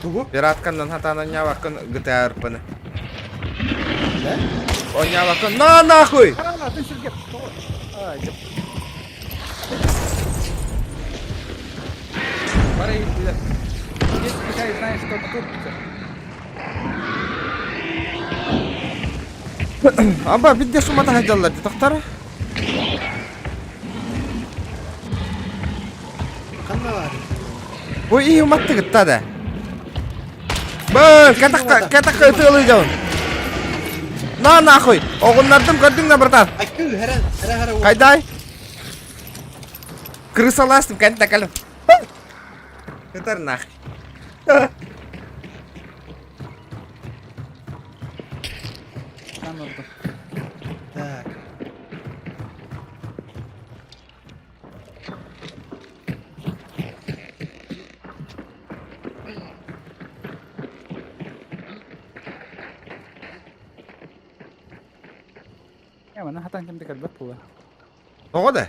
Тугу? Пиратканан хатан онньаабаккын GTA РП-ны. Онньаабаккын. На нахуй! А, ты сиргэ. А, дьэ. Бары иһиттилэр. Есть Китай знаешь, что тут. Аба, бидде сумата хадьаллар дии тохтара. Ханна баар? Бу иһи уматтыгытта да. Быр, катакка, катакка ытыалыы дьон. На нахуй! Оҕуннардым көрдүҥ да, братан? Айкы, хара, хара, хара. Хайдай? Крысаластым, кэнтэ кэлим. Ытар нахуй. Там ордук. Так. Э, манна хатан ким да кэлбэт буолла. Тоҕо да?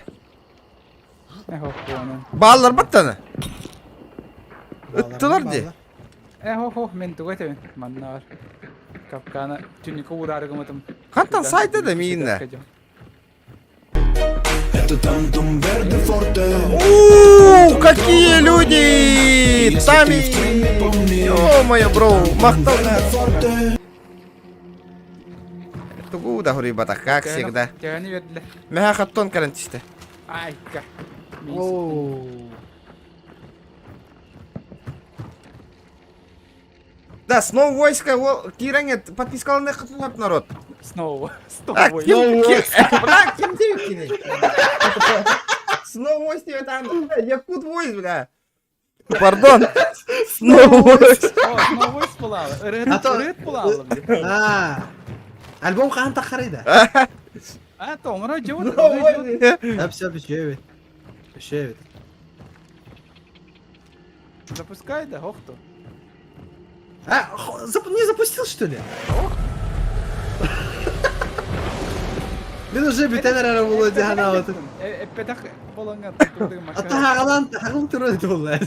Э, хох, Бааллар баттаны. Ыттылар дии. Э, хох, хох, мин тугу этэбин? Манна бар. Капкана түннүккэ уураары гыммытым. Хантан сайда да мииннэ. Это тантум верде форте. У, какие люди! Если Тами! ты в теме, помни. Ё-моё, бро, махтал Форте. Тугу да хуруйбатах, как всегда. Төһөнү бердилэр. Мэхэ хаттон кэлэн түстэ. Айка. Оу. Да, снова войско, киирэҥҥэ подпискаланных хатылап народ. Снова. А, Снова. ким, ким, бля, ким диэбиккиний? Снова войск там, Якут войск, бля. Пардон. Снова войск. О, снова войск буолаалы. Ырыт, А то- ырыт буолаалы, блин. А. Альбом хаһан таххарыйда? А, тоҥоро дьуут. Снова войск. Да, все, үчүгэй Үчүгэй Запускай да, хохту. А, не запустил, что ли? Мин уже бүтэн эрэр буолуо дии санаабытым. Эппэтэх болоҥҥа Ата хагалаан хагалын турар буолла.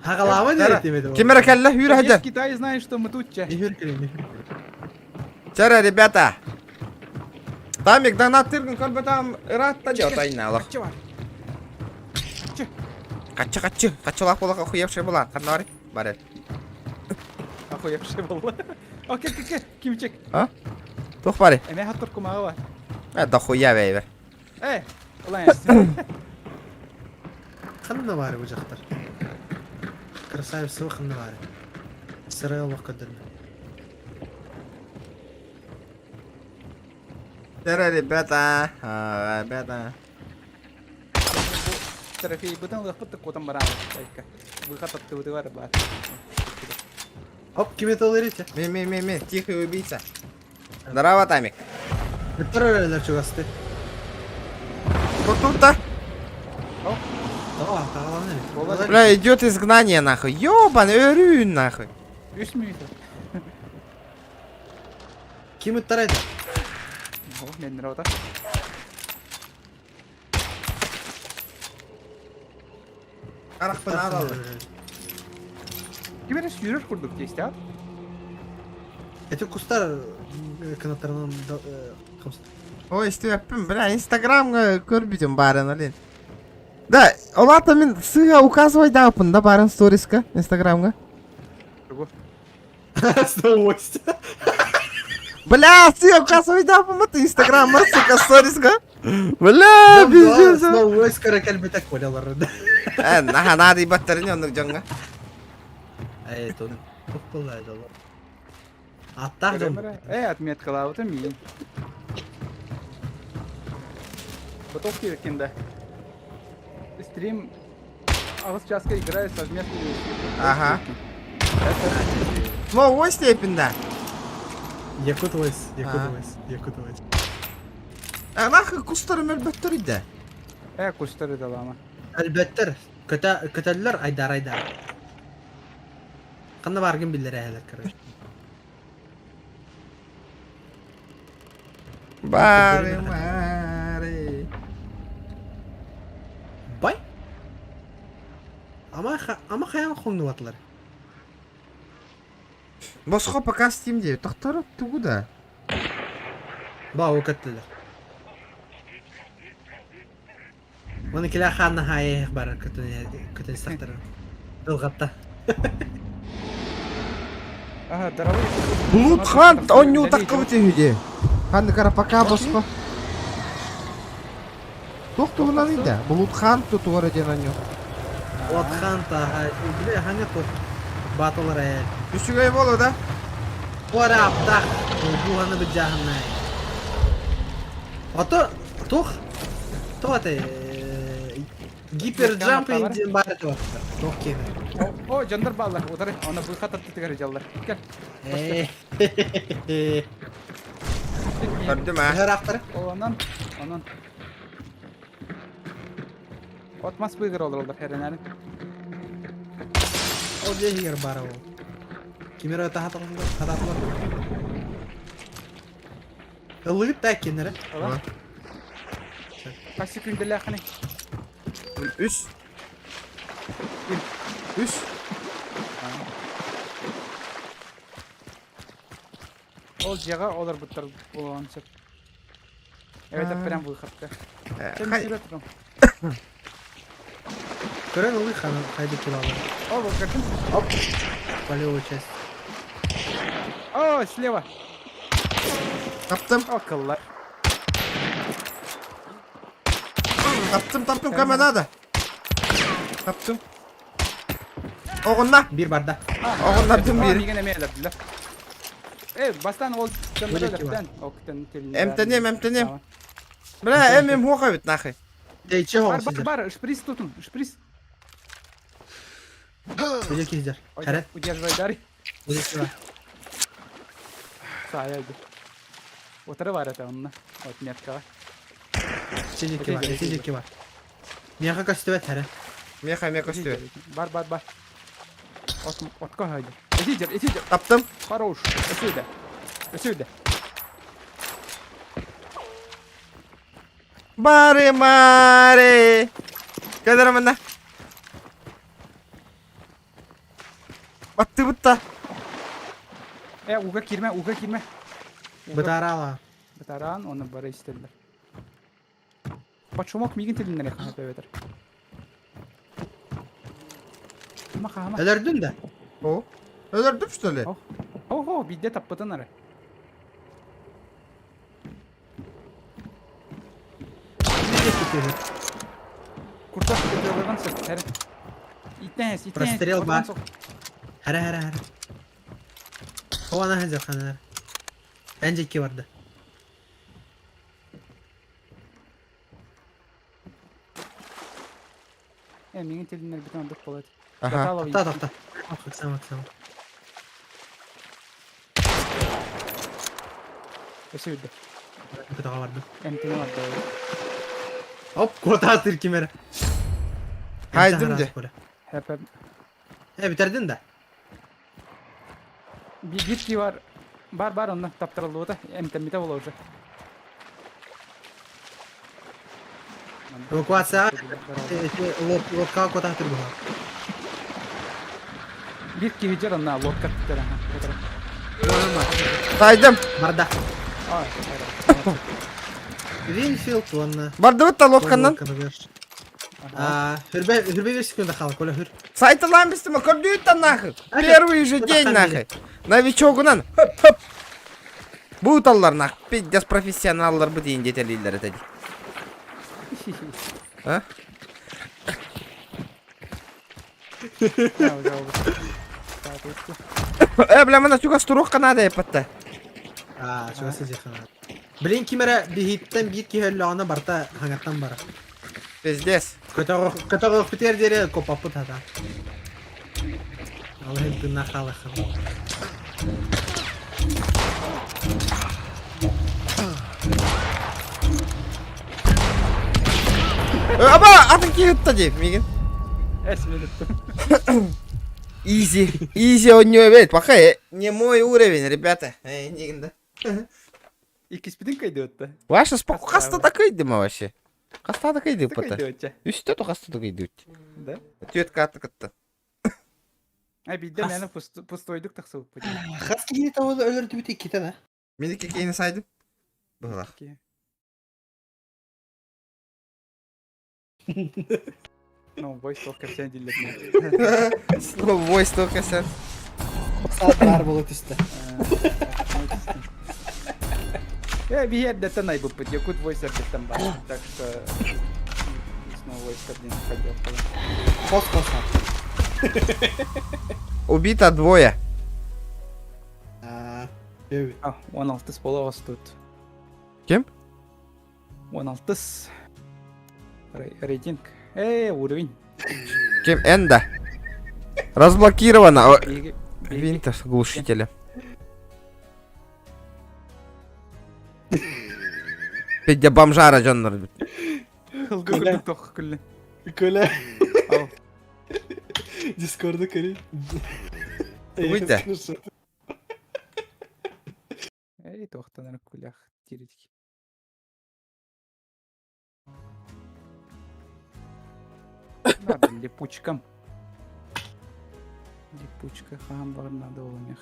Хагалаама диэн Ким эрэ кэллэ, үүрэ сылдьар. Китай знает, что мы тут чэ. Чара, ребята. Тамик, донат тыргын көрбөтөм ыраатта дьэ отайнаалах. Хаччы, хаччы, хаччылаах буолах охуевший була. Ханна барый? Бар Охуевший буолла. Окей, окей, кимчик. А? Туох барый? Эмэ хаттыр кумаҕа бар. Э, дохуя бэйбэр. Э, улан Ханна баары бу дьахтар? Красавица ханна баары? Сырай олох көрдөрмө. Здорово, ребята. А, ребята. Трофейбытын ылыахпыт да куотан бараан айка. Выход аттыбытыгар баар. Оп, ким это ылырите? Ми, ми, ми, ми, тихий убийца. Здорово, Тамик. Ыттар өрөлөр чугасты. Тут тут-то. Давай, тагаланы. Болар. Бля, идет изгнание нахуй. Ёбаный, өрүүн нахуй. Үс мүнүүтэ. Ким ыттар айды? О, мен рота. Харахпын аҕаллым. Ким эрэ сүүрэр курдук тиэстэҕит. Эти кустар кынаттарынан Ой, истибэппин, бля, инстаграмҥа көрбүтүм баарын олин. Да, ол аата мин сыыһа указывай дааппын да баарын сториска инстаграмҥа. Тугу? Новость. Бля, сыыһа указывай дааппын ты инстаграмма, сука, сториска. Бля, пиздец. Новость скоро кэлбитэ Колялар. Э, наха наадыйбаттарын оннук дьоҥҥо. Эй, тут тух буолла Аттаах дьон. Э, отметкалаабытым миин. Готов кииркин да. Стрим аҕыс часка играю совместно. Ага. Новой степень, да. Якут Войс, Якут А. Войс, Якут Войс. А нахуй кустарым өлбөттөр иде. Э, кустары далама. Әлбәттер, көтә көтәлләр айдар айдар. Ханна баргын биллер әһәләр, короче. Бары мары. Бай. Ама ама хаян хоңнубатылар. Босхо пока Steam де. Тохтору тугу да. Ба о көттүлөр. Оны киле ханна хайы бар көтөн көтөн сактар. Дылгатта. Ага, даровой. Блуд Хант, он не утаккабыт үһү Ханны кара пока босхо. Туох туһунан ыйда? Блуд Хант тутугар диэн онньу. Вот ханта хай. Биле ханна то. Батылар э. Үчүгэй буолуо да? Ора аптах. Буһаны быдьаһыннай. Ото тух. Туох этэй гиперджамп диэн баар этэ Туох киэнэ. О, дьоннор бааллар. Утары, оны быха тартытыгар дьаллар. Кел. Көрдүм аа. Ыраахтары. Онон, онон. От мас быыгыр олороллор хэрэнэрин. Ол дьиэ иһигэр баара ол. Ким эрэ хатаатылар. Ыллыгыт да кинилэрэ. Ола. Хас секүндэлээххиний? Үс. Үс. Ол дьиэҕэ олорбуттар буолуон сөп. Эбэтэр прям выходка. Хай. Көрөн ылыы ханан хайда килалар. О, вот картин. Оп. По левую часть. О, слева. Таптым. О, кыллар. Таптым, таптым, кому надо. Таптым. Оҕунна. Биир барда. Оҕуннардым биир. Миигин эмиэ өлөрдүлэр. Э, бастаан ол дьоннору өлөртөн. Октен Эмтэниэм, эмтэниэм. Бля, эмим хуох эбит нахуй. Тэйчи Бар, хоҕус бар, сидер. бар, шприц тутун, шприц. Бile киһидер. Хәрэ. Удерживай, Дарий. Бile киһи. Саайа иди. Утары бар это онно. Вот меткаҕа. Сидики бар, сидики бар. Миэхэ көстүбэт хәрэ. Меха, меха көстүбэт. Бар, бар, бар. От, отко хайды. Этидер, этидер. Таптым. Хорош. Өсүйді. Өсүйді. Бары маре. Кэлэр манна. Баттыбыт Э, уга киирмэ, уга киирмэ. Бытараала. Бытараан, оны бары истеллэр. Под шумок миигин тилиннэри хаһа Хаама, хаама. Өлөрдүн да. О. Өлөрдүм что ли? Ого, биирдэ таппытын эрэ. киһи. Куртах кытыалыгын сөп. Итнээс, итнээс. Прострел бар. Хара хара хара. Оана хазар ханар. Энжекке барды. Э, миңин телиннер бүтэн ордук болот. Ага. Та та та. Сам сам. Өсө үрдэ. Көтөҕө барды. Эмтини барды. Оп, куотаатыр ким эрэ. Хайдым де. Хэп Э, бүтэрдин да? Биир кии бар. Бар бар онно таптарыллыбыта. Эмтэммитэ буола уже. Эвакуация. Лодка куотаатыр быһа. Биир киһи дьэр онно лодка туттар. Тайдым. Барда. Винфилд уонна. Бардыбыт та лодканнан. Хүрбе хүрбе бир секунда хал, Коля хүр. Сайталаан бистим, көрдүүттэн нахуй. Первый же день нахуй. Новичогунан. Хоп хоп. Буталлар нах. Пиздец профессионаллар бу диин детелилер этэ дии. А? Э, бля, мана чугас туруохха наада эппэтэ. Аа, чугас сылдьыахха наада. Блин, ким эрэ биһиттэн биир киһи өллөҕүнэ барыта хаҥаттан барар. Пиздец. Көтөҕүөхпүтүгэр диэри коппаппыт хата. Ол иһин тыыннаах хаалыахха. Аба, атын киһи ытта дии, миигин. Эс минутту. Изи, изи он не умеет, пока не мой уровень, ребята. Э, да. Иккиспитин кыйдыытта. Ваша споку хаста да кыйдыма вообще. Хаста да кыйдыппыта. Кыйдыытча. Үстэ то хаста да кыйдыыт. Да? Түөт карта кытта. Ай биирдэ мээнэ пустойдук тахсыбыппыт. Хас киһини того өлөрдүбүт иккитэ да. Мин икки киһини сайдым. Быһылах. Ну, voice talk кэпсээн дииллэр. Слово voice talk кэпсээн. Саат баар буола түстэ. Э, биһи эрдэттэн айбыппыт, Якут voice эрдэттэн баар. Так что снова voice один ходил. Хос-хос. Убито двое. Аа, А, 16 бола оҕустут. Ким? 16. Рейтинг. Э, уровень. Ким Энда. Разблокировано. Винта с глушителя. Петя бомжара дьоннор. Коля. Дискорда кори. Выйди. Эй, туохтанар кулях тиритик. Надо липучкам. Липучка хаһан баҕар надо буолуох.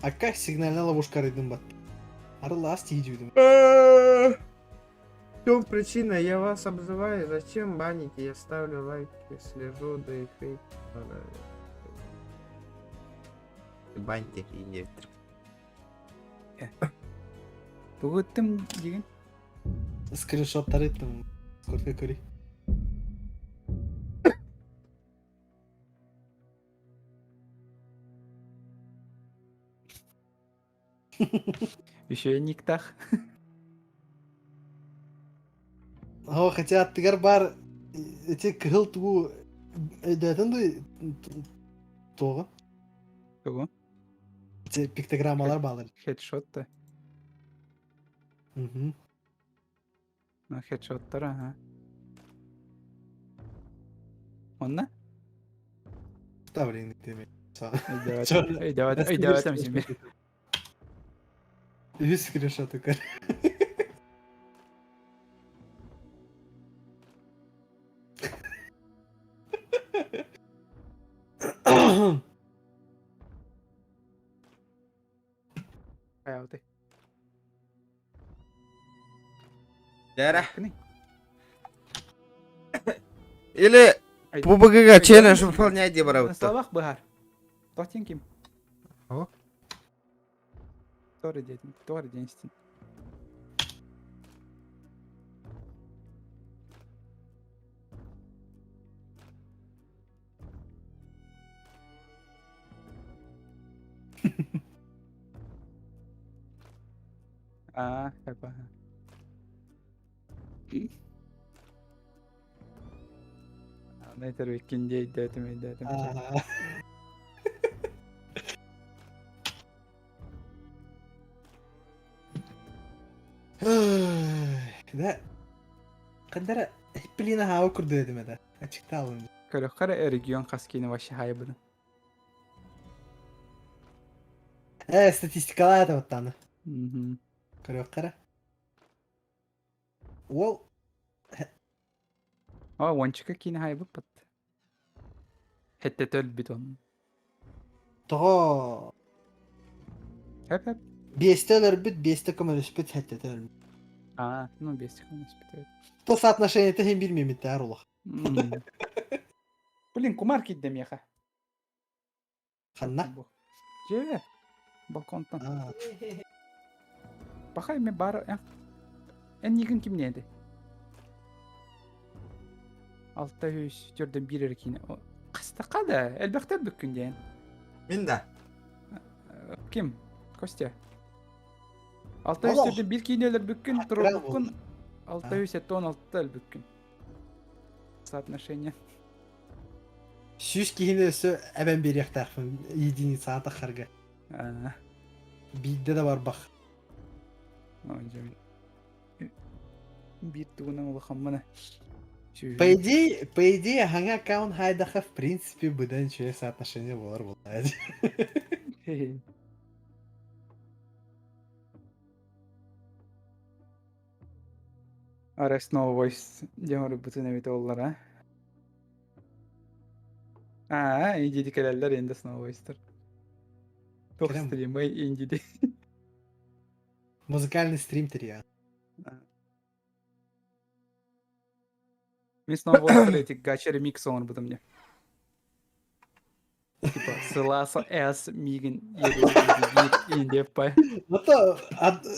А как сигнальная ловушка арыйдым бат? Арылаас тиийдим. В чем причина? Я вас обзываю. Зачем баните? Я ставлю лайки, слежу, да и хейт. Баньте и не Тугуттым деген. Скриншоттар еттім. Сколько көри. Еще и никтах. О, хотя аттыгар бар эти кыһыл тугу өйдөөтөн ду туоҕа Тугу? Эти пиктограммалар баалар. Хедшот-то. Мгм. Ну, хедшоттар, ага. Онно? Вставлен теме. Өйдөөт, өйдөөтөм симби. Үс скриншоты көр. Хайауты. Дәрә. Кини. Или ПУБГ челлендж выполнять На барабыт. словах быһар. Тохтин ким? О. Тори день, тори день стин. Аа, хапа. Аны этэр иккинди өйдөөтүм өйдөөтүм. Да. Кандара блин аһаабы курдук этим это. Ачыктаалым. Көрөххө эрэ регион хас киинэ вообще хайбыдын. Э, статистикалаа это вот Көрүөххэ эрэ. Уол О, уончика киинэ хайбыппыт. Хэттэтэ өлбүт он. Тоҕо Хэп хэп. Биэстэ өлөрбүт, биэстэ көмөлөспүт, хэттэтэ өлбүт. Аа, ну биэстэ көмөлөспүт эбит. То соотношениета иһин билмиэмиттээр улах. Блин, кумар киирдэ миэхэ. Ханна? Дьиэ. Балконтан. Пахай мен бар эн нигин кимнээди? Алта үс төрдөн биир эрэ киинэ. Хастака да элбэхтэр бүккүн диэн. Мин да. Ким? Костя. Алта үс төрдөн биир киинэ өлөрбүккүн, туруорбуккун. 676 өлбүккүн. Соотношение. 100 киһини өссө эбэн биэриэхтээхпин единицаҕа тахарга. Биирдэ да барбах. Биир тугунан улахаммына. По идее, хаҥа аккаунт хайдаха в принципе быдан үчүгэй соотношение болар буолаа. Арай Snow Voice диэн оруйбутун эбитэ буоллар, аа? Аа, индиди кэлэллэр енді Snow Voice-тар. Туох стримай индиди. Музыкальный стрим терия. Мин Snow Voice эти гача ремикс оҥорбутум дии. Типа сылааса S мигин индеппай. Ну то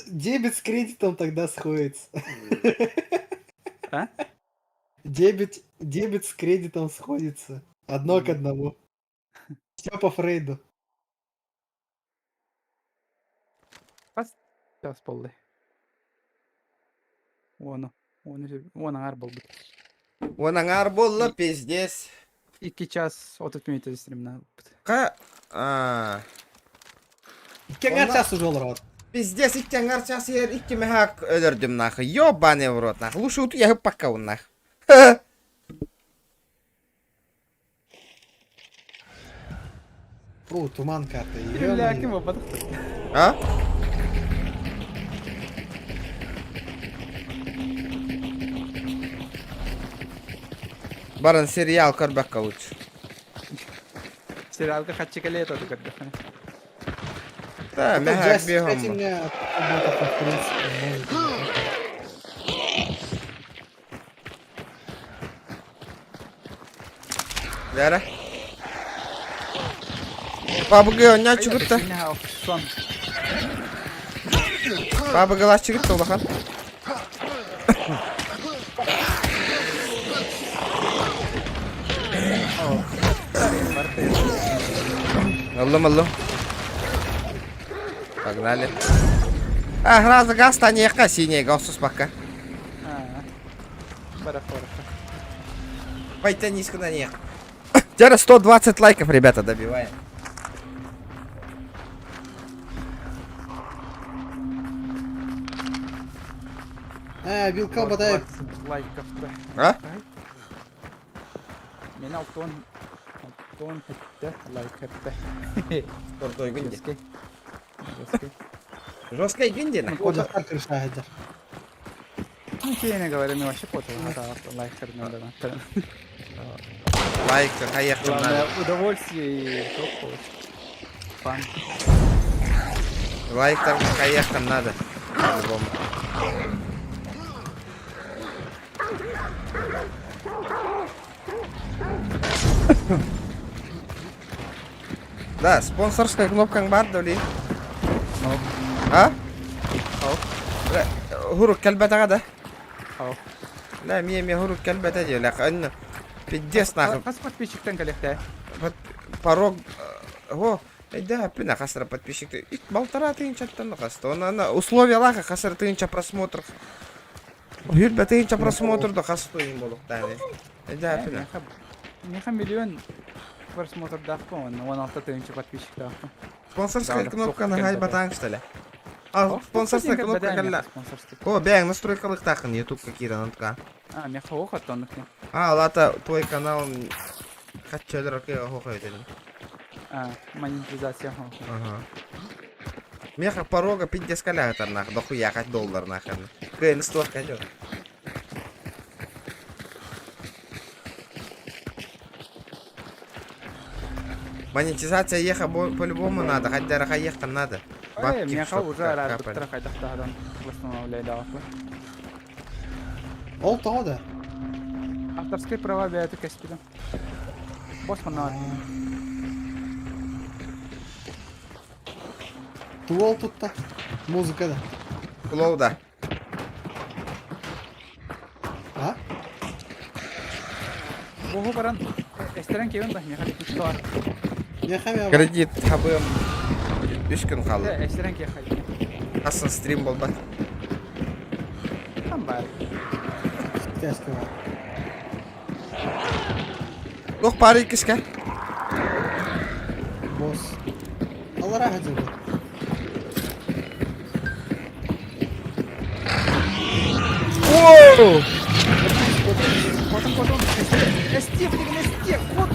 дебет с кредитом тогда сходится. А? Дебет с кредитом сходится. Одно к одному. Все по Фрейду. Хас час буолла? Уону. Уону уон аҥаар буолбут. Уон аҥаар буолла, пиздец. 2 час 30 мүнүүтэ стримнаабыппыт. Ха аа. Икки аҥаар час уже олорор. Пиздец, икки аҥаар час иһэр икки мэһэк өлөрдүм нахуй. Ёбаный в рот нахуй. Лучше утуйа пока нах. О, туман карта. Бля, ким буолбатах А? Баран сериал көрбөккө лучше. Сериалга хаччы кэлиэ этэ көрдөххүнэ. Да, мэһэк биэһоммун. в принципе, может. Лера. Бабыгы онньооччугутта. Сон. Бабыгылааччыгытта улахан. Ыллым, ыллым. Погнали. А, сразу газ таниэххэ синейга охсуспакка. Барах, барах. Пойти низко на них. Теперь 120 лайков, ребята, добиваем. Э, вилка бадай. Лайков-то. А? Мен алтон алтон хэтте лайк хэтте. Крутой гүнде. Жесткий. Жесткий. Жесткая гүнде на. О, дьахтар крыша сылдьар. Ну, тебе говорю, мы вообще потом лайк надо. Лайк, хайахтым Главное, надо. удовольствие и топ получить. Фан. Лайк там хайахтам надо. По-любому. Да, спонсорская кнопка баар дуо Ну, А? Ау. Хурук кэлбэтэҕэ да? Ау. Да, мия мия хурук кэлбэтэ диэлэх. Онно пиздец нахуй. Хас подписчиктан кэлиэхтэ? Порог... О, Да, пина хас эрэ подписчик полтора тысячаттан хаста. Онон условиялаах хас эрэ тыһыынча просмотров. Хүрбэ тыһыынча просмотр да хас туйун болуктааны. Да, пина. Миэхэ миллион просмотрдаахпын, 16 тыһыынча подписчиктаахпын. Спонсорская кнопка нахай батаң что ли? А, спонсорская кнопка кэллэ. О, бэйэҥ настройкалыктаахын ютубка киирэн онтука. А, миэхэ ох оттоннук. А, лата твой канал хаччалар охо этин. А, монетизация. Ага. Меха порога пиздец калягатар нах, дохуя хать доллар нахрен. Кэн стор кадет. Монетизация еха по-любому надо, хоть дорога ехать надо. Бабки, Меха уже арабыттара хайдахтаһадан восстановляйдаахпы. Ол тоҕо да? Авторские права бэйэтэ кэспитим. Бос манна Туол тутта. Музыка да. Клоу да. А? Буһу баран эстерен кевин да миэхэ ликвидталар. Миэхэ миэхэ. Кредит хабым үс күн хаалла. Эстерен киэхэ. Асан стрим буолбат. Там баар. Теске бар. Туох баар иккискэ? Босс. Аллара хадьылбыт. Воу! Хотун, хотун. Эсте, блин, эсте. Кот.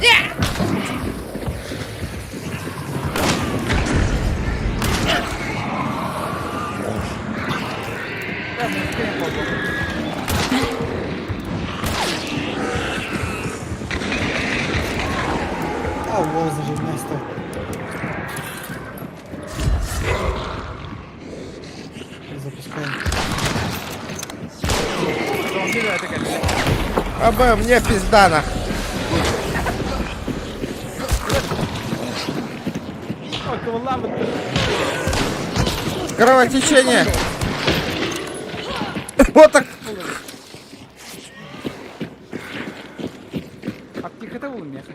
А, уол зажимайся. Запускаем. Аба, мне пизда нах. Кровотечение. Вот так. Аптеката булун миэхэ.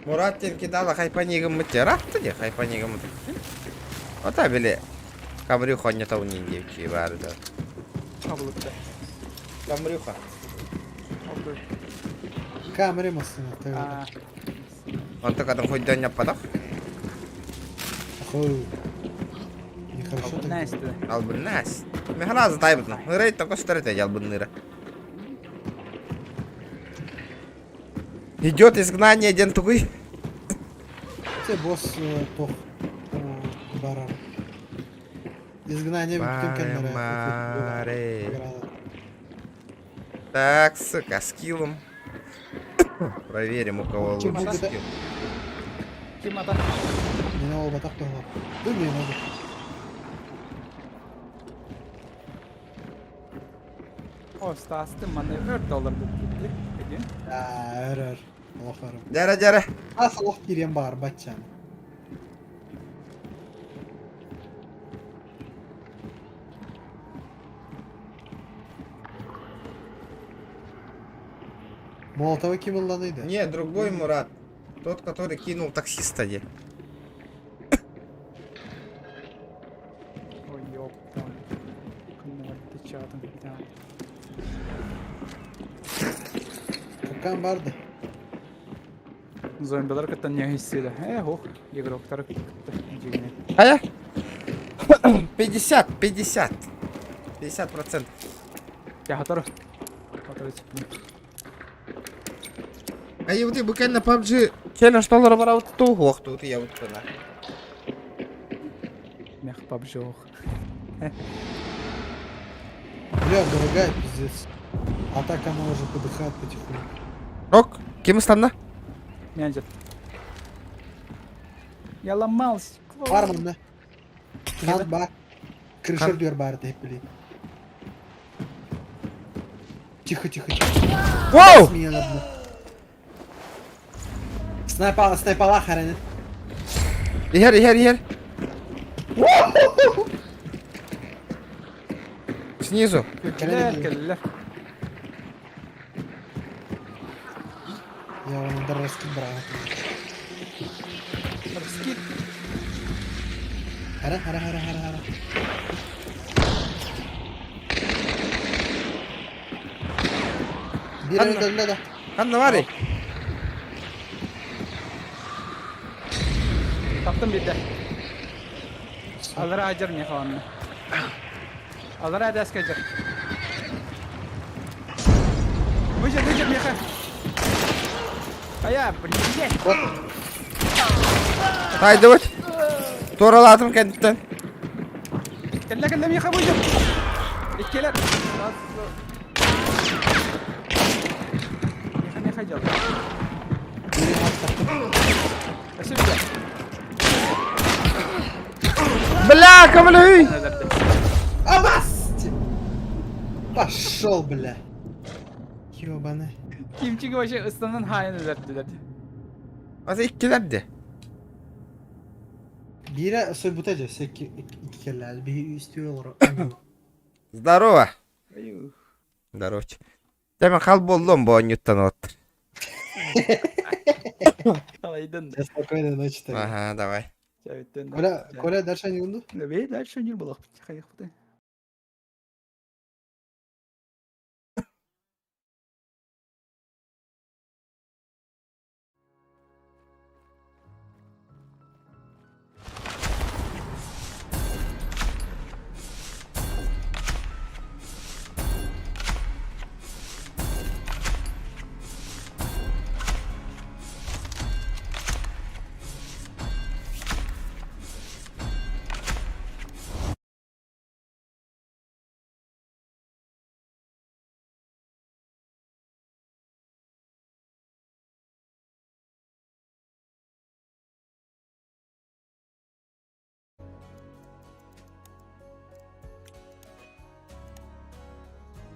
Мурат диэн кидала хайпанигыммыт ратты де хайпанигыммыт. Ота били Камрюха не таунин девчи бары да. Хабылыкта. Камрюха. Камера массына төгөдө. Онто кадам хойдон яппатах. Оху. Нехорошо так. Настя. Албыннас. Механазы тайбытна. Рейд только старый албынныра. Идет изгнание ден тугуй. Те босс тох барар. Изгнание бүтүн кэннэрэ. Маре. Так, сука, скиллом. Проверим, у кого Чем лучше это? скилл. Ким ата? Мен ол батақ тоғлап. Дүрмей oldu. О, стасты маны өр доллар буп киттик. Эдин. Өр өр. Олохорум. Дяра, дяра. Ас олох киирен бар батчан. Молотова ким ылланыйды? Не, другой Мурат. Тот, который кинул таксиста, де. Ой, ёпта. Кыммы чатым. Капкан барды. Зомбилар кытта не хиссиде. Э, ох, игроктар кытта. Дигне. А я? 50, 50. 50 процентов. Я готов. Готов. А я вот и буквально PUBG челлендж доллара брал ту, ох, тут я вот туда. Мех PUBG ох. Бля, дорогая пиздец. А так она уже подыхает потихоньку. Ок, кем станна? Менеджер. Я ломался. Бар манна. Хан бар. Крышер дүйер бар деп билейм. Тихо, тихо, тихо. Воу! Меня на дно. Снайпа, снайпала хараны. Иһэр, иһэр, иһэр. Снизу. Кэллэр, кэллэр. Я вам дар раскид брал. Скид. Хара, хара, хара, хара, хара. Биир Ханна? өллө да. Ханна барый? Таптым биирдэ. Аллара ажар миэхэ онно. Аллара эдээскэ ажар. Выжил, выжил миэхэ. Айа, блин. Хайдыбыт. Туоралаатым кэнниттэн. Кэллэ, кэллэ миэхэ выжил. Иккилэр. Миэхэ, миэхэ дьал. Өссө биир. Бля, көмөлөһүй! Авасть! Пошел, бля. Ёбаный. Кимчиги вообще ыстанан хаайан өлөрдүлэр. Асы иккилэрди. Биирэ сойбута дьэ, икки икки кэллээл, биһи үстүү олоро. Здорово. Здорово. Дьэ хал буоллум бу онньуттан от. Алайдын. Я спокойной ночи тогда. Ага, давай. Коля, Коля, дальше не буду? Бей, дальше не было. Хайыхпыты.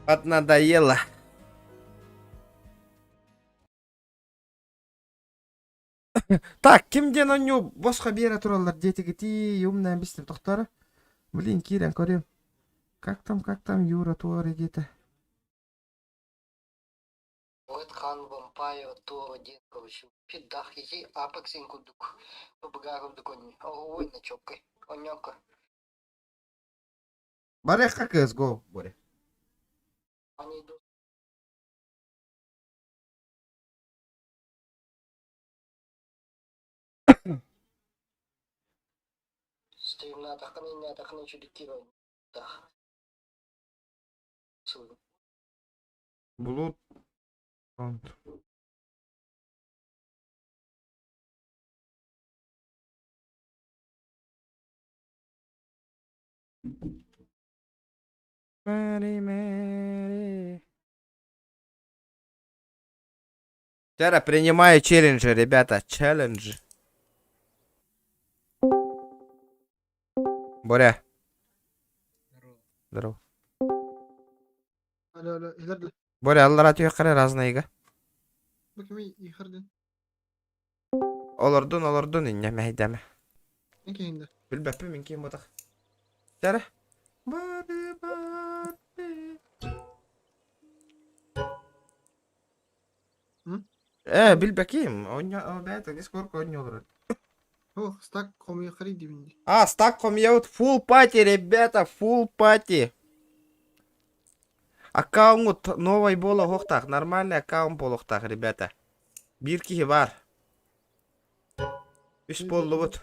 Поднадоело. Так, ким диэн оонньуу босхо биэрэ тураллар диэтигитий, умная бистим тохтора. Блин, киирэн көрүөм. Как там Юра туора диэтэ? Урут Хан Вампайр туора диэн короче пиддах ити Апексин курдук быгаа курдук оһуой ночоккой онньоко Барыахха CSGO, Боря. Они идут стримнаатаххына иннээтаххына үчүгэй Блуд. Фронт. Мэри, Мэри. Вчера принимаю челленджи, ребята, челлендж. Боря. Здорово. Алло, алло, илер Боря, аллара түһэ разныйга. Бу кими ихардын? Олордун, олордун, инньэ мэһэйдэмэ. Эн киһиндэ. Билбэппин мин киһим ботах. Чара. Бары, бары. М? Э, билбэким. Онньо, бэйэтэ Дискордка онньо олорор. Ох, стак хомуйахари дибинди. А, стак хомьяут фулл пати, ребята, фулл пати. Аккаунт новай буола оһохтаах, нормальный аккаунт буолуохтаах, ребята. Биир киһи баар. Үс буоллубут.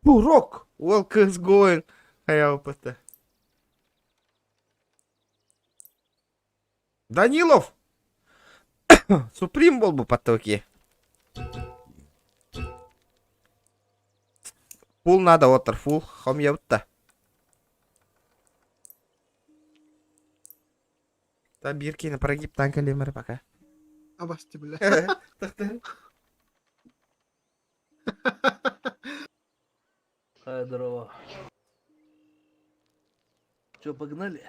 Урок! Уол кыыс going. Хайа опыта. Данилов! Суприм буолбут потоки. Фул надо, отыр, фул. Хомьябыт Та биир киһини прогибтаан кэлиэм эрэ пока. Абасти, бля. Тахтар. Ай, здорово. Че, погнали?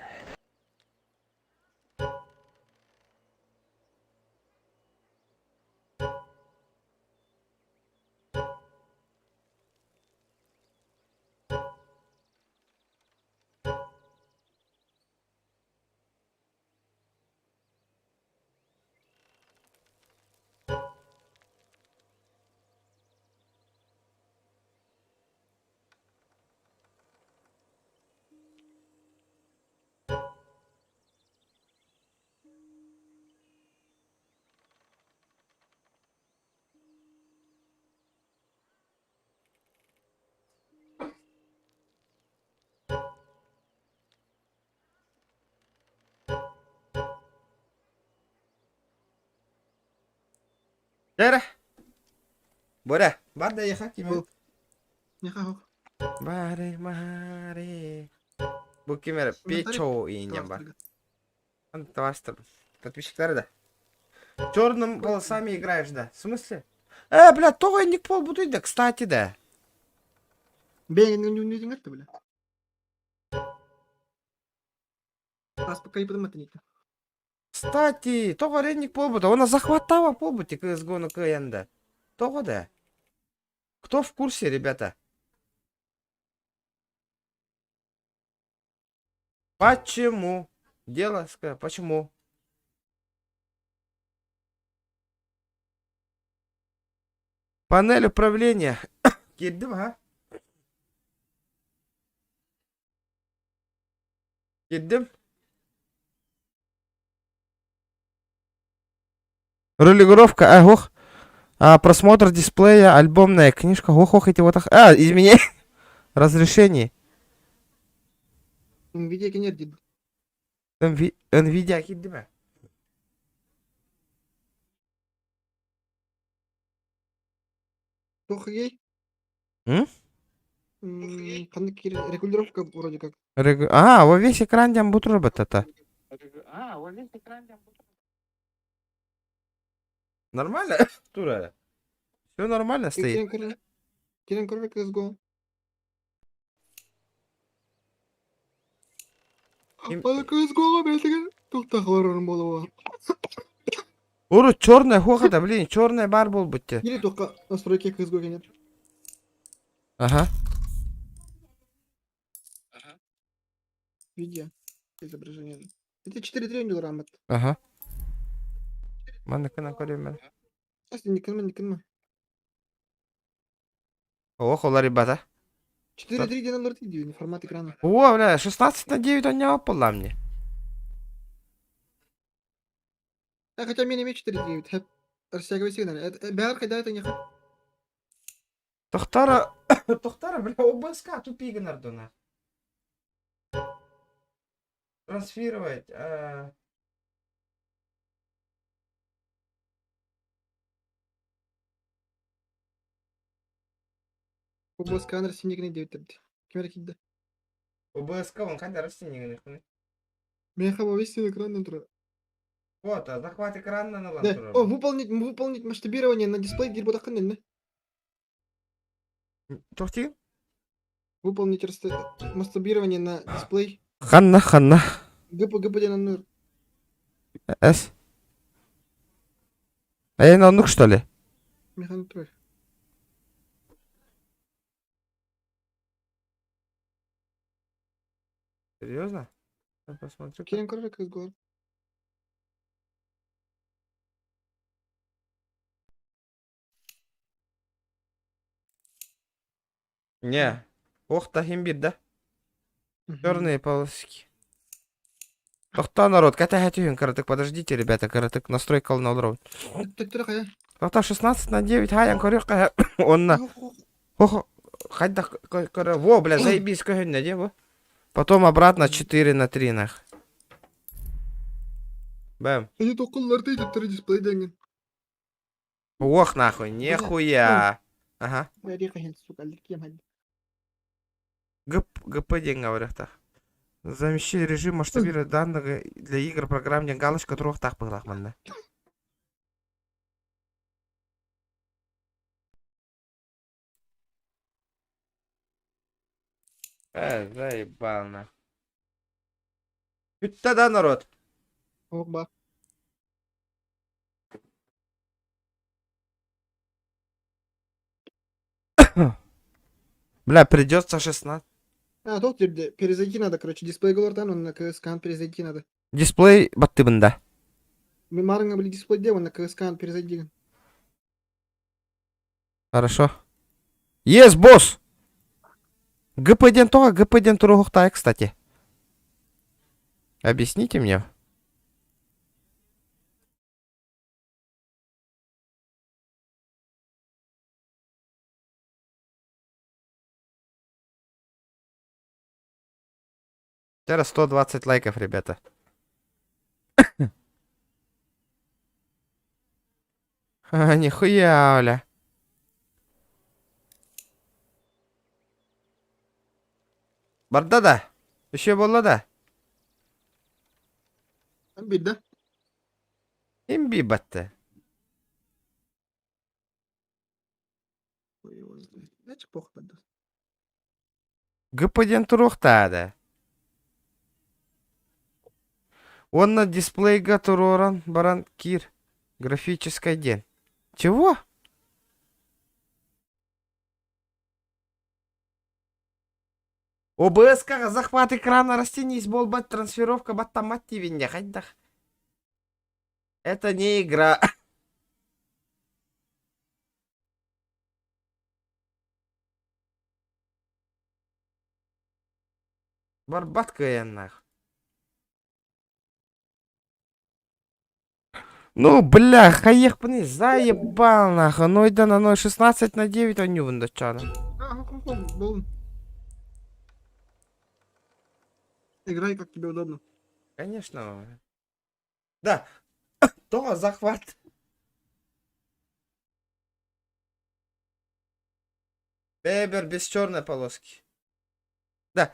Дьэ Боря, бар да ехать ким Нехах. Бары мары. Бу ким эрэ Печо иинньэн бар. Антавастер. Подписчиктары да. Черным волосами играешь, да? В смысле? Бля, тоҕо инник буолбутуй да, кстати, да. Бэйэҥ үннүтүҥэр бля. Аспакка ипытыммат Кстати, тоҕо эрэ буолбута, уонна захваттаабат буолбут CSGO-ну кыайан да. Тоҕо да? Кто в курсе, ребята? Почему? Дело, почему? Панель управления. Киирдим, а? Киирдим. Регулировка, а, ох. А, просмотр дисплея, альбомная книжка, ох, ох, эти вот, а, изменение, разрешение. Nvidia кенер диир. Nvidia киирдим, Туох ей? М? Ханнык регулировка вроде как. А, во весь экран диэн бу турар Нормально? Тура. Все нормально стоит. Кирен көрөр CSGO. Аны CSGO-га бэлтигин туохтаах болуо. Урут черная хуохата, блин, черная бар буолбут те. Или туохха настройки CSGO кенер. Ага. Видео. Изображение. Это 4.3 доллара. Ага. Манна кына көрүм. Сейчас не кынма, не кынма. Ох, олар ребята. 4.3 ден диир формат экрана. О, бля, 16 на 9 он не опала мне. А хотя мне не 4.9. Растягивай сигнал. Бәр кайда это не Тохтара, Тохтара, бля, ОБСК тупи гынардона. Трансфировать. А... ОБСК растение 9 табди. Кемер кидде. ОБСК, он когда растение Мен хаба весь экран тура. Вот, а захват экрана на Да. О, выполнить масштабирование на дисплей диир ботакын не? Тохти? Выполнить масштабирование на дисплей. Ханна, ханна. ГП ГП ден анныр. С. А я на что ли? Механ турар. Серьезно? Я посмотрю. Кирен көрөр CSGO. Не. Ох, тахим да? Черные полоски. Тохта, народ, ката каратык, подождите, ребята, каратык, настройка на Тохта 16 на 9, хаян көрүк, он на. Ох, хайда, во, бля, заебись, көһүннэ, де, во. Потом обратно 4 на 3, нах. Бэм. Они токуллар дейт тур дисплей денген. Ох, нахуй, нехуя. Ага. ГП, ГП день говорят так. Замещи режим масштабирования данных для игр программ ден галочка турух так манна. Заебал на. Да, народ. Ох, ба. Бля, придется 16. А, тут перезайти надо, короче, дисплей голортан, он на КСК перезайти надо. Дисплей баттыбында. Марыңа били дисплей де, он на КСК перезайди. Хорошо. Есть, босс! ГП ден тоға, ГП ден туруғықтай, кстати. Объясните мне. Теперь 120 лайков, ребята. А, нихуя, бля. Барда да? Еще буолла да? Биирдэ. Имби батта. ГП диэн туруохтаада. Уонна дисплейга туруоран баран киир. Графическай диэн. Чего? ОБС-ка захват экрана растянись буолбат трансферовка баттаммат диибиннэ хайдах? Это не игра. Барбат кыайаннаах. Ну, бля, хайыахпыный, заебал нахуй. Ну да на 0,16 на 9 онньуубун доччоно. Играй, как тебе удобно. Конечно. Да. То захват. Бебер без черной полоски. Да.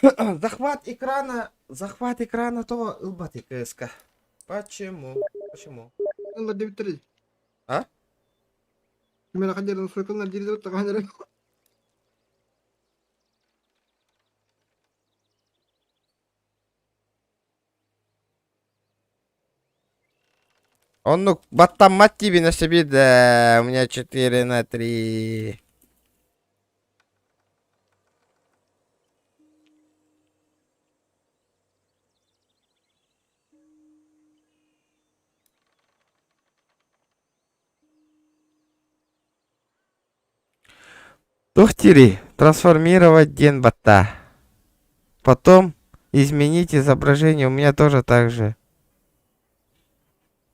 Захват экрана, захват экрана то ылбат КСК. Почему? Почему? Ыллар дебиттери. А? Мен хадерин суйкылнар диридер таган Оннук баттаммат диибин өссө биирдэ. У меня 4 на 3. Туох диирий? Трансформировать диэн батта. Потом изменить изображение у меня тоже так же.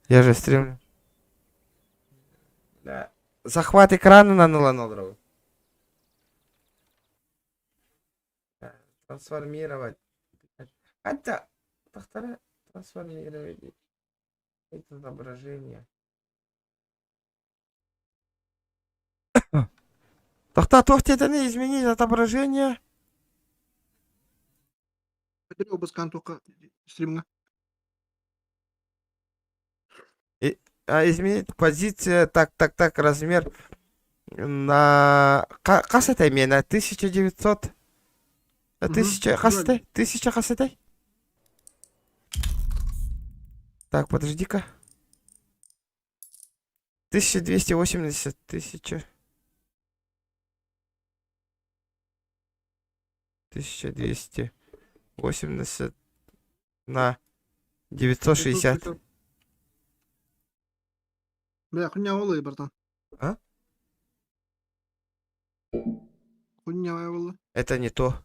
Я же стримлю. Да. Захват экрана на 0.02. Трансформировать. Хотя, повторяю, трансформировать изображение. Тохта, туох диэтэний изменить отображение. Стримҥа. А, изменить позиция, так, так, так, размер на... Хас этэй миэнэ? 1900... Тысяча... Хас этэй? Тысяча хас этэй? Так, подожди-ка. 1280, тысяча... 1280 на 960. Бля, хуйня олы, братан. А? Хуйня олы. Это не то.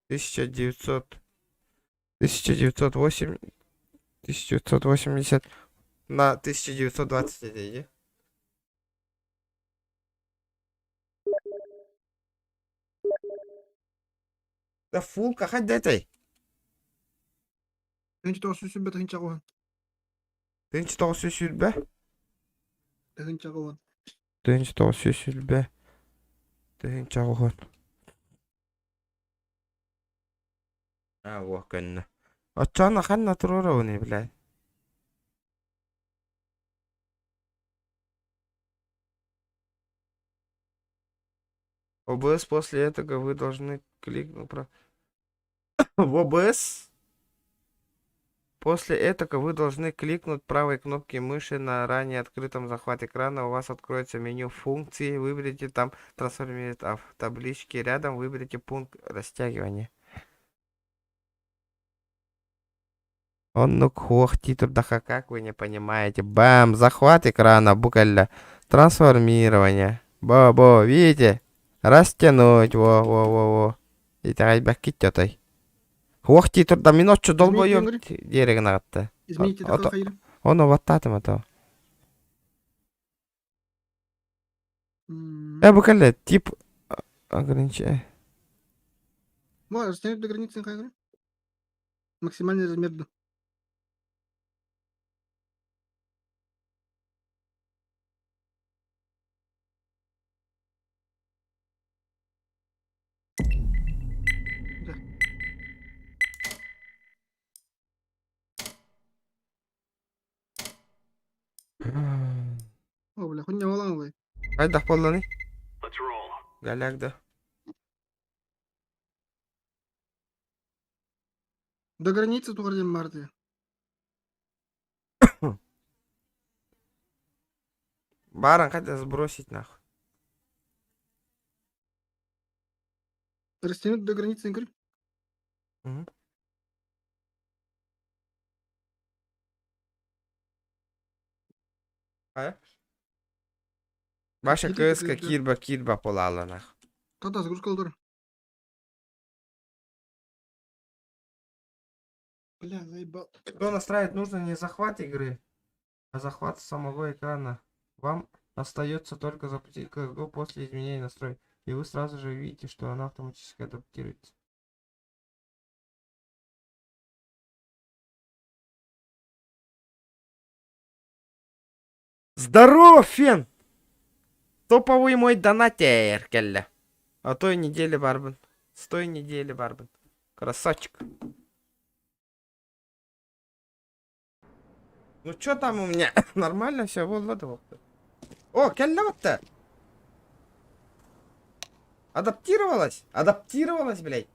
1900... 1908... 1980 на 1920 иди. Да фулка, хоть этой. Тыһыынча тоҕус сүүс сүүрбэ тыһыынча аҕыс уон. Тыһыынча тоҕус сүүс сүүрбэ. Тыһыынча аҕыс уон. Тыһыынча тоҕус сүүс сүүрбэ. Тыһыынча аҕыс уон. А, во, көннө. Оччоҕуна ханна туруорабыный, блядь? ОБС после этого вы должны кликнуть про... В ОБС После этого вы должны кликнуть правой кнопкой мыши на ранее открытом захват экрана. У вас откроется меню функции. Выберите там трансформировать, а в табличке рядом выберите пункт растягивания. Оннук хуох титурдаха, как вы не понимаете. Бам! Захват экрана, букалля. Трансформирование. Бо-бо, видите? Растянуть, во-во-во-во. Итэҕэйбэккит отой. Хуох титурда мин оччо долбойом диэри гынаҕытта. Измените Ото- Ону баттаатым ото. Э, бу кэллэ, тип ограничение. Мо, растянуть до границы хайгры? Максимальный размер до. О, бля, хуйня буолан Хайдах буолланый? Голяк да. До границы тугар диэн баар дии. Баран хотя сбросить нахуй. Растянуть до границы игры. Мгм. А? Ваша Иди, кыска иди, иди. кирба кирба полала нахуй. Та-та, загрузка удара. Бля, заебал. Что настраивать нужно не захват игры, а захват самого экрана. Вам остается только запустить CSGO после изменения настроек, и вы сразу же увидите, что она автоматически адаптируется. Здорово, Фен! Топовый мой донатер, кэллэ. А той неделе баарбын. С той недели баарбын. Красавчик. Ну чё там у меня? Нормально все, вот вот. О, кэллэ вот Адаптировалась? Адаптировалась, блядь.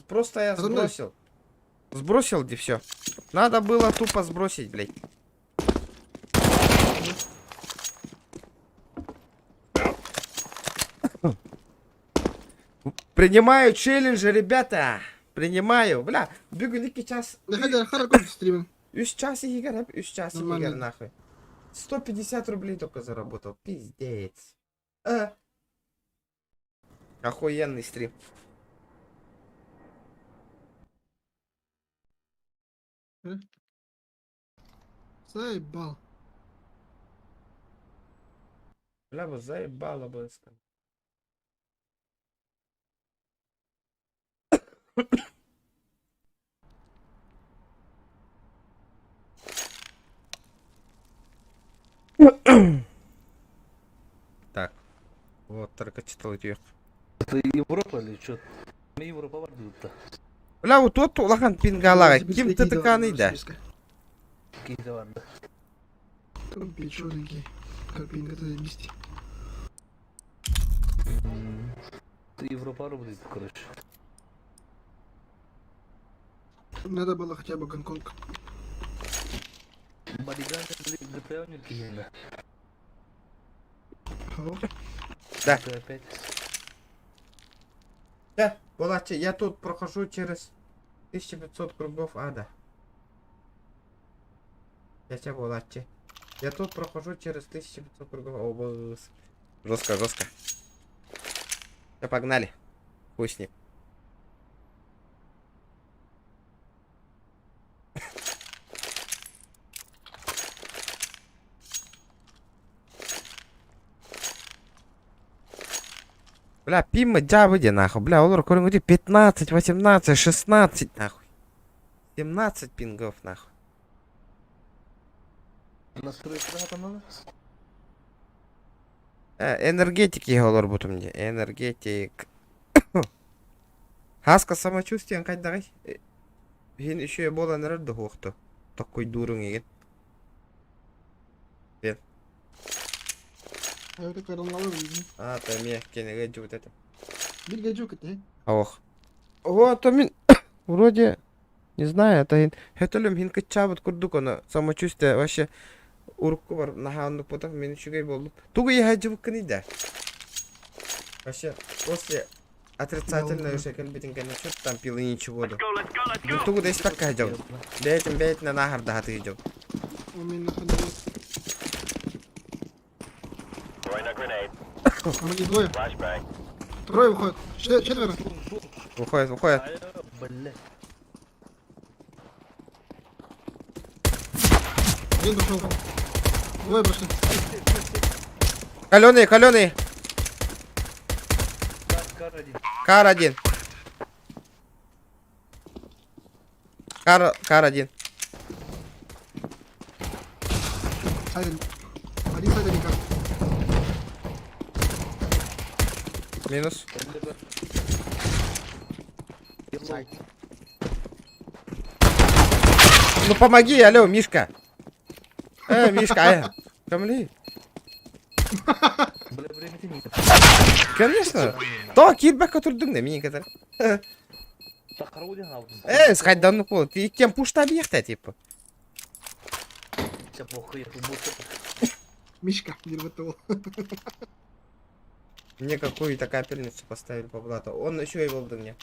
Просто я Родной. сбросил. Сбросил, где все. Надо было тупо сбросить, блядь. Принимаю челленджи, ребята. Принимаю. Бля, бүгүн икки чаас. Заходи, хорошо стримим. Үс чаас иһигэр, үс чаас Нормально. иһигэр, нахуй. 150 рублей только заработал. Пиздец. Э. Охуенный стрим. Заебал. Бля, бы заебало бы. Так. Вот, только читал ее. Это Европа или что? Европа бар тут-то. Бля, вот тут улахан пингалага. Ким ты таканый, да? Какие-то бар, да. Печененький. Карпинка это вместе. Это Европа рублей, короче. Надо было хотя бы Гонконг. Бариган GTA у киһиэнэ. Алло. Да. GTA 5. Да, Булачи, я тут прохожу через 1500 кругов ада. Я тебя, Булачи. Я тут прохожу через 1500 кругов. О, быс. Жестко, жестко. Все, погнали. Хуй с ним. Бля, пима дьа нахуй. Бля, олор көрүҥ 15, 18, 16 нахуй. 17 пингов нахуй. Настроить там надо? Энергетики олорбутум дии. Энергетик. Хаска самочувствие хайдаҕый? Иһин еще буолан эрэр да хуохто. Такой дуруҥ игин. А это коронавирус, видно. А, то эмиэ кенеге дьубут этим. Бир гадюк это. Ох. О, то мин вроде не знаю, это хин хөтөлүм хин кыччаабыт курдук оно самочувствие вообще урукку бар наһаа оннук буолбатах мин үчүгэй буоллум. Тугу иһэ дьыбыккыный да? Вообще после отрицательной уже кэлбитин кэннэ что там пил и ничего да. Ну тугу да истакка дьыл. Бэйтин бэйтин нахар да хаты дьыл. У меня нахуй. Помоги, двое. Трое выходят. Четверо. Выходит, выходит. Блять. Один пошел. Двое прошли. Каленые, каленые. Кар, кар один. Кар один. Кар, кар один. Один. Один сайд, один кар. Минус. Yellow. Ну помоги, алло, Мишка. Э, Мишка, ай. Камли. Бля, время ты не. Конечно. То кирбэк отурдум да мин катар. Сахару один алдым. Э, схайдан кол. Ты кем пушта объекта типа. Все плохо, я тут буду. Мишка, диир ол. Мне какую-то капельницу поставили по блату. Он еще и был до мне.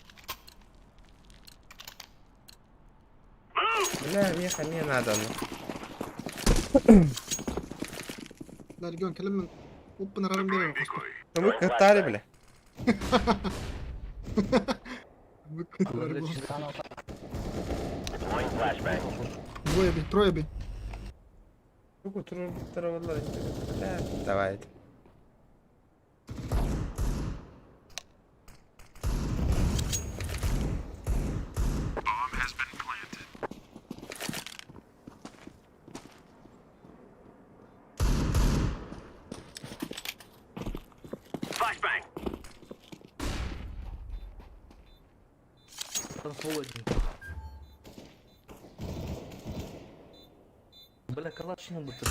Бля, меха мне надо, ну. Да, регион, кэлэн мин оппун арарым биэрэр хоспор. Ну вы катали, бля. Двое бей, трое бей. Бля, давай. Там холодненько. Бля, калаш не будет.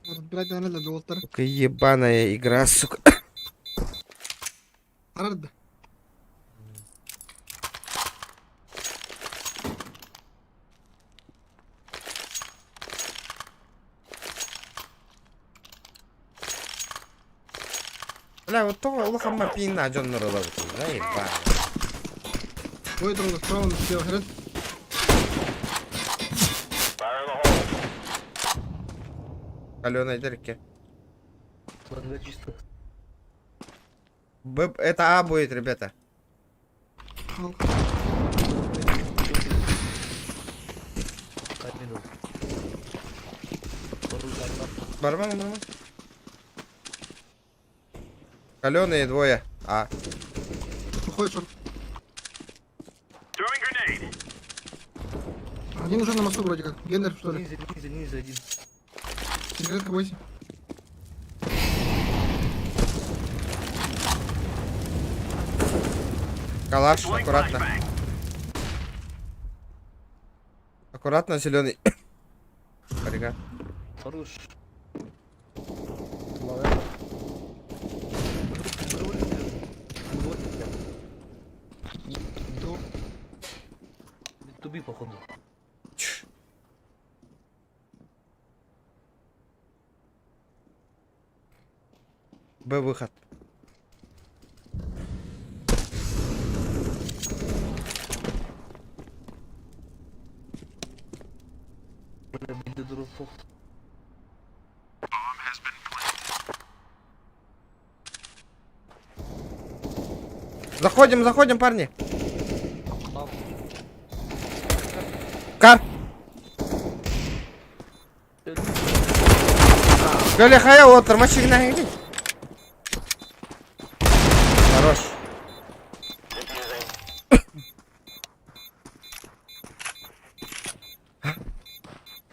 Разбирать, наверное, для уолтар. Сука, ебаная игра, сука. Арарда. Бля, вот то улахамма пина дьоннор ылабыт. Да, ебаная. Двое друга справа, на слева, хрен. Каленой дырке. Ладно, чисто. Б, это А будет, ребята. Ал. Камеру. Барбан, барбан. Каленые двое. А. Уходит шорт. Один уже на мосту вроде как. Гендер, что ли? Ниндзя, ниндзя, ниндзя один. Сигаретка бойся. Калаш, аккуратно. Аккуратно, зеленый. Парика. Хорош. Туби, походу. Чш. Б выход. Бля, биде дурусов. Заходим, заходим, парни. Кар. Галя хая отыр, машина иди. Хорош.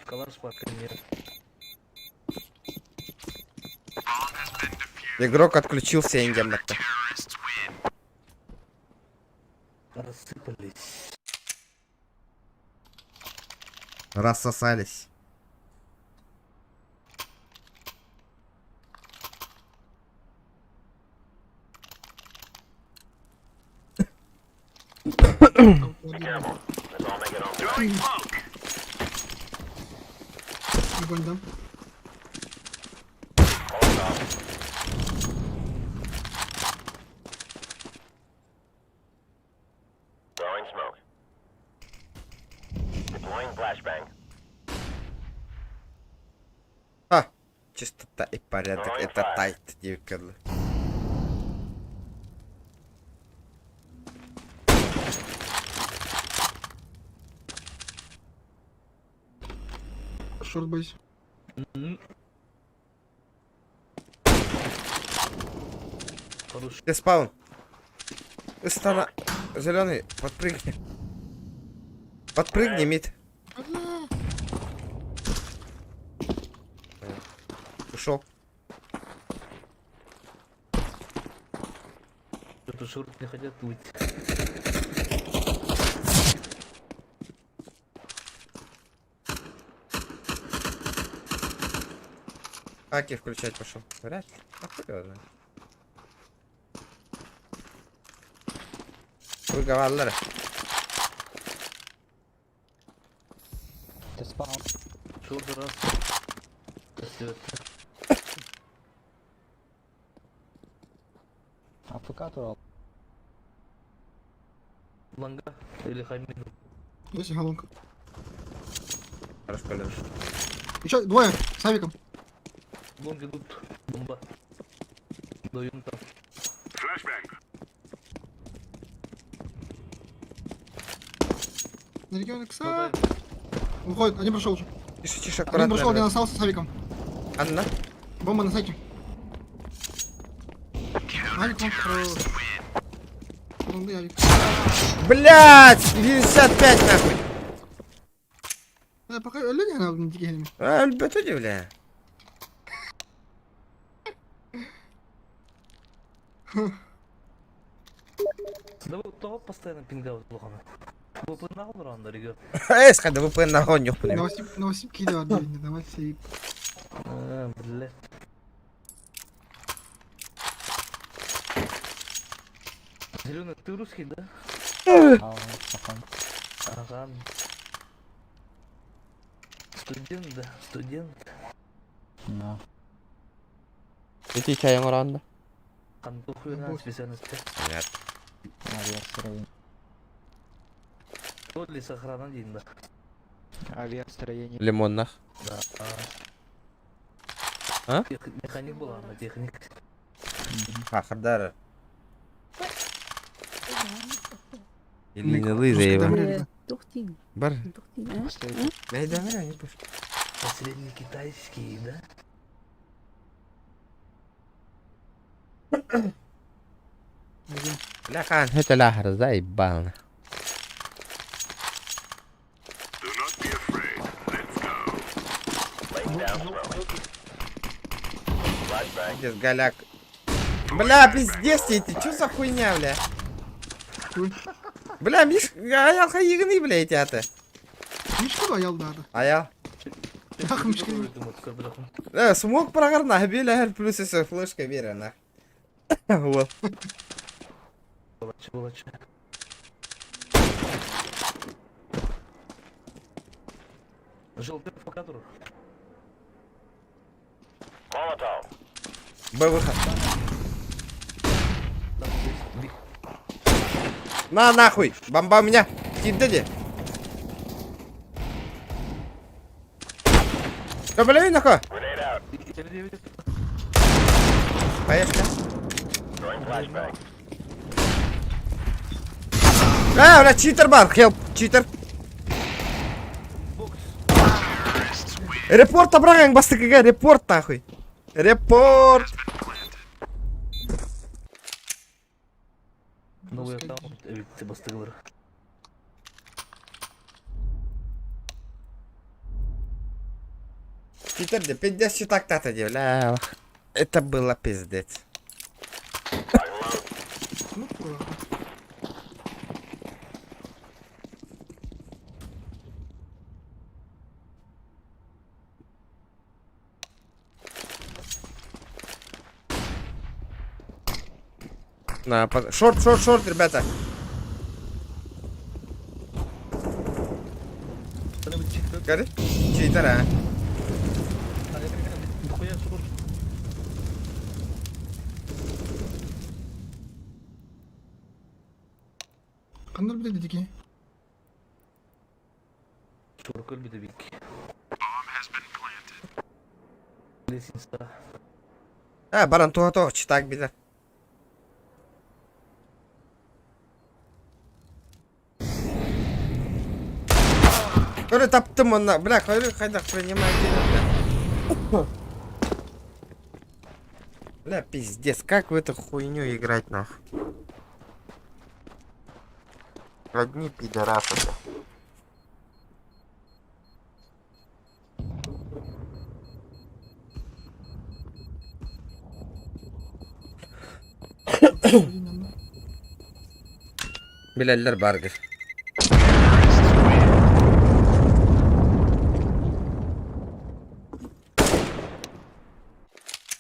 Калаш пока нет. Игрок отключился ингемнетта. Рассыпались. Рассосались. Там обидно. Огонь дам. А, чистота и порядок, это тайт, девкалы. Шорт бойся. Хорош. Ты спаун. Стана. Зеленый, подпрыгни. Подпрыгни, мид. Ушел. Что-то шорт не хотят выйти. Хаки включать пошел. Вряд ли. А хуй его знает. Выговаривали. Шорт раз. Свет. Ланга или Хамид. Есть галунка. Хорошо, Леш. Еще двое, с авиком. Лонг идут. Бомба. Даем там. На регион икса. Ну, Выходит, один прошел уже. Тише, тише, Один аккуратно. прошел, один ребят. остался с авиком. Анна. Бомба на сайте. Авик, он хорош. Лонды, авик. Блять! 55 нахуй! Э, пока люди на дикие. А, ребята, бля. Да вот того постоянно пингают плохо. ВП нахуй раунд, регион. Эй, сходи, ВП нахуй, нюхай. Новосип, новосипки идет, новосип. А, блядь. Зеленый, ты русский, да? Ага. Студент, да, студент. Иди чай ранда. Кантуху на специальность. Нет. Вот ли сохрана один, да. Авиастроение. Лимон нах. Да. А? Механик была, она техник. Хахардара. Или не лыза его. Бар. Дай, давай, не пусть. Последний китайский, да? Бля, хан, это ляхар, заебал. Пиздец, голяк. Бля, пиздец, эти, чё за хуйня, бля? Бля, Миш, аял хаигны, бля, эти аты. Мишка да аял да. Аял. Ах, Мишка. Э, смог прогорна, бля, плюс если флешка бери, на. Вот. Желтый по котору. Б выход. На нахуй! Бомба у меня! Кидади! Да блин, нахуй! Поехали. А, бля, читер бар, хелп, читер. Репорт абрагаң бастыкыга, репорт нахуй. Репорт. Новый аккаунт, ведь бастыгылар. Читер, де, пиздец, читак тата, де, бля. Это было пиздец. Ну, ладно. На, по... Шорт, шорт, шорт, ребята. Гори? Читер, а? Канал будет дикий. А, баран туха читак билер. Көрі таптым онна. Бля, көрі қайда принимай бля. Бля, пиздец, как в эту хуйню играть нах? Одни пидорасы. бля. Билэллэр бааргыр.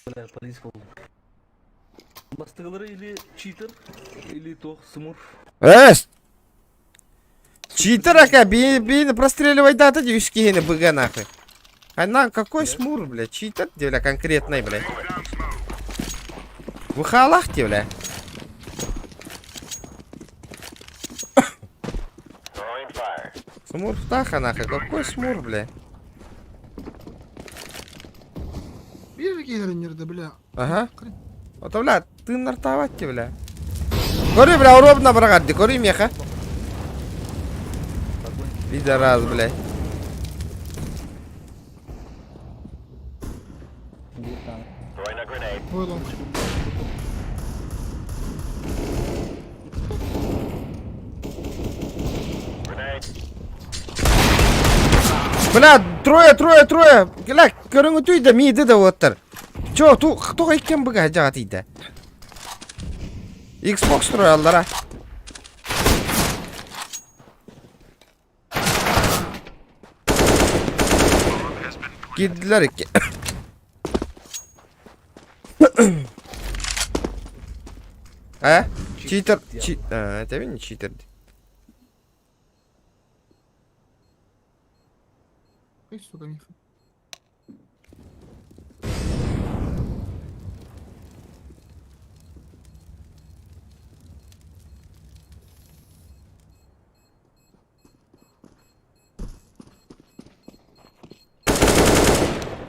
Бля, полис болдум. Бастыгылары или читер, или туох смурф. Эс! Читер ака, би, би простреливай дата ди үс киһини быга нахуй. Она какой смур, бля, читер, бля, конкретный, бля. Выхалах ти, бля. Смур птаха нахуй, какой смур, бля. Биир киһилэрин ньирдэ, бля. Ага. Ото, бля, ты нартовать ти, бля. Көрү, бля, уробна быраҕар ди, көрү меха. Пидорас, бля. Ой, long. Бля, трое, трое, трое. Бля, көрүҥүтүй да мииди да уоттар. Чё, ту, туга иккен быга жаҕа тиийдэ. Xbox трое Киирдилэр икки. Э? Читер, чи... А, это не читер. Ой, сука, Миха.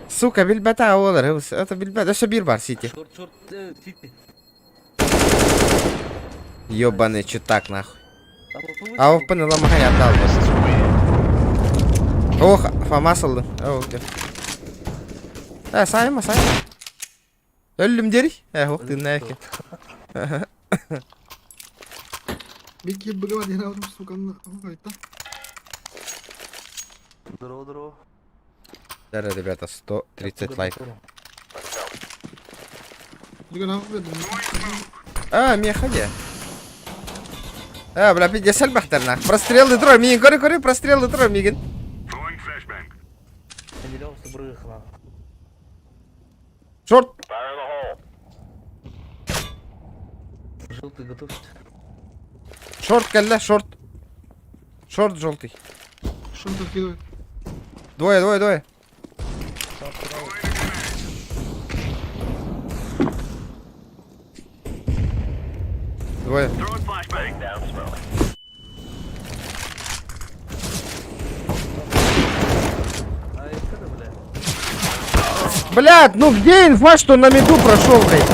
Сука, билбэтэ олар. Это билбэт. Өссө биир бар сити. Шорт, шорт, сити. Ёбаный читак нахуй. А опыны ломахай отдал. Ох, Фомас ылды. О, где? Э, сайма, сайма. Өллүм дери. Э, ох, ты нахер. Бикки быгава диэн аҕам, сука, айта. Здорово, здорово. Да, ребята, 130 лайков. А, меха де. А, бля, пиздец, альбахтар Прострелы трой, мигин, кори, кори, прострелы трой, мигин. Шорт. Желтый готов. Шорт, калля, шорт. Шорт желтый. Шорт откидывает. Двое, двое, двое. Двое. Блядь, ну где инфа, что на меду прошел, блядь?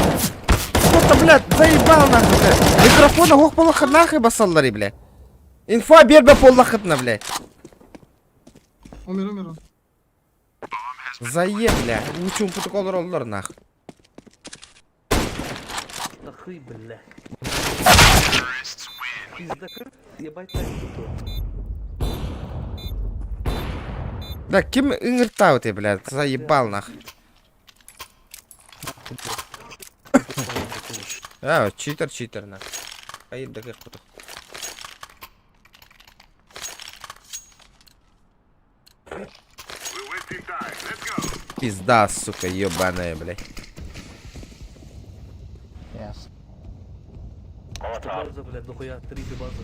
Кто-то, блядь, заебал нахуй, блядь. Микрофона ох полаха нахуй басаллари, блядь. Инфа бербе поллахытна, блядь. Умер, умер он. Заеб, бля. Учум протокол роллар нахуй. Нахуй, бля. Пизда, ебать так Да, ким ыҥыртау ты, блядь, заебал нахуй. А, читер, читер, нахуй. Ай, да как куда. Пизда, сука, ебаная, блядь. База, блядь, дохуя, три базы.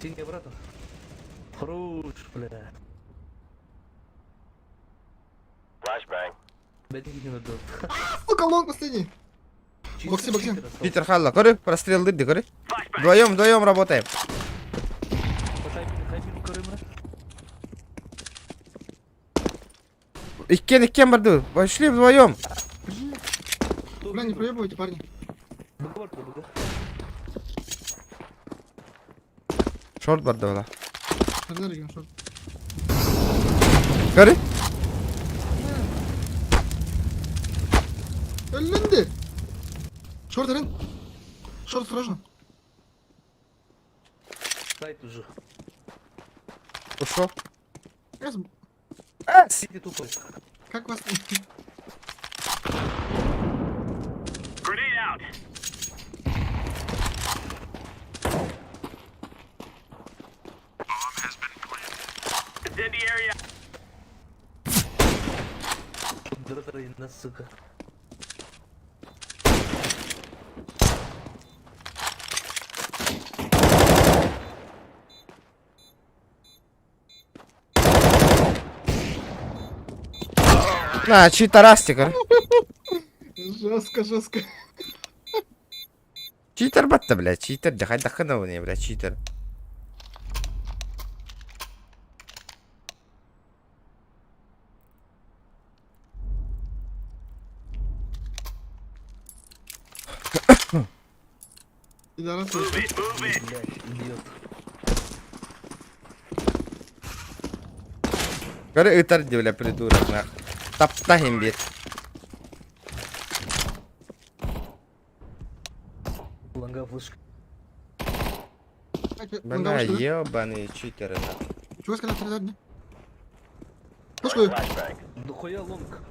Синий, братан. Хорош, бля. Блядь, не надо. Сука, long последний. Бокси, бокси. Питер Халла, көрү, прострел дырды, көрү. Вдвоем, вдвоем работаем. Иккен, иккен барды. Пошли вдвоем. Бля, не проебывайте, парни. Шорт барды ола. Шорт. Көрү. Өллүнди. Шорт, Эрен. Шорт, осторожно. Сайт уже. Ушел. С, Иди тупой. Как вас... Дратарина, сука. На, читер-астика. Жестко, жестко. Читер батта, блядь, читер, дыхай даханование, блядь, читер. Пидорас. Блядь, идиот. Көрө ытар дии, бля, придурок, нах. Таптаһын бит. Ланга флешка. Бля, ебаные читеры, нах. Чего сказал, стреляют, не? Слушай, Дохуя лонг.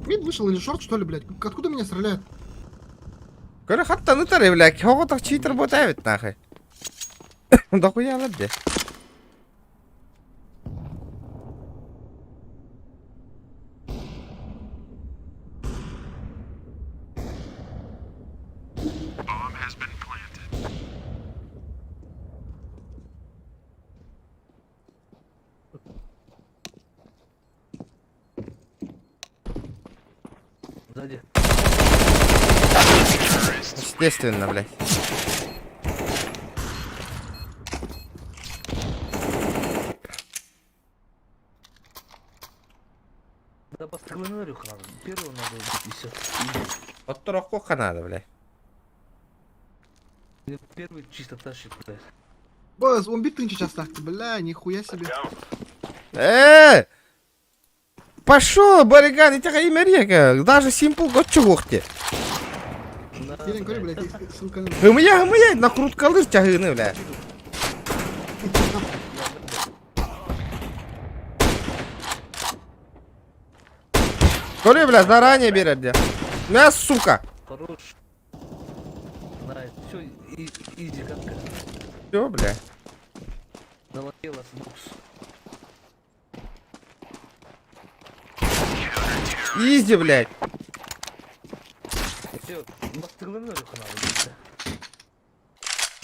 мид вышел или шорт, что ли, блядь? Откуда меня стреляют? Көрө хаттан ытар, бля, хоҕотох читер буотаабит, нахуй. Дохуя дии. Сзади. Естественно, блядь. Да бастыгы надо. Первого надо убить и все. Оттороххуохха надо, блядь. Первый чисто тащит, блядь. Босс, он бит нынче сейчас так. Бля, нихуя себе. Э! Пошел, бариган, итиха имя Даже симпл готчугухте. На, Кирин, кори, блядь, ссылка на... Гымыя, гымыя, накруткалыр тягыны, бля. Коли, бля, заранее берет, бля. На, сука. Хорош. Найс. Все, изи катка. Все, бля. Налетела с бокс. Изи, блядь. Все, бастыгы надо блядь.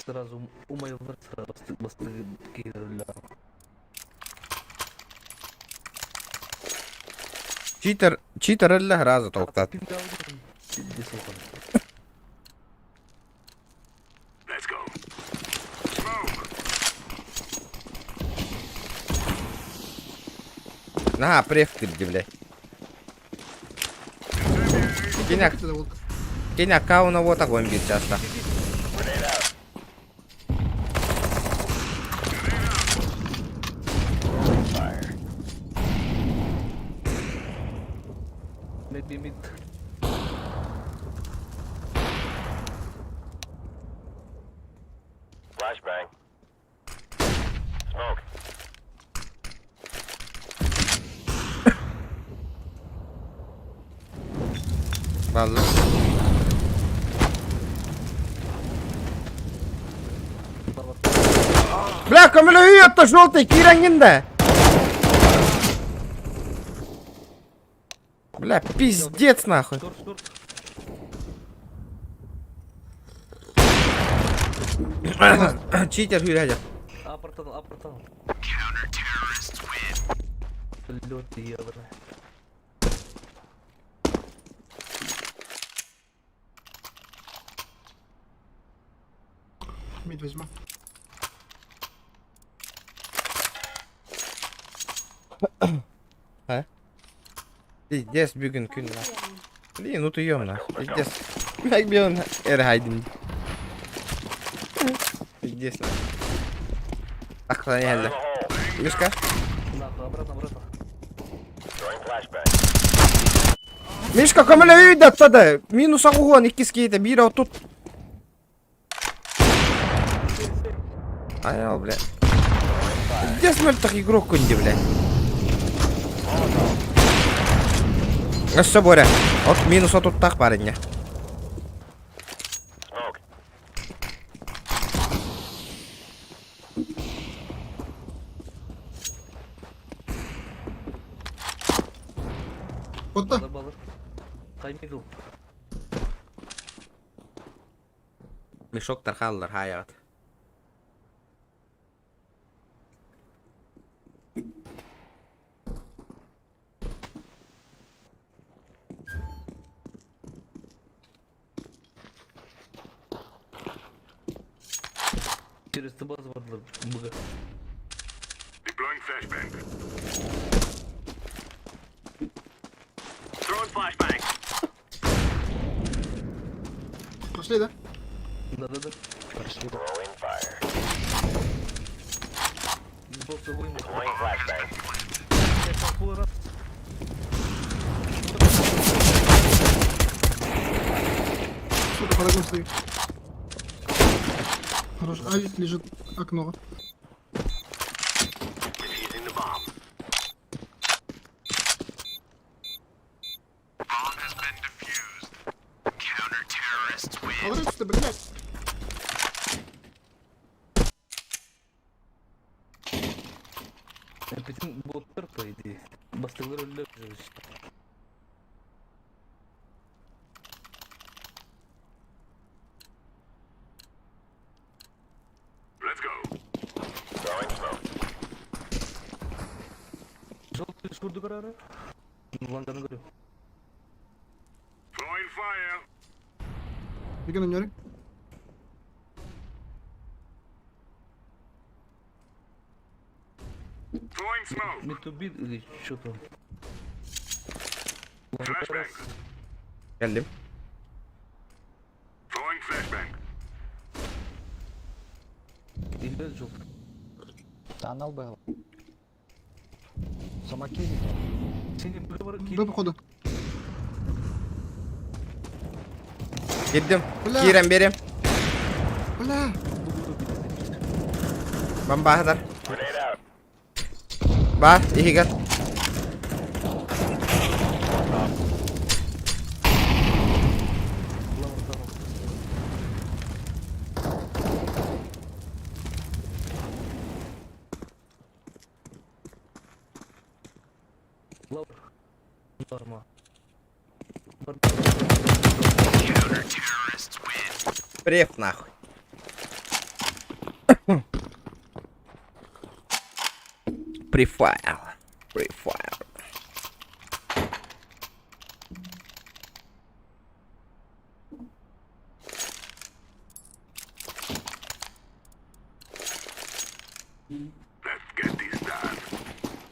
Сразу у моего сразу бастыгы бля. Читер, читер элле раза толктат. На, преф ты, блядь. Киня, киня кауна вот огонь бит часто. Maybe mid. Vallahi. Бля, көмөлөһүү отто желтый киирэн да. Бля, пиздец нахуй. Шорт, шорт. Читер хүрәдя. А, портал, а, портал. Лед ебаный. Мид возьму. Пиздец бүгүн күн нах. Блин, ну ты ем нах. Пиздец. Как бы он эрхайдин. Пиздец нах. Охраняли. Мишка? Нахуй, обратно, обратно. Мишка, көмөлөһүү да Минус агугон иккис кейте бир тут. Айал, бля. Где смерть игрок кунди, бля? Өссө Боря. От минус отуттах барыння. Отта. Балыр балыр. Кай мидл. Мешок тархаллар хаягат. Через Т базу бардылар Б. Пошли, да? Да-да-да. Прошли бы. Просто войну. Я толпу раз. Сука, под окном стоит. Хорош. Авик лежит окно. Поворачивайся, блядь. Бүтүн боттар по идее. Бастылар өллөр. Желтый шурду карары. Ланганы көрү. Беги на нёре. Митубит или что там? Лангара Geldim. Или желтый. Анал был. Самокили. Синий Б бар. Б, походу. Girdim. Бля. Киирэн берем. Бля. Бомба хатар. Бар, иһигэр. Лавр. Норма. Преф нахуй. Префайл. Префайл.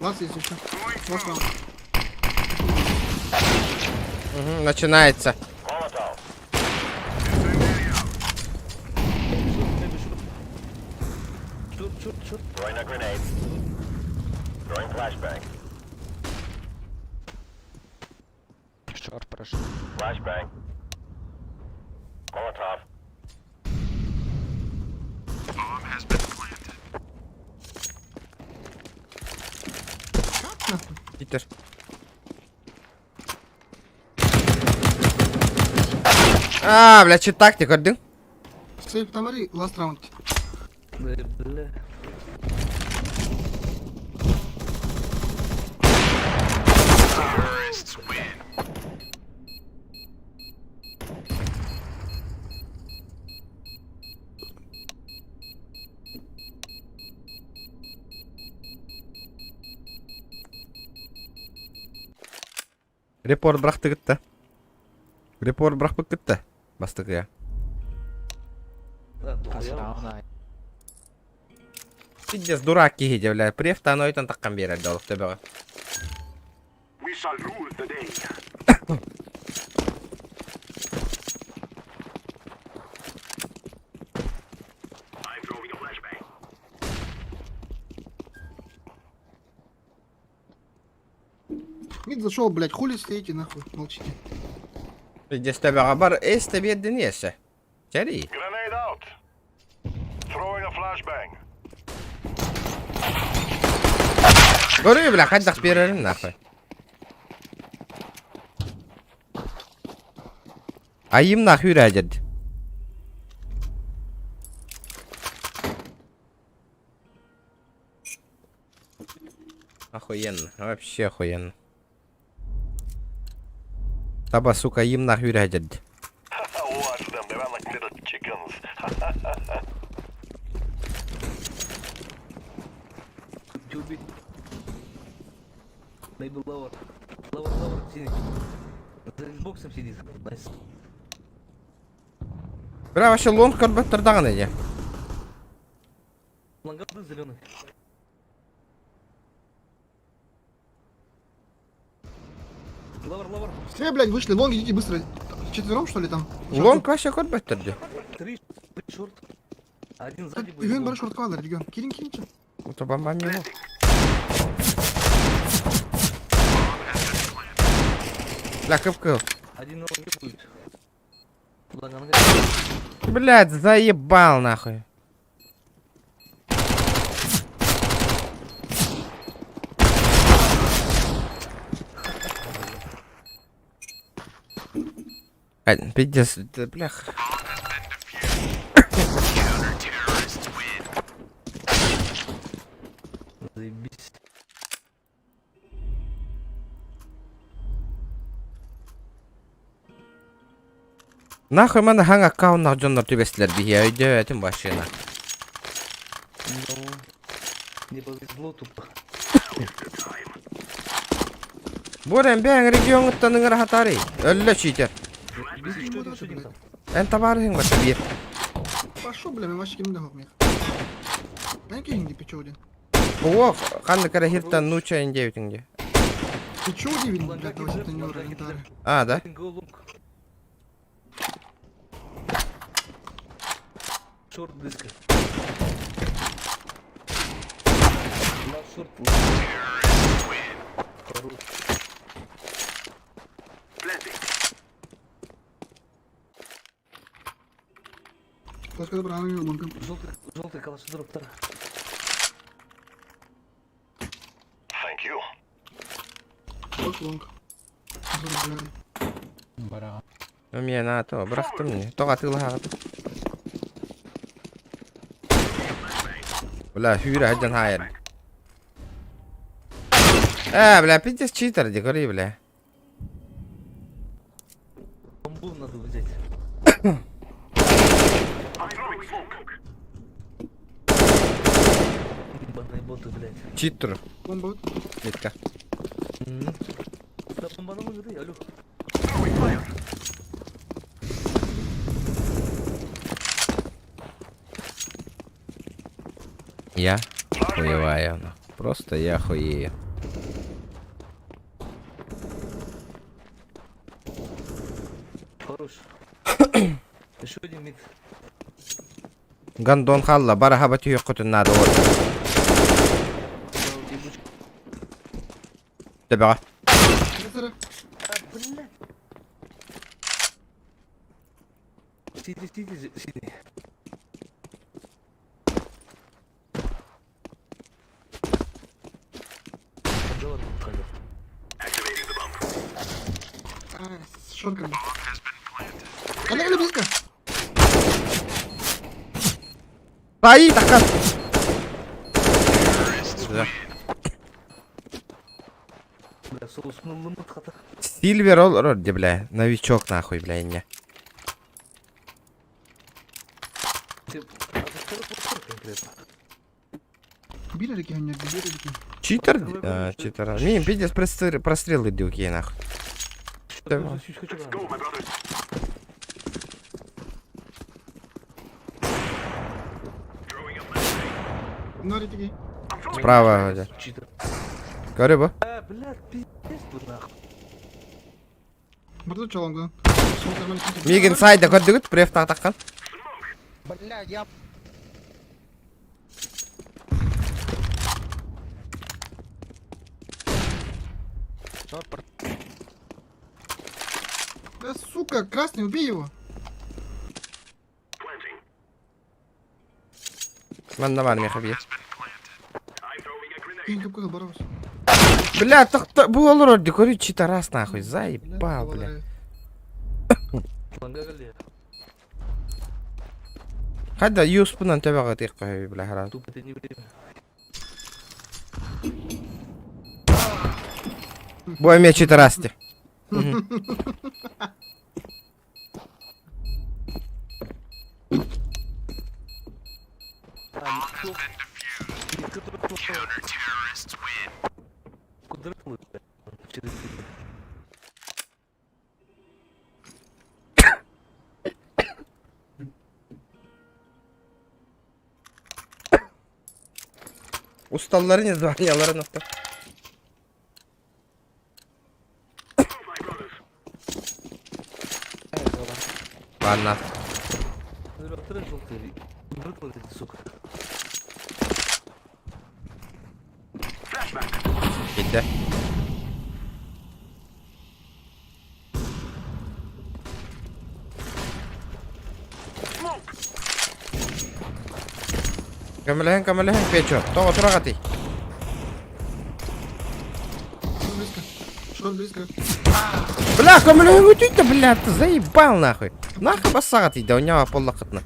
Лац есть еще. Лац раунд. Мгм, начинается. Чур, чур, чур. Шорт прошел. Как нахуй? Питер. А, бля, че тактика, көрдүң? Сейф Тамари, last round. Да, бля. Репорт бырахты кытта. Репорт бырахпыт кытта. Бастыкыя. А, Хас я- раунд. Пиздец, дурак киһи, бля. Преф танойтан таккан берер долық төбөҕө. Мид зашел, блядь, хули стоите, нахуй, молчите. Пиздец төбөҕө бар эсте бердин есе. Чари. Grenade out. Throwing a flashbang. Көрү, бля, хайдах биэрэрин нахуй. Айым нахуй үрээдьэрд. Охуенно, вообще охуенно. Таба, сука, им нахуй үрээдьэрд. Тюби. Maybe lower. Lower, lower, синий. За боксом сидит. Nice. Бля, вообще long көрбөттөр даҕаны дии. Лонгарды зеленый. Lower, lower. Все, блядь, вышли, long, идите быстро. Четвером, что ли, там? Long вообще көрбөттөр дии. Три, три short. Один сзади будет. Үһүөн long. бары шортка алар, регион. Кирин, киринчи. Это бомба не Бля, кып-кып. Один на лонге будет. Лонга, Блядь, заебал нахуй. А, пиздец, да, блях. Заебись. Нахуй маны хаҥ аккауннаах дьоннор түбэстилэр биһиэ өйдөөтүм машина. Ну, не повезло тупо. Бу эрэн региоҥҥуттан ыҥыра хатаарый. Өллө читер. Заебись, еще один, еще один там. Эн табаарыһыҥ барта биир. Пошел, бля, мен вообще кимде хок мех. Мен кейинди печоудин. Ох, ханнык эрэ хиртан нууча индиэбитиҥ дии. Печоудин, Лонга блядь, кидер, вообще-то не лонга уровень кидер. тары. А, да? Go long. Short близко. Last short. Хорош. Флешка добра, аны лонга. Желтый, желтый калаш дроптар. Вот long. Зор, бля. Бараҕа. Эмиэ наато бырахтым не. Тоҕо атыылаһаҕыт. Бля, хүүрэ сылдьан хаайар. Э, бля, пиздец читер дии, көрүй, бля. Бомбу надо взять. Ебаные боты, блядь. Читер. Бомба вот. Нитка. М. Да бомбанули, да, алло. Я хуеваю. Просто я хуею. Хорош. Еще один mid. Гандон хаалла, бары хаба түһүөххүтүн наада уол. Дал ебучку. Төбөҕө. Сыры. А, блядь. Сиди, сиди, сиди. Доллар подходил. А, шорка. Кале, кале, близко. Ай, такан! Да. Бля, соус лымыт хата. Сильвер ол где, бля, новичок нахуй, бля, не. Ты, а ты второй повтор конкретно. Биир эки, биир эки. Читер? А, читер. Не, пиздец, прострелы дюки, нахуй. Давай. Хочу Нори таки. Справа, где. Читер. Говорю, бо. А, блядь, пиздец тут нахуй. Барда чаланга. Мигин сайда көрдүгүт, преф тақтаққан. Бля, я Шорт Да сука, красный, убей его. Манна бар меха бир. Бля, так бу олорор ди көрү читарас нахуй, заебал, бля. Хайда юспунан төбөҕө тиэххэ бля харан. Бу эмиэ читарасти. Усталларын названияларын охто. Ладно. Киирдэ. Көмөлөһүн, көмөлөһүн, Печо. Тоҕо тураҕатый? Близко. Шон близко. Бля, көмөлөһүн үтүйдэ, бля, ты заебал нахуй. Нахуй бассаҕатый да, унява поллахытна.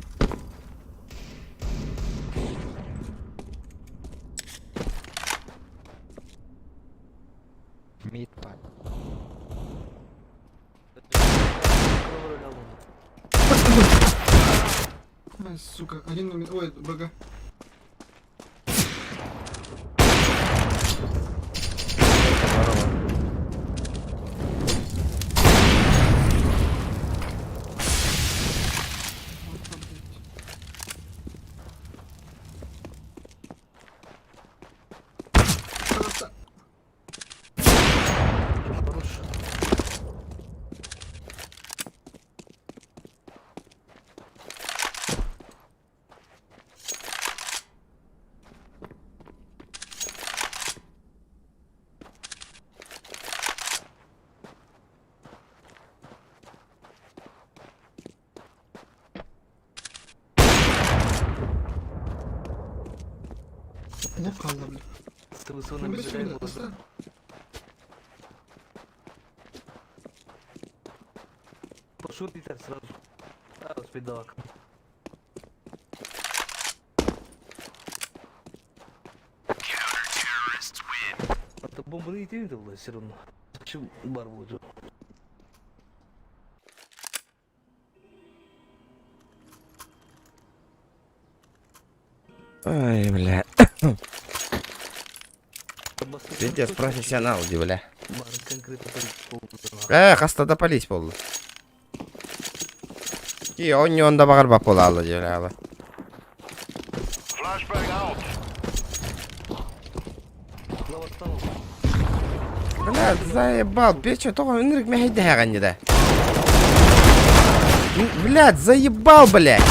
Мид пак. Ай, сука, один на Ой, БГ. Лук қалды, бля. Сразу. А, спидак. А то бомба не идти все равно. Зачем бар будет? Ай, бля. Пиздец, профессионал, ди, бля. Э, хаста да полись болду. Ки, он да бағар бап бола алды, бля. Бля, заебал, пече, тоға үнірік мәхейді хәғанды да. Блядь, заебал, блядь.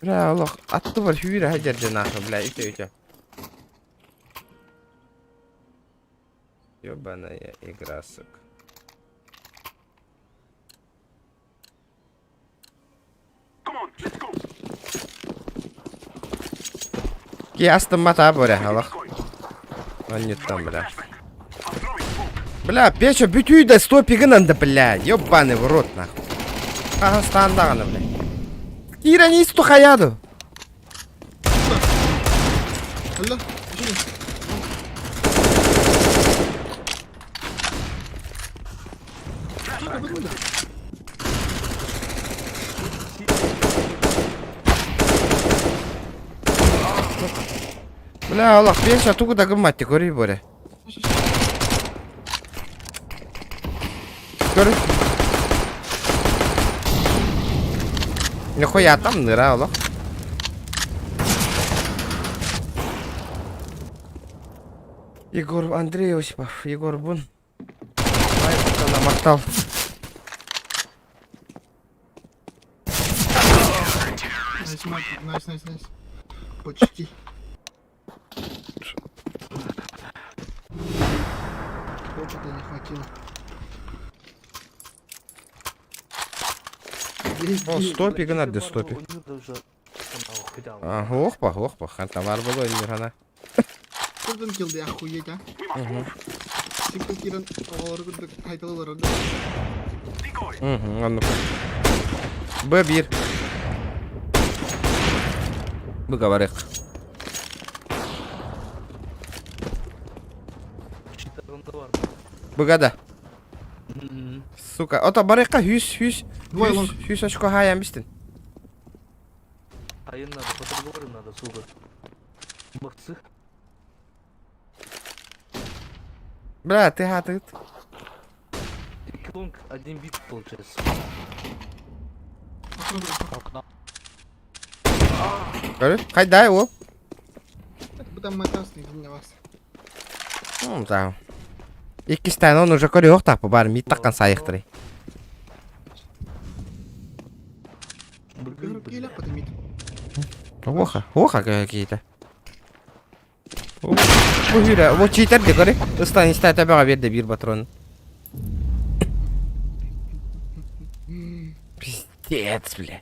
Бля, Аллах, атты бар хүйір хәжерді нахуй, бля, үте, үте. Ёбаная игра, сука. Ки астым мата боря, Аллах. Он не там, бля. Бля, печа бүтүй да стопигынан да, бля. Ёбаный в рот, нахуй. Ага, стандағаны, бля. Кира не исту хаяду. Алла, Бля, Аллах, печа тугу да гымматты, көрүй боря. Көрүй. Нихуя там ныра, Аллах. Егор Андрей Осипов, Егор Бун. Ай, намақтал. Найс, найс, найс, найс. Почти. Что-то не хватило. О, стопи гынар де стопи. Охпа, охпа, ханта бар боло инир Кырдын килди охуеть, а? Симпл кирен оҕолору курдук хайталы олорор. Оннук. Б1. Быговарык. Быгада. Сука, ото барыка хүс хүс хүс хүс очко хаян бистин. Айын надо, по надо, сука. Бахцы. Бля, ты хатыт. Лонг один бит получается. Окно. Көрү, хайдай ол. Бутан матасный для вас. Ну, да. Иккистээн он уже көрүөх таппы бар мит таккан сайыктырый. Оха, оха какие-то. Бу хүрэ, бу читер де көрү. Ыстан истэ бөҕө биэрдэ биир патрон. Пиздец, бля.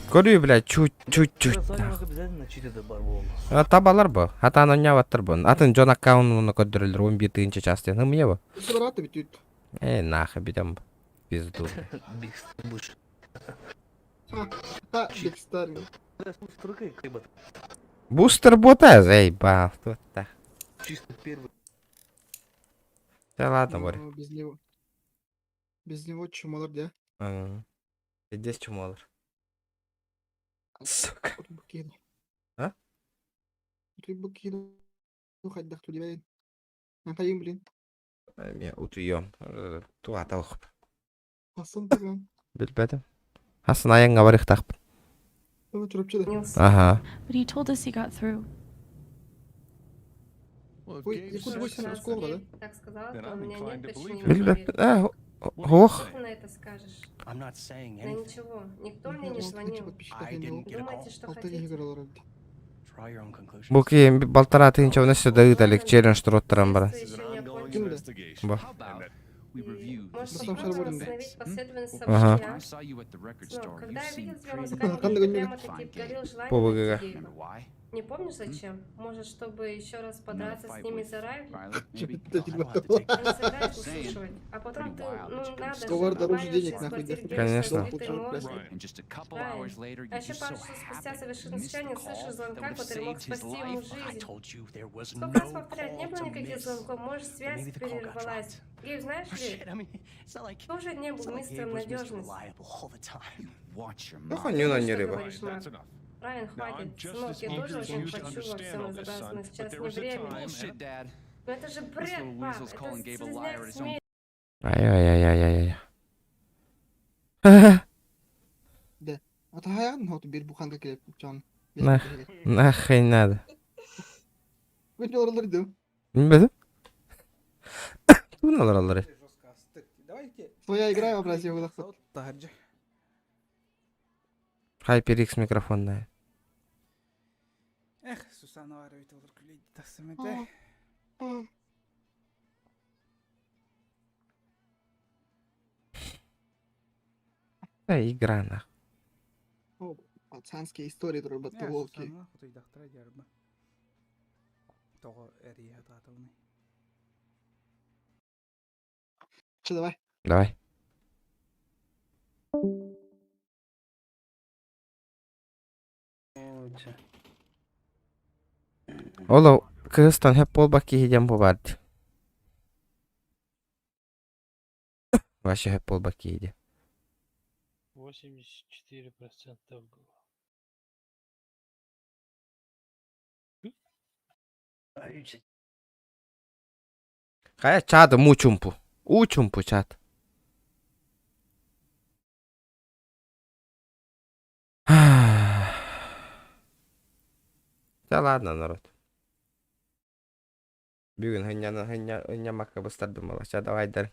Көрүү, бля, чуть-чуть-чуть. Табалар бу. Хатан онньообаттар бу. Атын дьон аккаунун көрдөрөллөр 11 тыһыынча час диэн. Ымыйа бу. Э, нахуй бүтэн бу. Пизду. Бустер бота, заебал. Тут так. Чисто первый. Да ладно, Боря. Без него. Без него чумалар, да? Здесь чумалар. Сука. А? Утуйом. Туата охп. Билбэтим. Хасын айанга барыхтахпын. Ага. But he told us he got through. Билбэппин. Э, ох. Ты на это скажешь? Да ничего, никто мне не звонил. Думайте, что хотите. Бу киһи балтараа тыһыынча өссө да ыыта илик челлендж туруоттаран баран. Бу. Может, попробуем восстановить последовательность Ага. событий, а? Сынок, когда я видел тебя в музыкальном ты прямо-таки горел желанием ПВГ. найти Гейба. Не помнишь зачем? Может, чтобы еще раз подраться с ними за Райли? Они собирались выслушивать. А потом ты, ну надо же, попарился из квартиры Гейба Конечно. с открытой мордой. Райан. А еще пару часов спустя совершил совещание, слышишь звонка, который мог спасти ему жизнь. Сколько раз повторять, не было никаких звонков, может, связь прервалась. Гейб, знаешь ли, тоже не был мистером надежность. Ну, ханюна не Что рыба. говоришь, Марк? Райан, хватит. Сынок, я тоже очень хочу во всем разобраться, но сейчас не время. Но это же бред, пап. Это слизняк смеет. Ай-яй-яй-яй-яй. Нах, нахрен надо. Билбэтим. Тугун олороллор. Своя игра, образил HyperX микрофонная. Эх, Сусана Варовит олор күлейді тахсымете. Да, игра нах. Пацанские истории Э, Сусана хотуйдахтара диарба. Тоҕо эрийэ таатабыный. Че, давай. Давай. Оло кыыстан хөп буолбат киһи диэн бу баар дии. Вообще хөп буолбат киһи диэн. 84% было. Хайа чаады муучумпу. Уучумпу чат. Да ладно, народ. Бүгүн хынньана хынньа хынньамакка быстардым буолла. Чэ давай дар.